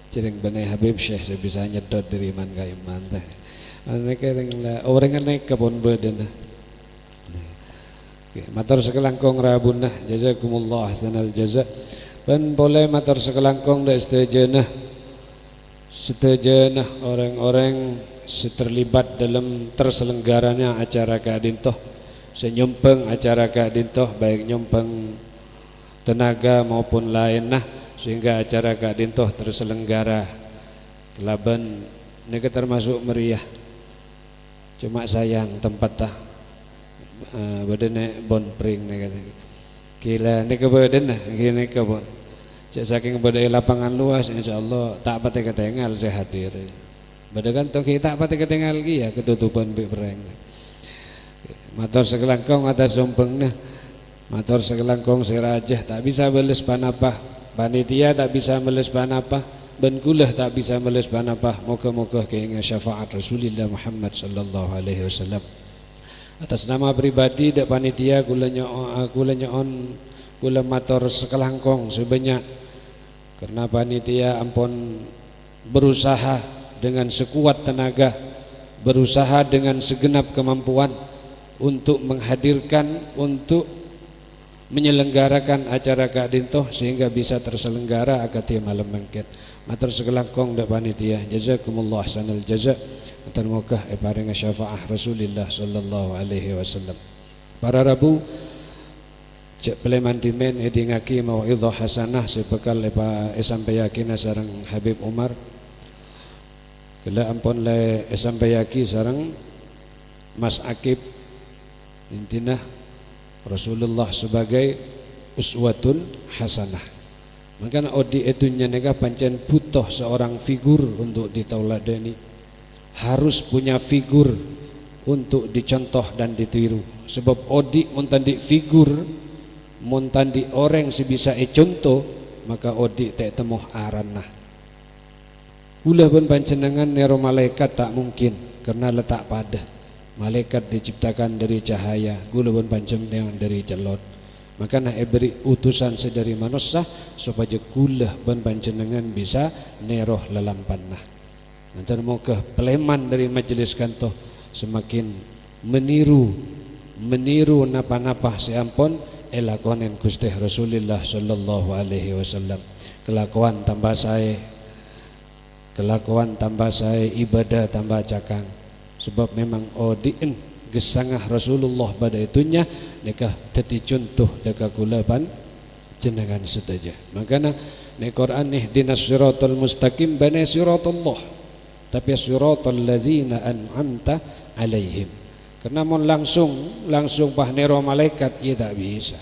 Jhâreng bânnè Habib Syekh sè bisa nyedot dhâri man ka iman ta'. Anèka rèng la-, orèngnga nèka pon bâdâna. Oke, mator sakalangkong rabuna, jazakumullah ahsanal jaza. Bân polè mator sakalangkong dâ' sadhâjâna, sadhâjâna orèng-orèng sè terlibat dalam terselenggaranya acara ka'dinto, sè nyombhâng acara ka'dinto, baik nyombhâng tenaga maupun laènna, sehingga acara ka'dinto terselenggara kalabân nèka termasuk meriah. Cuma sayang, tempatta, eh, bâdâ nè' bon pring nèka. Ghilâ nèka bâdâna, ghi nèka pon. Cè' sakèng bâdâ è lapangan luas, insyaallah ta' patè katèngal sè hadir. Bâdâ kantong ghi ta' patè katèngal ghi ya, katutupan bi' pring. Mator sakalangkong atas sombhângnga. Mator sakalangkong sè rajâ, ta' bisa bâles pa-napa. Panitia ta' bisa bâles pa-napa. Bân kulâ ta' bisa bâles pa-napa. Moghâ-moghâ kèngèng syafaat Rasulillah Muhammad sallallahu alaihi wasallam. Atas nama pribadi dâ' panitia, kulâ nyo'o-, kulâ nyo'on, kulâ mator sakalangkong sè bânnya'. Karena panitia ampon berusaha dengan sekuat tenaga, berusaha dengan segenap kemampuan untuk menghadirkan, untuk menyelenggarakan acara ka'dinto sehingga bisa terselenggara akadhi malem mangkèn. Mator sakalangkong dâ' panitia, jazakumullah ahsanal jaza. Mator moghâ èparèngè syafaat Rasulillah sallallahu alaihi wasallam. Para rabu, jhâ' palèman dhimèn èdingngaghi mau'idhah hasanah sè bhâkal èpa-, èsampèyaghinah sareng Habib Umar. Ghellâ' ampon la èsampèyaghi sareng Mas Akib. Intina, Rasulullah sebagai uswatun hasanah. Mangkana odi' è dhunnya nèka pancèn bhuto seorang figur untuk ditauladani. Harus punya figur untuk dicontoh dan ditiru. Sabâb odi' mon ta' andi' figur, mon ta' andi' orèng sè bisa èconto, maka odi' ta' ètemmo arana. Kulâ bân panjhennengngan nèro malaèkat ta' mungkin, karna la ta' padâ. Malaèkat diciptakan dâri cahaya, kulâ bân panjhennengngan dâri cellot. Mangkana èbherri' utusan sè dâri manossa, sopajâ kulâ bân panjhennengngan bisa nèro lalampanna. Mator moghâ palèman dâri majelis ka'dinto semakin meniru, meniru napa-napa sè ampon èlakonè Ghustè Rasulillah sallallahu alaihi wasallam. Kalakowan tamba saè, kalakowan tamba saè, ibadah tamba cakang. Sabâb memang odi'en ghâssangnga Rasulullah bâdâ è dhunnya nèka dhâddhi conto dâ' ka kulâ bân panjhennengngan sadhâjâ. Mangkana, nè Qur'an, "Ihdinas siratal mustaqim," bânnè siratallah. Tapè siratal ladzina an'amta 'alaihim. Karna mon langsung, langsung pas nèro malaèkat, iyâ ta' bisa.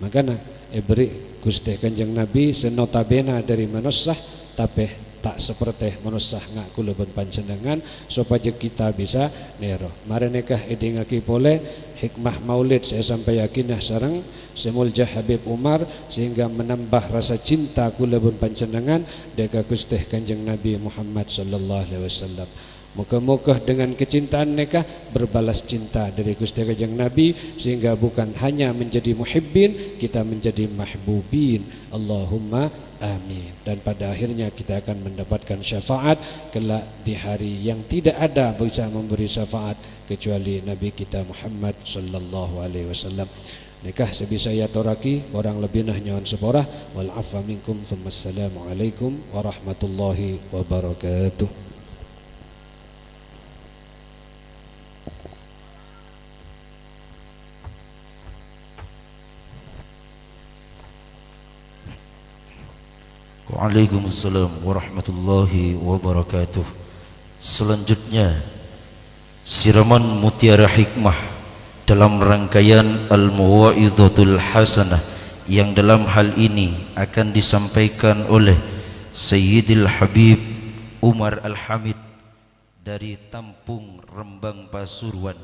Mangkana, èbherri' Ghustè Kanjeng Nabi sè notabene dâri manossa, tapè ta' sapertè manossa nga' kulâ bân panjhennengngan, sopajâ kita bisa nèro. Marè nèka èdingngaghi polè hikmah maulid sè èsampèyaghinah sareng sè molja Habib Umar, sehingga menambah rasa cinta kulâ bân panjhennengngan dâ' ka Ghustè Kanjeng Nabi Muhammad sallallahu alaihi wasallam. Moghâ-moghâ dengan kecintaan nèka berbalas cinta dâri Ghustè Kanjeng Nabi, sehingga bukan hanya menjadi muhibbin, kita menjadi mahbubin. Allahumma amin. Dan pada akhirnya kita akan mendapatkan syafaat kelak di hari yang tidak ada bisa memberi syafaat kecuali Nabi kita Muhammad sallallahu alaihi wasallam. Nèka sè bisa èyatorraghi, korang lebbina nyo'on sapora. Wal afwa minkum, tsumma assalamualaikum warahmatullahi wabarakatuh. Waalaikumsalam warahmatullahi wabarakatuh. Selanjutnya, siraman mutiara hikmah dalam rangkaian Al-Mau'izatul Hasanah yang dalam hal ini akan disampaikan oleh Sayyidil Habib Umar Al-Hamid dari Tampung Rembang Pasuruan,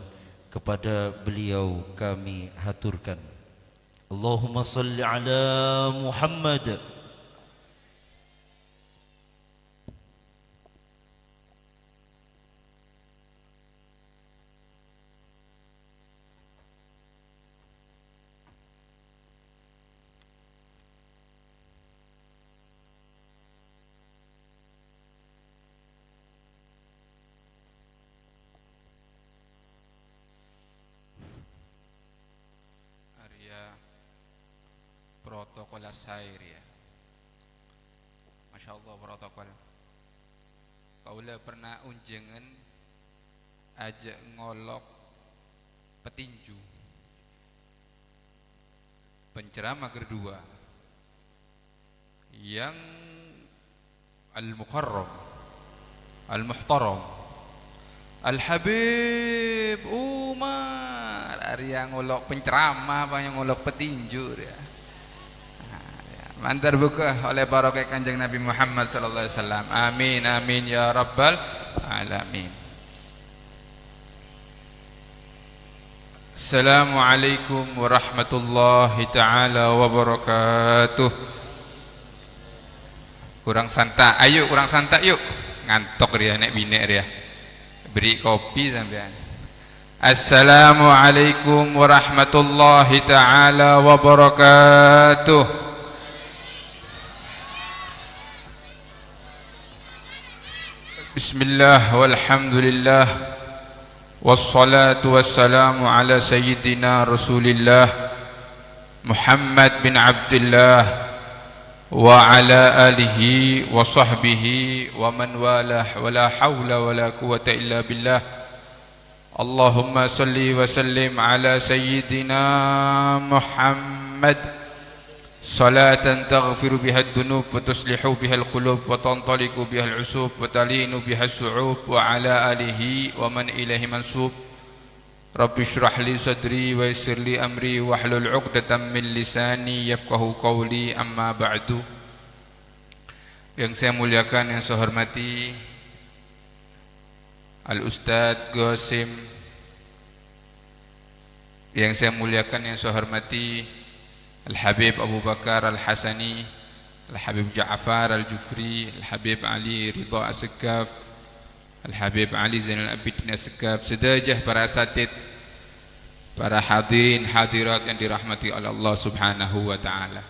Kepada beliau kami haturkan. Allahumma salli ala Muhammad. Arèya protokol saè rèya. Masya Allah, protokol. Kaulâ pernah onjhângan ajâk ngolok petinju. Penceramah kedua yang al-mukarram, al-muhtaram, Al-Habib Umar, arèya ngolok penceramah apa yang ngolok petinju, ya. Nah, ya. Mandhâr bhuka oleh barokah Kanjeng Nabi Muhammad sallallahu alaihi wasallam. Amin, amin, ya rabbal alamin. Assalamualaikum warahmatullahi taala wabarakatuh. Kurang santa', ayo kurang santa', yuk. Ngantok rèya, nè'-binè' rèya. Beri kopi sampèyan. Assalamualaikum warahmatullahi taala wabarakatuh. Bismillah, walhamdulillah. Wassalatu wassalamu ala sayyidina Rasulillah Muhammad bin Abdillah wa ala alihi wa sahbihi wa man walah, wa la haula wa la quwwata illa billah. Allahumma salli wa sallim ala sayyidina Muhammad. Salatan taghfiru bihad dunub wa tuslihu bihal qulub wa tantaliqu bihal usub wa talinu bihas su'ub wa ala alihi wa man ilaihi mansub. Rabbi shrah li sadri wa yassir li amri wahlul 'uqdatam min lisani yafqahu qawli, amma ba'du. Yang saya muliakan, yang saya hormati, Al-Ustadz Qasim, yang saya muliakan, yang saya hormati, Al-Habib Abu Bakar Al-Hasani, Al-Habib Ja'far Al-Jufri, Al-Habib Ali Ridha Assegaf, Al-Habib Ali Zainal Abidin Assegaf, sadhâjâ para asatidz, para hadirin hadirat yang dirahmati oleh Allah Subhanahu wa Ta'ala.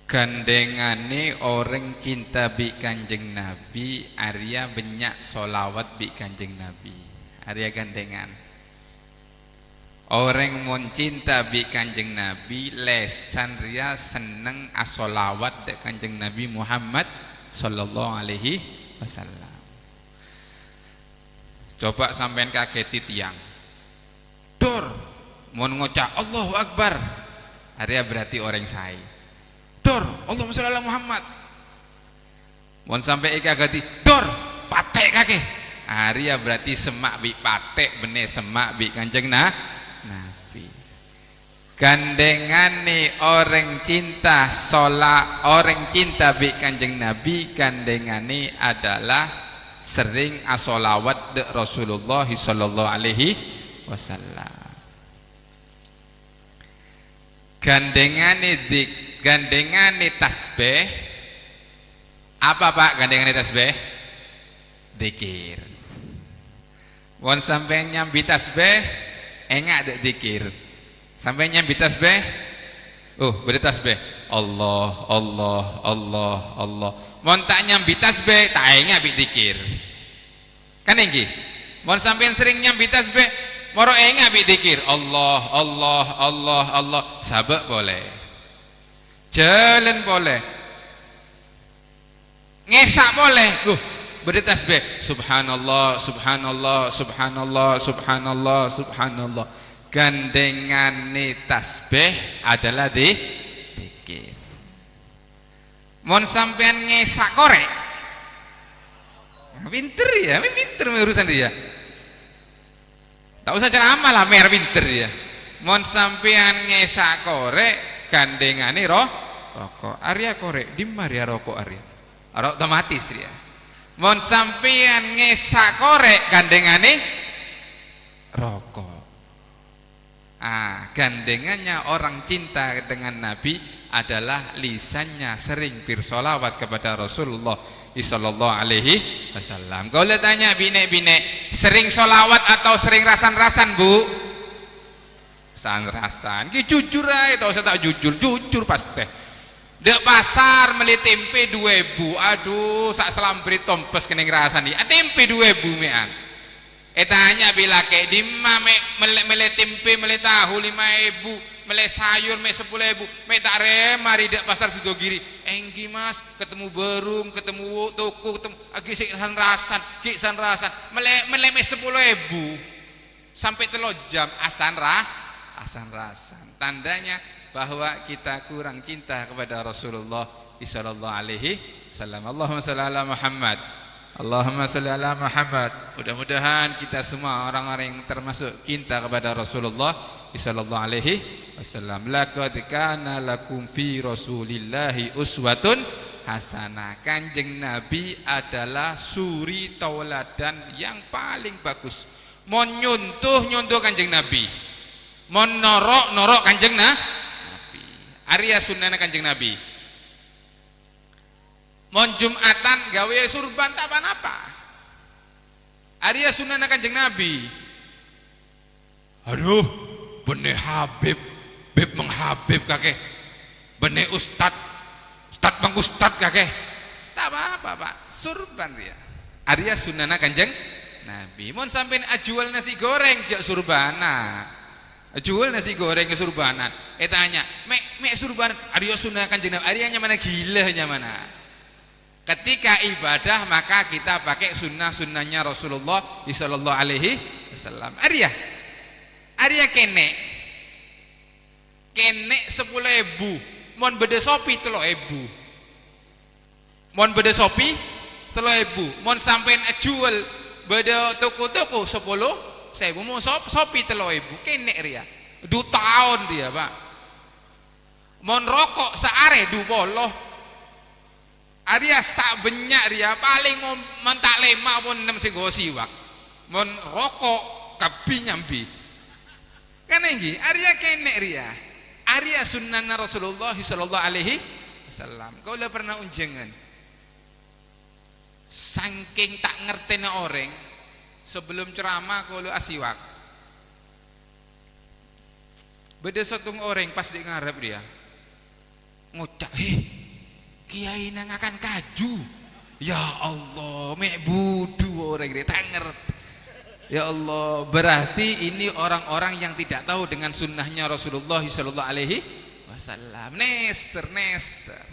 Ghândhènganè orèng cinta bi' Kanjeng Nabi, arèya bânnya' sholawat bi' Kanjeng Nabi. Arèya ghândhèngan. Orèng mon cinta bi' Kanjeng Nabi, lèsan rèya senneng asholawat dâ' Kanjeng Nabi Muhammad sallallahu alaihi wasallam. Coba sampèyan kaghètè tèyang. Dor, mon ngoca' "Allahu Akbar", arèya berarti orèng saè. Dor, "Allahumma sholli ala Muhammad". Mon sampè' èkaghâtè, "Dor, patè' kakè". Arèya berarti semma' bi' patè', bânnè semma' bi' Kanjeng Na-, Nabi. Ghândhènganè orèng cinta sola-, orèng cinta bi' Kanjeng Nabi, ghândhènganè adalah serrèng asholawat dâ' Rasulullah sallallahu alaihi wasallam. Ghândhènganè dik-, ghândhènganè tasbih. Apa, Pak, ghândhènganè tasbih? Dzikir. Mon sampèyan nyambi tasbih, enga' dâ' dzikir. Sampèyan nyambi tasbih? Oh, bâdâ tasbih. Allah, Allah, Allah, Allah. Mon ta' nyambi tasbih, ta' enga' bi' dzikir. Kan èngghi? Mon sampèyan serrèng nyambi tasbih, moro enga' bi' dzikir. Allah, Allah, Allah, Allah. Sabâ' polè. Jhâlân polè. Ngèsa' polè. Loh, bâdâ tasbih. Subhanallah, subhanallah, subhanallah, subhanallah, subhanallah. Ghândhènganè tasbih adalah dzi-, dzikir. Mon sampèyan ngèsa' korè', pinter ya, pinter urusan dia. Ta' osa ceramah lah, mèr pinter ya. Mon sampèyan ngèsa' korè', ghândhènganè ro-, roko'. Arèya korè', dimma rèya roko' arèya? Aro otomatis rèya. Mon sampèyan ngèsa' korè', ghândhènganè Ah, gandengannya orang cinta dengan Nabi adalah lisannya sering bersolawat kepada Rasulullah sallallahu alaihi wasallam. Kaulâ tanya binè'-binè', sering solawat atau sering rasan-rasan, Bu? San-rasan. Ki jujur aja, tao sè ta' jujur, jujur pastè. Dâ' pasar mellè tempe dua èbu. Aduh, sa' salambri tompes kennèng rasan. Ah, tempe dua èbu mè'an. Ètanya bi' lakè', "Dimma mè' mellè, mellè tempe, mellè tahu lima èbu, mellè sayur mè' sapolo èbu, mè' ta' rèma rè dâ' pasar Sidogiri?" "Èngghi, Mas, ketemu bârung, ketemu wo-, toko, ketemu, ah, ghi' sè san-rasan, ghi' san-rasan." Mellè, mellè mè' sapolo èbu. Sampai tello jam asan ra-, asan-rasan. Tandanya bahwa kita kurang cinta kepada Rasulullah sallallahu alaihi wasallam. Allahumma shalli ala Muhammad. Allahumma shalli ala Muhammad. Mudah-mudahan kita semua orang-orang yang termasuk cinta kepada Rasulullah sallallahu alaihi wasallam. Laqad kana lakum fi Rasulillahi uswatun hasanah. Kanjeng Nabi adalah suri tauladan yang paling bagus. Mon nyonto, nyonto Kanjeng Nabi. Mon noro', noro' Kanjeng Na-, Nabi. Arèya sunnana Kanjeng Nabi. Mon Jum'atan ghâbây surban ta' pa-napa. Arèya sunnana Kanjeng Nabi. Aduh, bânnè Habib, Bib mèng Habib kakè. Bânnè ustad, ustad mèng ustad kakè. Ta' pa-apa, Pak. Surban rèya. Arèya sunnana Kanjeng Nabi. Mon sampèyan ajhuwâl nasi goreng, jhâ' surbana. Ajhuwâl nasi goreng kasurbanan. Ètanya, "Mè', mè' surban?" "Arèya sunnah Kanjeng Nabi." Arèya nyamana ghilâ nyamana. Ketika ibadah, maka kita pakai sunnah-sunnahnya Rasulullah sallallahu alaihi wasallam. Arèya. Arèya kènè'. Kènè' sapolo èbu. Mon bâdâ sopi, tello èbu. Mon bâdâ sopi, tello èbu. Mon sampèyan ajhuwâl bâdâ toko-toko, sapolo sèbu. Mon sop-, sopi, tello èbu. Kènè' rèya. Du taon rèya, Pak. Mon roko' saarè, du polo. Arèya sabânnya' rèya, palèng mon, mon ta' lèma' pon ennem sè ngghâbây siwak. Mon roko' kabbhi nyambi. Kan èngghi, arèya kènè' rèya. Arèya sunnana Rasulullah sallallahu alaihi wasallam. Kaulâ pernah onjhângan. Sangking ta' ngartèna orèng, sebelum ceramah kaulâ asiwak. Bâdâ sèttong orèng pas dâri ngarep rèya. Ngoca', "Hè, kiyaina ngakan kaju." Ya Allah, mè' budhu orèng rè, ta' ngartè. Ya Allah, berarti ini orang-orang yang tidak tahu dengan sunnahnya Rasulullah sallallahu alaihi wasallam. Nèser, nèser.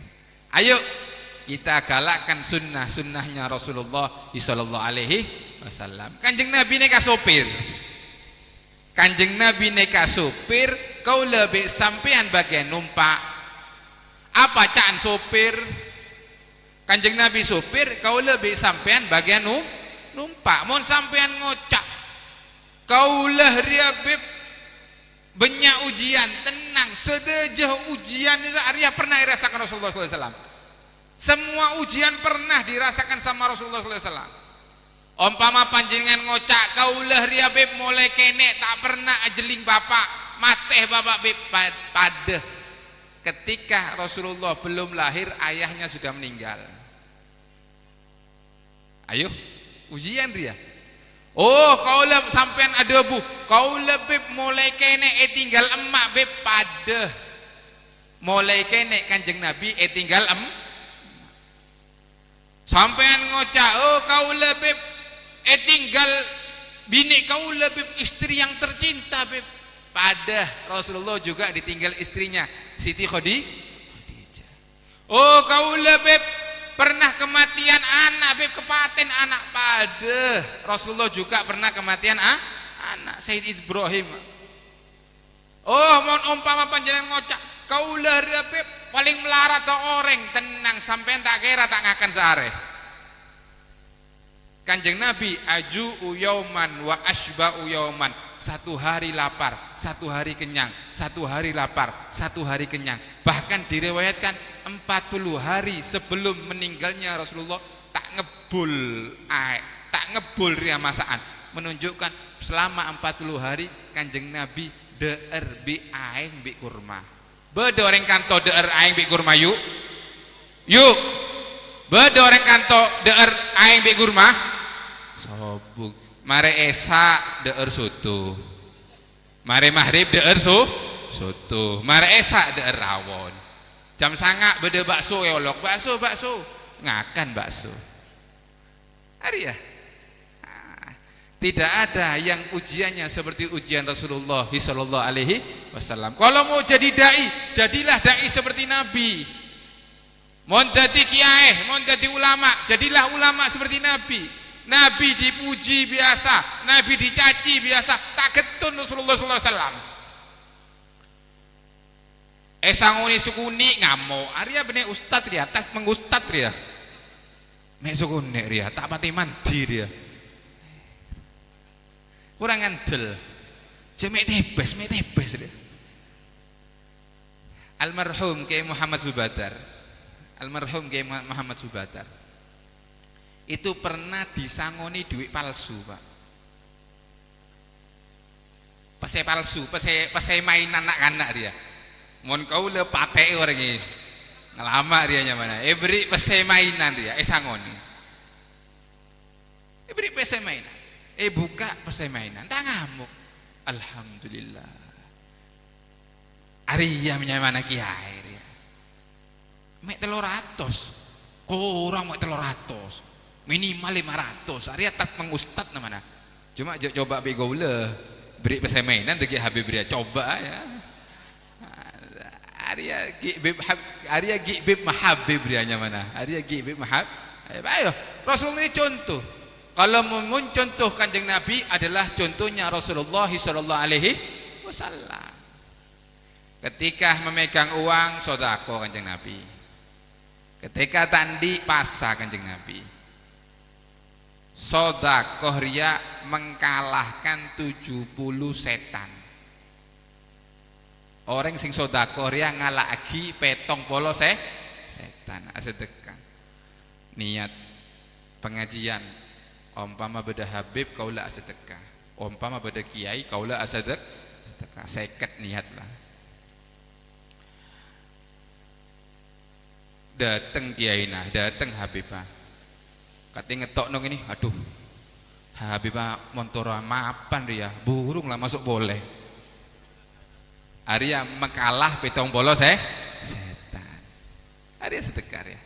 Ayo, kita galakkan sunnah-sunnahnya Rasulullah sallallahu alaihi wasallam. Kanjeng Nabi nèka sopir. Kanjeng Nabi nèka sopir, kaulâ bi' sampèyan bâgiyân nompa'. Apa ca'an sopir? Kanjeng Nabi sopir, kaulâ bi' sampèyan bâgiyân nu-, nompa'. Mon sampèyan ngoca', "Kaulâ rèya, Bib, bânnya' ujian," tennang, sadhâjâ ujian rèya pernah èrasakan Rasulullah sallallahu alaihi wasallam. Semua ujian pernah dirasakan sama Rasulullah sallallahu alaihi wasallam. Ompama panjhennengngan ngoca', "Kaulâ rèya, Bib, molaè kènè' ta' pernah ajhelling bapa', matè bapa', Bib," pa-, padâ. Ketika Rasulullah belum lahir, ayahnya sudah meninggal. Ayo, ujian rèya. Oh, kaulâ sampèyan adhâbu, "Kaulâ, Bib, molaè kènè' ètinggal emma', Bib," padâ. Molaè kènè' Kanjeng Nabi ètinggal em-, Sampèyan ngoca', "Oh, kaulâ, Bib, ètinggal binè' kaulâ, Bib, istri yang tercinta, Bib." Padâ Rasulullah juga ditinggal istrinya, Siti Khadi-, Khadijah. "Oh, kaulâ, Bib, pernah kematian ana', Bib, kepatèn ana'." Padâ Rasulullah juga pernah kematian a-, ana', Sayyid Ibrahim. Oh, mon ompama panjhennengngan ngoca', "Kaulâ rèya, Bib, palèng malarat ka orèng," tennang, sampèyan ta' kèra ta' ngakan saarè. Kanjeng Nabi, "Aju'u yauman wa asyba'u yauman." Satu hari lapar, satu hari kenyang, satu hari lapar, satu hari kenyang. Bahkan diriwayatkan empat puluh hari sebelum meninggalnya Rasulullah, ta' ngebbhul aè-, ta' ngebbhul rèya masa'an, menunjukkan selama empat puluh hari Kanjeng Nabi Dâ'âr bi' aèng bi' kurma. Bâdâ orèng kanto dâ'âr aèng bi' kurma, yu'? Yu'. Bâdâ orèng kanto dâ'âr aèng bi' kurma? Sobung. Marè èsa' dâ'âr soto. Marè maghrib dâ'âr so-, soto. Marè èsa' dâ'âr rawon. Jam sanga' bâdâ bakso èolok. "Bakso, bakso." Ngakan bakso. Arèya. Ah, tidak ada yang ujiannya seperti ujian Rasulullah sallallahu alaihi wasallam. Kalau mau jadi dai, jadilah dai seperti Nabi. Mon dâddhi kiyaè, mon dâddhi ulama, jadilah ulama seperti Nabi. Nabi dipuji biyasa, Nabi dicaci biyasa, ta' ghettong Rasulullah sallallahu alaihi wasallam. Èsangonè sakonè' ngamok. Arèya bânnè ustad rèya, tas mengustad rèya. Mè' sakonè' rèya, ta' patè mandi rèya. Kurang andel. Jhâ' mè' tèbâs, mè' tèbâs rèya. Almarhum Kiai Muhammad Subadar. Almarhum Kiai Mu-, Muhammad Subadar. Itu pernah disangonè dhuwit palsu, Pak. Pèssè palsu, pèssè, pèssè mainan na'-kana' rèya. Mon kaulâ patè'è orèng è-, ngalama' rèya nyamana. Èberri' pèssè mainan rèya, èsangonè. Èberri' pèssè mainan. Èbukka' pèssè mainan, ta' ngamok. Alhamdulillah. Arèya nyamana kiyaè rèya. Mè' tello ratos. Korang mè' tello ratos. Minimal lima ratos. Arèya tat mengustad namana. Coma jhâ' coba bi' kaulâ. Berri' pèssè mainan dâggi' Habib rèya. Coba ya. Arèya ghi' Bib Hab-, arèya ghi' Bib Mahabib rèya nyamana. Arèya ghi' Bib Mahab-, ayo, ayo. Rasulullah ini contoh. Kalau mau, mau contoh Kanjeng Nabi adalah contohnya Rasulullah sallallahu alaihi wasallam. Ketika memegang uang, sodako Kanjeng Nabi. Ketika ta' andi', pasa Kanjeng Nabi. Sodako rèya mengkalahkan tujuh puluh setan. Orèng sè sodako rèya ngala'aghi pèttong polo sè-, setan. Asadhekka. Niat pangajiân, ompama bâdâ Habib, kaulâ asadhekka. Ompama bâdâ kiai, kaulâ asadhek-, asadhekka. Sèket niat la. Dâteng kiaina, dâteng Habibbhâ. Katè ngettok nong ini, aduh. Habibbhâ montor mapan rèya, burung la maso' polè. Arèya makalah pèttong polo sè-, setan. Arèya sedekah rèya.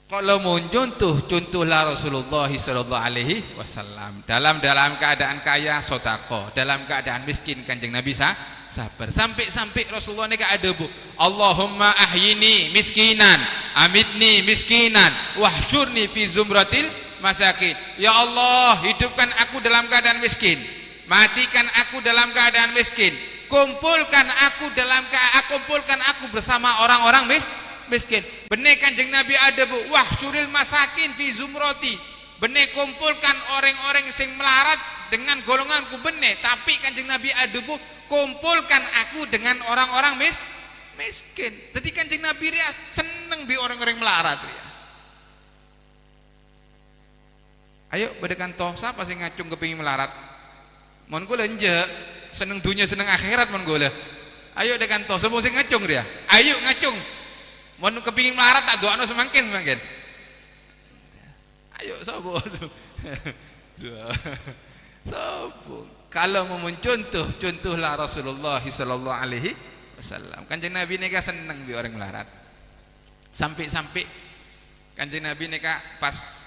Kalau mau contoh, contohlah Rasulullah sallallahu alaihi wasallam. Dalam, dalam keadaan kaya, sodako. Dalam keadaan miskin, Kanjeng Nabi sa-, sabar. Sampai-sampai Rasulullah nèka adhâbu, "Allahumma ahyini miskinan, amitni miskinan, wahsyurni fi zumratil masakin." Ya Allah, hidupkan aku dalam keadaan miskin. Matikan aku dalam keadaan miskin. Kumpulkan aku dalam kea-, kumpulkan aku bersama orang-orang mis-, miskin. Bânnè Kanjeng Nabi adhâbu, "Wahsyuril masakin fi zumrati." Bânnè kumpulkan orèng-orèng sè malarat dengan golonganku, bânnè. Tapè Kanjeng Nabi adhâbu, "Kumpulkan aku dengan orang-orang mis-, miskin." Dâddhi Kanjeng Nabi rèya senneng bi' orèng-orèng malarat rèya. Ayo, bâdâ kanto, sapa sè ngacong kepingin malarat? Mon kaulâ enjâ', senneng dhunnya, senneng akhèrat mon kaulâ. Ayo, dâ' kanto, sapa sè ngacong rèya? Ayo, ngacong. Mon kepingin malarat, ta' du'ana samangkèn, samangkèn. Ayo, sapa? Sapa? Kalau mau mencontoh, contohlah Rasulullah sallallahu alaihi wasallam. Kanjeng Nabi nèka senneng bi' orèng malarat. Sampai-sampai Kanjeng Nabi nèka pas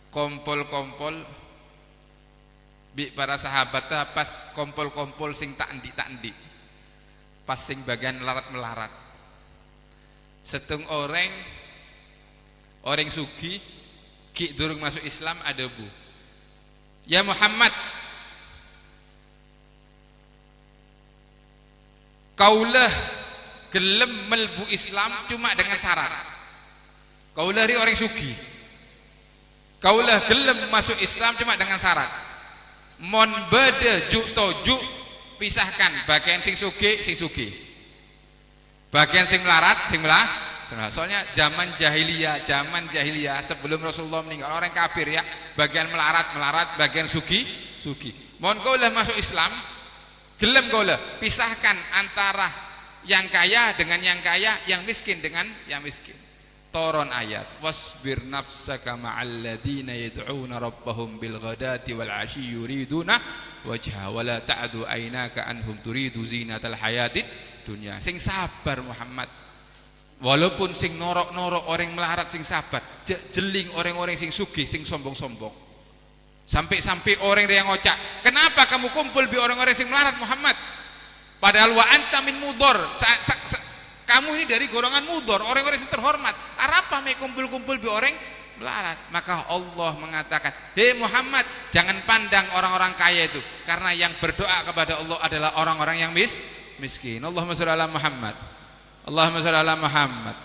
kompol-kompol bi' para sahabatta, pas kompol-kompol sing ta' andi'-ta' andi', pas sing bâgiyân larat-malarat. Sèttong orèng, orèng soghi, ghi' durung maso' Islam, adhâbu, "Ya Muhammad, kaulâ ghellem melbu Islam coma dengan syarat. Kaulâ rè orèng soghi. Kaulâ ghellem maso' Islam coma dengan syarat. Mon bâdâ ju' toju', pisahkan bâgiyân sing soghi, sing soghi. Bâgiyân sing malarat, sing mala-, sing mala-." Soalnya zaman jahiliyah, zaman jahiliyah sebelum Rasulullah meninggal, orèng kafir ya, bâgiyân malarat, malarat, bâgiyân soghi, soghi. Mon kaulâ maso' Islam, Ḍellem kaulâ, pisahkan antara yang kaya dengan yang kaya, yang miskin dengan yang miskin. Toron ayat, "Wasbir nafsaka ma'alladzina yad'una rabbahum bil ghadati wal 'ashyi yuriduna wajha, wa la ta'du 'ainaka 'anhum turidu zinatal hayatid dunya." Sing sabar, Muhammad. Walaupun sing noro'-noro' orèng malarat sing sabar, jhâ' jhelling orèng-orèng sing soghi, sing sombong-sombong. Sampè'-sampè' orèng rèya ngoca', "Kenapa kamu kumpul bi' orèng-orèng sing malarat, Muhammad? Padahal wa anta min Mudhar, sa-, sa-, sa-, kamu ini dari golongan Mudhar, orèng-orèng sing terhormat. Arapa mè' kumpul-kumpul bi' orèng malarat?" Maka Allah mengatakan, "Hei Muhammad, jangan pandang orang-orang kaya itu, karena yang berdoa kepada Allah adalah orang-orang yang mis-, miskin." Allahumma shalli ala Muhammad. Allahumma shalli ala Muhammad.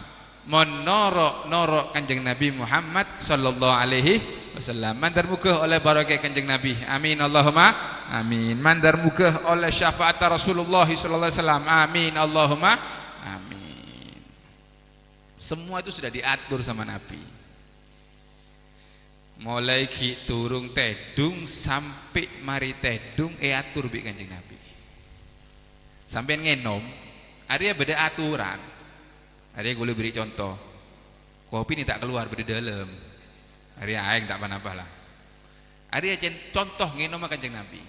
Mon noro', noro' Kanjeng Nabi Muhammad sallallahu alaihi wasallam. Mandhâr moghâ ollè barokah Kanjeng Nabi. Amin, Allahumma amin. Mandhâr moghâ ollè syafaat Rasulullah sallallahu alaihi wasallam. Amin, Allahumma amin. Semua itu sudah diatur sama Nabi. Molaè ghi' durung tèḍung sampè' marè tèḍung èator bi' Kanjeng Nabi. Sampèyan ngènom, arèya bâḍâ atoran. Arèya kaulâ bherri' conto. Kopi nè ta' kalowar bâḍâ ḍâlem. Arèya aèng ta' pa-napa la. Arèya cèn-, conto ngènoma Kanjeng Nabi.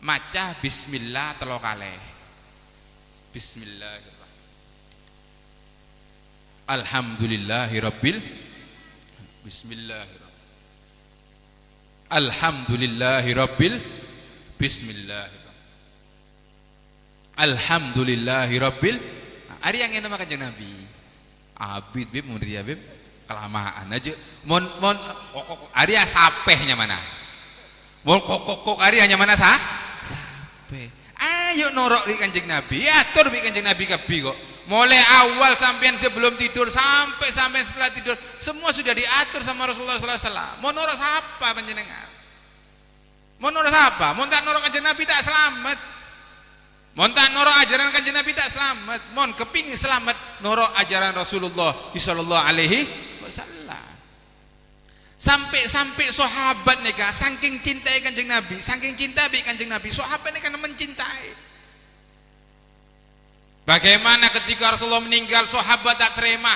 Maca bismillah tello kalè. Bismillahirrahmanirrahim. Alhamdulillahirabbil, bismillahirrahmanirrahim. Alhamdulillahirabbil, bismillahirrahmanirrahim. Alhamdulillahirabbil, arèya ngènoma Kanjeng Nabi. Abit, Bib, mun rèya, Bib. Kalamaan ajâ. Mon, mon, kok, kok, arèya sapè nyamana. Mon kok, kok, kok, arèya nyamana sa-, sapè. Ayo noro' bi' Kanjeng Nabi. Èator bi' Kanjeng Nabi kabbhi kok. Molaè awal sampèyan sebelum tidur sampè' sampèyan setelah tidur, semua sudah diatur sama Rasulullah sallallahu alaihi wasallam. Mon noro' sapa panjhennengngan? Mon noro' sapa? Mon ta' noro' Kanjeng Nabi ta' salamet. Mon ta' noro' ajaran Kanjeng Nabi ta' salamet. Mon kepingin salamet, noro' ajaran Rasulullah sallallahu alaihi wasallam. Sampè'-sampè' sahabat nèka, saking cintaè Kanjeng Nabi, saking cinta bi' Kanjeng Nabi, sahabat nèka nemmen cintaè. Bagaimana ketika Rasulullah meninggal, sahabat ta' tarèma.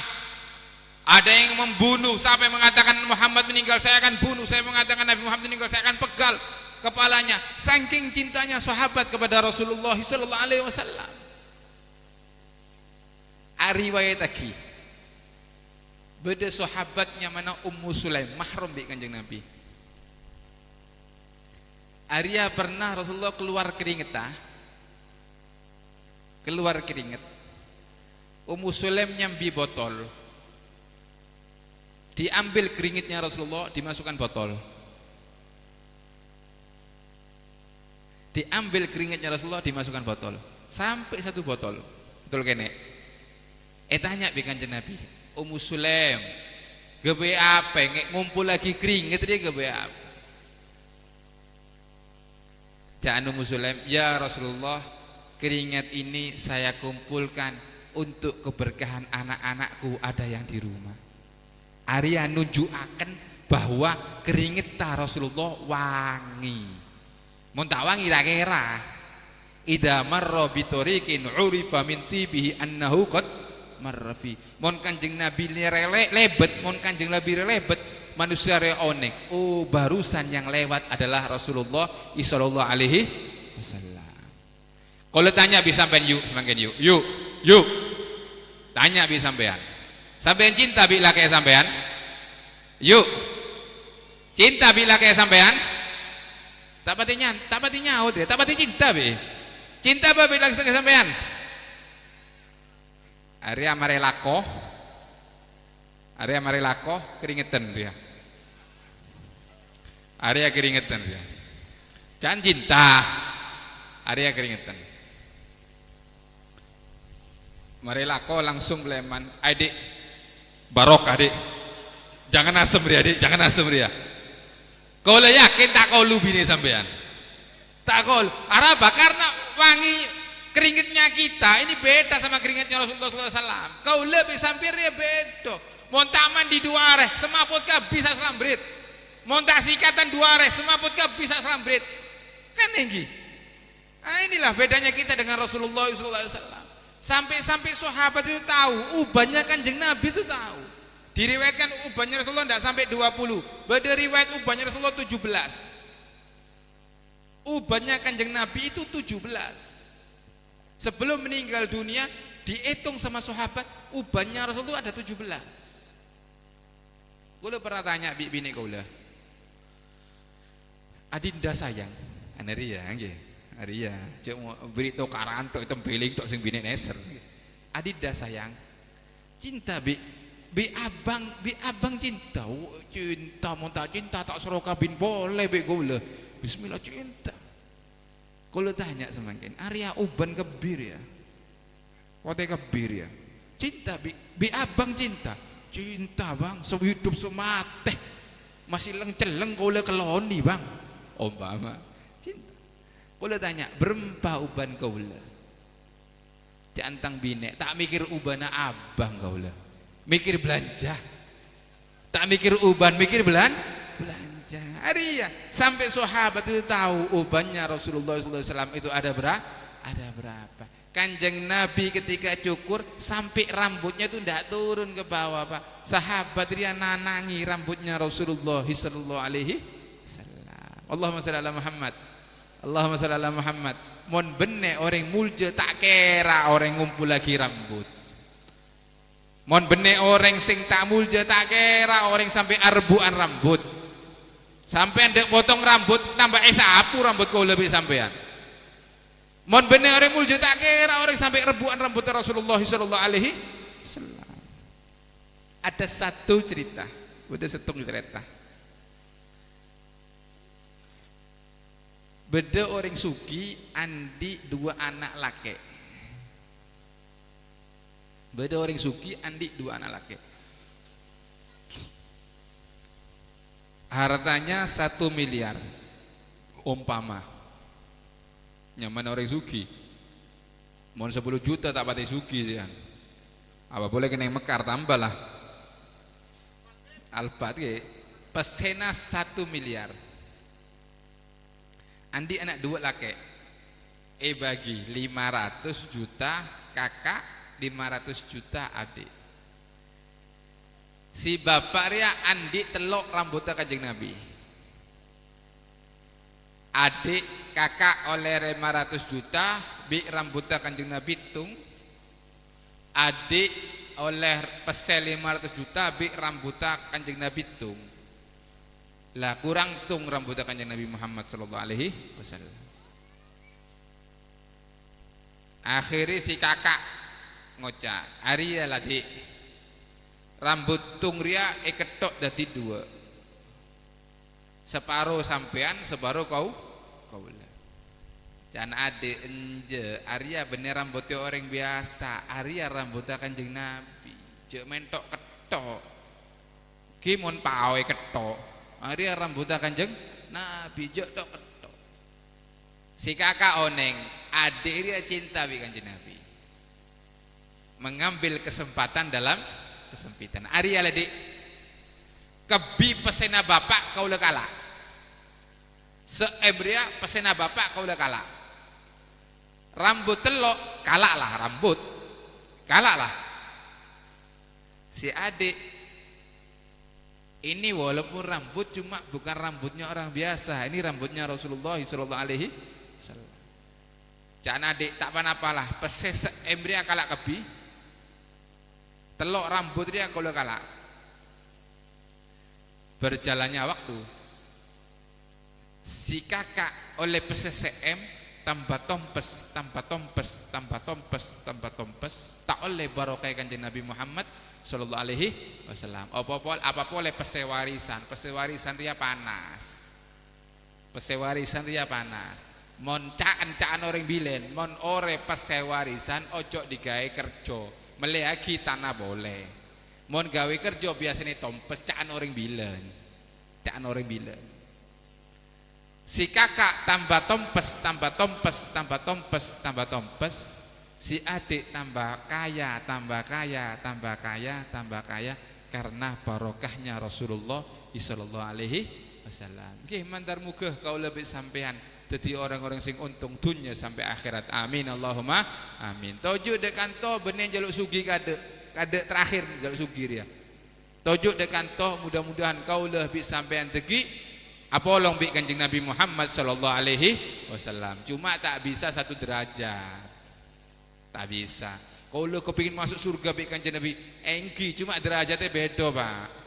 Ada yang membunuh, siapa yang mengatakan Muhammad meninggal, saya akan bunuh, saya mengatakan Nabi Muhammad meninggal, saya akan pegal kepalanya. Saking cintanya sahabat kepada Rasulullah sallallahu alaihi wasallam. Ariwayataghi, bâḍâ sahabat nyamana Ummu Sulaim, mahram bi' Kanjeng Nabi. Arèya pernah Rasulullah kalowar keringet, ah. Kalowar keringet. Ummu Sulaim nyambi botol. Diambil keringetnya Rasulullah, dimasukkan botol. Diambil keringetnya Rasulullah, dimasukkan botol. Sampè' satu botol. Botol kènè'. Ètanya bi' Kanjeng Nabi, "Ummu Sulaim, ghâbây apa? Ngè-, ngompollaghi keringet rèya ghâbây apa?" Ca'na Ummu Sulaim, "Ya Rasulullah, keringat ini saya kumpulkan untuk keberkahan anak-anakku ada yang di rumah." Arèya nunjukaken bahwa keringetta Rasulullah wangi. Mon ta' wangi, ta' kèra. "Idza marra bi thariqin 'urifa min thibihi annahu qad marra fi." Mon Kanjeng Nabi lè-, lè-, lèbât, mon Kanjeng Nabi lèbât, manusia rèya onèng, "Oh, barusan yang lewat adalah Rasulullah sallallahu alaihi wasallam." Kaulâ tanya bi' sampèyan, yu', samangkèn, yu'. Yu'. Yu'. Tanya bi' sampèyan. Sampèyan cinta bi' lakè' sampèyan? Yu'. Cinta bi' lakè' sampèyan? Ta' patè nyan-, ta' patè nyaot, ya. Ta' patè cinta bi'. Cinta bâ' bi' lakè' sampèyan? Arèya marè lako. Arèya marè lako, keringetan rèya. Arèya keringetan rèya. Can cinta. Arèya keringetan. Marè lako langsung palèman, "Aè, Dik. Barokah, Dik. Jangan asem rèya, Dik. Jangan asem rèya." Kaulâ yakin ta' kolu binè sampèyan. Ta' kolu. Arapa? Karena wangi keringetnya kita ini beda sama keringetnya Rasulullah sallallahu alaihi wasallam. Kaulâ bi' sampèyan rèya beda. Mon ta' mandi du arè, semaput kabbhi sa' salambrit. Mon ta' sikatan du arè, semaput kabbhi sa' salambrit. Kan ènggi? Nah, inilah bedanya kita dengan Rasulullah sallallahu alaihi wasallam. Sampai-sampai sahabat itu tahu, ubannya Kanjeng Nabi itu tahu. Diriwayatkan ubannya Rasulullah tidak sampai dua puluh. Beda riwayat ubannya Rasulullah tujuh belas. Ubannya Kanjeng Nabi itu tujuh belas. Sebelum meninggal dunia, dihitung sama sahabat, ubannya Rasul itu ada tujuh belas. Kaula pernah tanya bi' binè kaula, "Adinda sayang?" Ana rèya, nggih. Arèya, cè' mo-, bâri' tokaran tok, tembeling tok sing binè nèser, nggih. "Adinda sayang?" "Cinta, bi'." "Bi' abang, bi' abang cinta?" "Oh, cinta, mon ta' cinta, ta' soro kabin polè bi' kaula." "Bismillah, cinta." Kaula tanya samangkèn, "Arèya uban kabbhi rèya?" Potè kabbhi rèya. "Cinta, bi', bi' abang cinta?" "Cinta, Bang, sehidup sematè. Masih leng-celleng kaula keloni, Bang." Ompama. Cinta. Kaula tanya, "Bârâmpa uban kaula?" Ca'na tang binè', "Ta' mèkkèr ubanna abang kaula. Mèkkèr bâlânjhâ." Ta' mèkkèr uban, mèkkèr bâlân-, bâlânjhâ. Arèya, sampai sahabat itu tahu ubannya Rasulullah sallallahu alaihi wasallam itu ada bera-, ada berapa. Kanjeng Nabi ketika cukur, sampai rambutnya itu ndak turun ke bawah, Pak. Sahabat dia nanangi rambutnya Rasulullah sallallahu alaihi wasallam. Allahumma shalli ala Muhammad. Allahumma shalli ala Muhammad. Mon bânnè orèng molja, ta' kèra orèng ngompollaghi rambut. Mon bânnè orèng sè ta' molja, ta' kèra orèng sampè' arebbhu'ân rambut. Sampèyan dâ' potong rambut, tamba èsapo rambut kaulâ bi' sampèyan. Mon bânnè orèng molja, ta' kèra orèng sampè' rebbhu'ân rambut Rasulullah sallallahu alaihi wasallam. Ada satu cerita, ada satu cerita. Bâdâ orèng soghi andi' duwâ' ana' lakè'. Bâdâ orèng soghi andi' duwâ' ana' lakè'. Hartanya satu miliar, ompama. Nyamana orèng soghi. Mon sapolo juta ta' patè soghi, sèyan. Apa polè kennèng mekar tamba la. Alphard, ghi. Pèssèna satu miliar. Andi' ana' duwâ' lakè'. Èbâgi lima ratus juta kaka', lima ratus juta adi'. Si bapa' rèya andi' tello' rambhutta Kanjeng Nabi. Adi' kaka' ollè lima ratus juta bi' rambhutta Kanjeng Nabi tong. Adi' ollè pèssè lima ratus juta bi' rambhutta Kanjeng Nabi tong. La, korang tong rambhutta Kanjeng Nabi Muhammad sallallahu alaihi wasallam. Akhèrè si kaka' ngoca', "Arèya la, Dik. Rambhut tong rèya èketto' dhâddhi duwâ'. Saparo sampèyan, saparo kau-, kaulâ." Ca'na adi', "Enjâ', arèya bânnè rambhuttè orèng biyasa, arèya rambhutta Kanjeng Nabi. Jhâ' mènto' ketto'." Ghi mon pao èketto', arèya rambhutta Kanjeng Nabi, jhâ' to-ketto'. Si kaka' onèng, adi' rèya cinta bi' Kanjeng Nabi. Mengambil kesempatan dalam kesempitan. Arèya la, Dik. Kabbhi pèssèna bapa' kaulâ kala'. Sè èbâriyâ pèssèna bapa' kaulâ kala'. Rambhut tello', kala' la, rambhut. Kala' la. Si adi', "Ini walaupun rambut, cuma bukan rambutnya orang biasa. Ini rambutnya Rasulullah sallallahu alaihi wasallam." Ca'na adi', "Ta' pa-napa la, pèssè sè èbâriyâ kala' kabbhi. Tello' rambhut rèya kaulâ kala'." Berjalannya waktu, si kaka' ollè pèssè sè M, tamba tompes, tamba tompes, tamba tompes, tamba tompes, ta' ollè barokah Kanjeng Nabi Muhammad sallallahu alaihi wasallam. Apa pol-, apa polè pèssè warisan, pèssè warisan rèya panas. Pèssè warisan rèya panas. Mon ca'an-ca'an orèng bilân, mon orèng pèssè warisan, ojo digawe kerjo. Mellèyaghi tana polè. Mon gawe kerjo biyasana tompes ca'an orèng bilân. Ca'an orèng bilân. Si kaka' tamba tompes, tamba tompes, tamba tompes, tamba tompes. Si adi' tamba kaya, tamba kaya, tamba kaya, tamba kaya karena barokahnya Rasulullah sallallahu alaihi Wasallam. Nggih, mandhâr moghâ kaulâ bi' sampèyan dhâddhi rèng-orèng sè ontong dhunnya sampè' akhèrat. Amin, Allahumma amin. Toju' dâ' kanto bânnè jhâluk soghi kadâ', kadâ' terakhir jhâluk soghi rèya. Toju' dâ' kanto, mudah-mudahan kaulâ bi' sampèyan dhâggi' apolong bi' Kanjeng Nabi Muhammad sallallahu alaihi wasallam. Cuma ta' bisa satu derajat. Ta' bisa. Kaulâ kepingin maso' surga bi' Kanjeng Nabi. Èngghi, cuma derajatnya beda, Pak.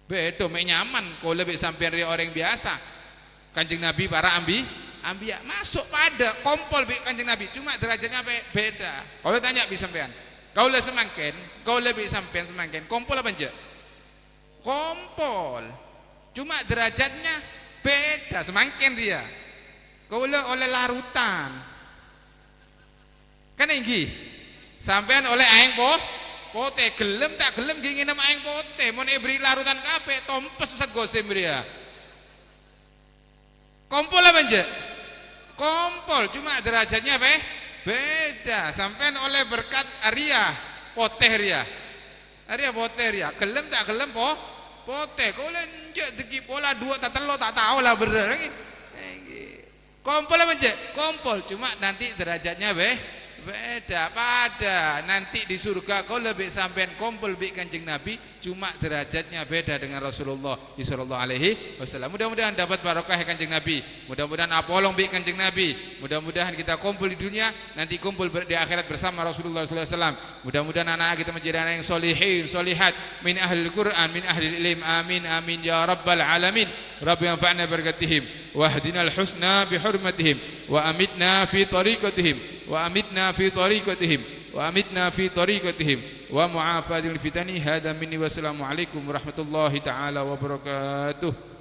Beda, mè' nyaman kaulâ bi' sampèyan rèya orèng biasa. Kanjeng Nabi para ambi-, ambiya. Maso' padâ, kompol bi' Kanjeng Nabi. Cuma derajatnya be-, beda. Kaulâ tanya bi' sampèyan. Kaulâ samangkèn, kaulâ bi' sampèyan samangkèn. Kompol apa enjâ'? Kompol. Cuma derajatnya beda. Samangkèn rèya. Kaulâ ollè larutan. Kan èngghi? Sampèyan ollè aèng po-, potè, ghellem ta' ghellem ghi' ngènom aèng potè. Mon èberri' larutan kabhi, tompes Ustaz Gosim rèya. Kompol apa enjâ'? Kompol, cuma derajatnya be-, beda. Sampèyan ollè berkat arèya, potè rèya. Arèya potè rèya. Ghellem ta' ghellem po-, potè. Kaulâ enjâ' dhâggi' pola dua ta' tello ta' tao la bherrâ' lagi. Èngghi. Kompol apa enjâ'? Kompol, cuma nanti derajatnya be-, beda. Padâ nanti di surga kaulâ bi' sampèyan kompol bi' Kanjeng Nabi, cuma derajatnya beda dengan Rasulullah sallallahu alaihi wasallam. Mudah-mudahan dapat barokah Kanjeng Nabi. Mudah-mudahan apolong bi' Kanjeng Nabi. Mudah-mudahan kita kumpul di dunia, nanti kumpul ber-, di akhirat bersama Rasulullah sallallahu alaihi wasallam. Mudah-mudahan anak-anak kita menjadi anak yang solihin, solihat, min ahlil Quran, min ahlil ilm. Amin, amin, ya rabbal alamin. Rabbi anfa'na barakatihim. Wahdinal husna bihurmatihim. Wa amitna fi tariqatihim. Wa amitna fi tariqatihim. Wa amitna fi tariqatihim. Wa mu'afatil fitani. Hadha minni. Wassalamualaikum warahmatullahi ta'ala wabarakatuh.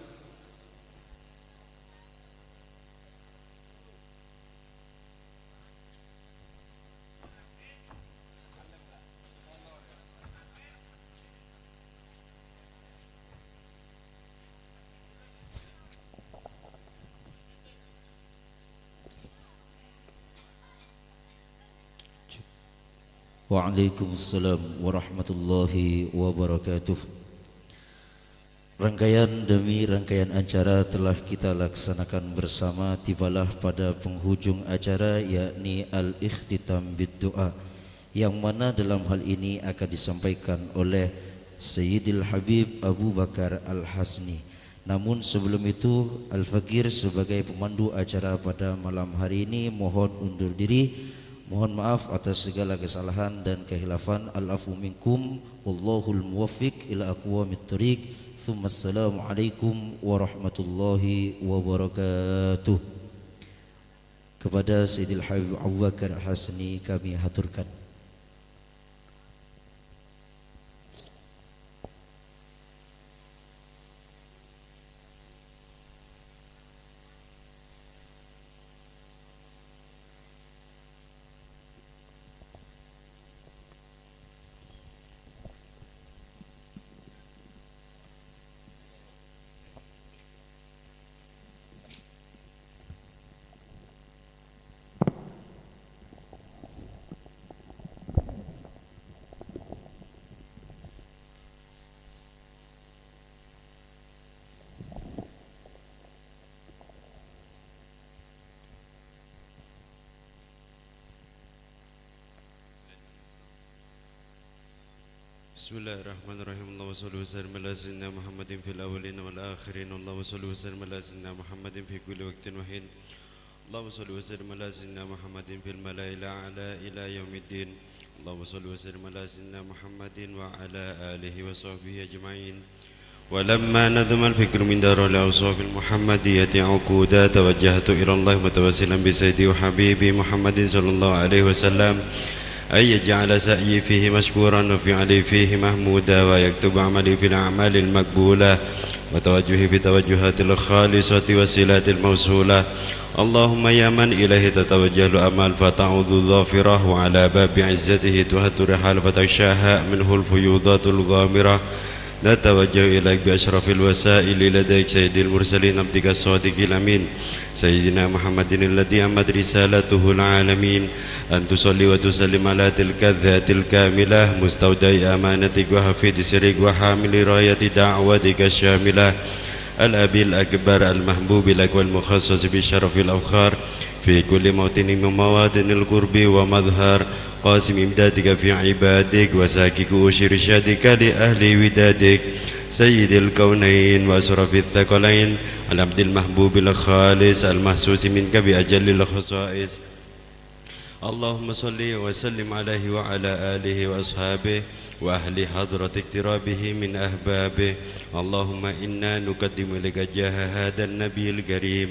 Waalaikumsalam warahmatullahi wabarakatuh. Rangkaian demi rangkaian acara telah kita laksanakan bersama, tibalah pada penghujung acara, yakni al-ikhtitam bid-du'a, yang mana dalam hal ini akan disampaikan oleh Sayyidil Habib Abu Bakar Al-Hasni. Namun sebelum itu, Al-Fakir sebagai pemandu acara pada malam hari ini mohon undur diri. Mohon maaf atas segala kesalahan dan kehilafan. Al-afu minkum, wallahul muwaffiq ila aqwamit thariq. Tsumma assalamualaikum warahmatullahi wabarakatuh. Kepada Sayyidil Habib Abu Bakar Hasni kami haturkan. بسم الله الرحمن الرحيم. اللهم صل وسلم على سيدنا محمد في الأولين والآخرين. اللهم صل وسلم على سيدنا محمد في كل وقت وحين. اللهم صل وسلم على سيدنا محمد في الملأ الأعلى إلى يوم الدين. اللهم صل وسلم على سيدنا محمد وعلى آله وصحبه أجمعين. ولما نظم الفكر من دار الأوصاف المحمدية عقودا، توجهت إلى الله متوسلا بسيدي وحبيبي محمد صلى الله عليه وسلم أن يجعل سعيي فيه مشكورا وفعلي فيه محمودا ويكتب عملي في الأعمال المقبولة وتوجهي في التوجهات الخالصة والصلات الموصولة. اللهم يا من إليه تتوجه الآمال فتعود ظافرة وعلى باب عزته تهد الرحال فتغشاها منه الفيوضات الغامرة، نتوجه إليك بأشرف الوسائل لديك سيد المرسلين عبدك الصادق الأمين سيدنا محمد الذي عمت رسالته العالمين، أن تصلي وتسلم على تلك الذات الكاملة مستودع أمانتك وحفيظ سرك وحامل راية دعوتك الشاملة الأب الأكبر المحبوب لك والمخصص بالشرف الأفخر في كل موطن من مواطن القرب ومظهر، قاسم إمدادك في عبادك وساقي كؤوس رشادك لأهل ودادك، سيد الكونين وأشرف الثقلين، العبد المحبوب الخالص المخصوص منك بأجل الخصائص. اللهم صل وسلم عليه وعلى آله وأصحابه وأهل حضرة اقترابه من أحبابه. اللهم إنا نقدم إليك جاه هذا النبي الكريم،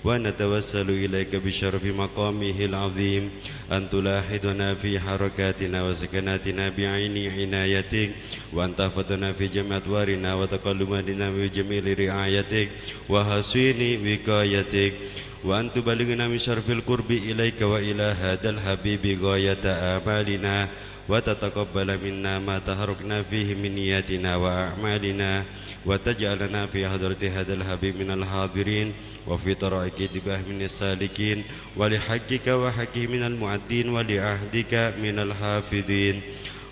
ونتوسل إليك بشرف مقامه العظيم أن تلاحظنا في حركاتنا وسكناتنا بعين عنايتك، وأن تحفظنا في جميع أطوارنا وتقلباتنا بجميل رعايتك وحصين وقايتك، وأن تبلغنا من شرف القرب إليك وإلى هذا الحبيب غاية آمالنا، وتتقبل منا ما تحركنا فيه من نياتنا وأعمالنا، وتجعلنا في حضرة هذا الحبيب من الحاضرين، وفي طرائق اتباعه من السالكين، ولحقك وحقه من المؤدين، ولعهدك من الحافظين.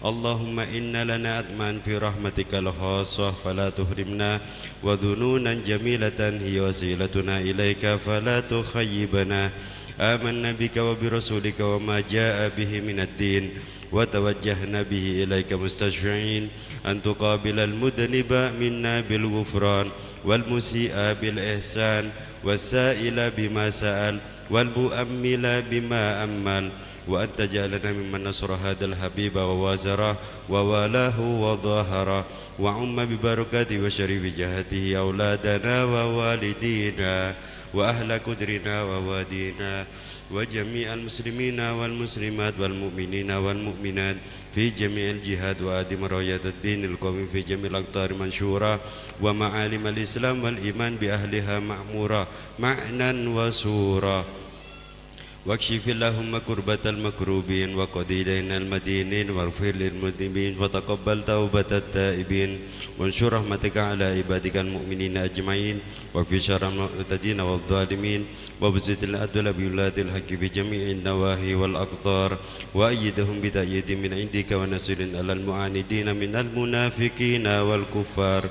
اللهم إن لنا أطماعا في رحمتك الخاصة فلا تحرمنا، وظنونا جميلة هي وسيلتنا إليك فلا تخيبنا. آمنا بك وبرسولك وما جاء به من الدين، وتوجهنا به إليك مستشفعين أن تقابل المذنب منا بالغفران، والمسيء بالإحسان، والسائل بما سأل، والمؤمل بما أمل، وأن تجعلنا ممن نصر هذا الحبيب ووازره ووالاه وظاهره، وعم ببركاته وشريف جهته أولادنا ووالدينا وأهل قدرنا ووادينا وجميع المسلمين والمسلمات والمؤمنين والمؤمنات في جميع الجهات، وأدم راية الدين القويم في جميع الأقطار منشورة، ومعالم الإسلام والإيمان بأهلها معمورة معنى وصورة. واكشف اللهم كربة المكروبين، وقض دين المدينين، واغفر للمذنبين، وتقبل توبة التائبين، وانشر رحمتك على عبادك المؤمنين أجمعين، واكف شر المعتدين والظالمين، وابسط العدل بولاة الحق في جميع النواحي والأقطار، وأيدهم بتأييد من عندك ونصر على المعاندين من المنافقين والكفار،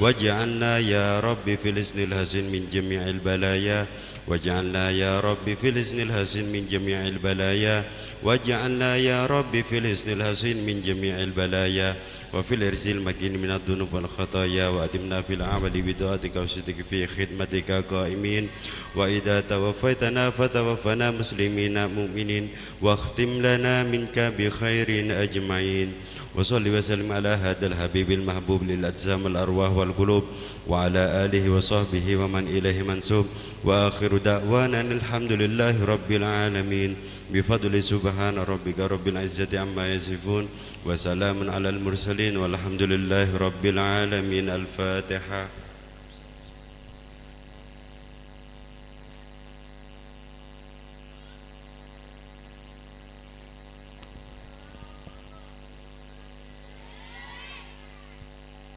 واجعلنا يا رب في الحصن الحصين من جميع البلايا، واجعلنا يا رب في الحصن الحصين من جميع البلايا، واجعلنا يا رب في الحصن الحصين من جميع البلايا، وفي الحرز المكين من الذنوب والخطايا، وأدمنا في العمل بطاعتك والصدق في خدمتك قائمين، وإذا توفيتنا فتوفنا مسلمين مؤمنين، واختم لنا منك بخير أجمعين. وصل وسلم على هذا الحبيب المحبوب للأجسام والأرواح والقلوب، وعلى آله وصحبه ومن إليه منسوب. وآخر دعوانا أن الحمد لله رب العالمين. بفضل سبحان ربك رب العزة عما يصفون، وسلام على المرسلين، والحمد لله رب العالمين. الفاتحة.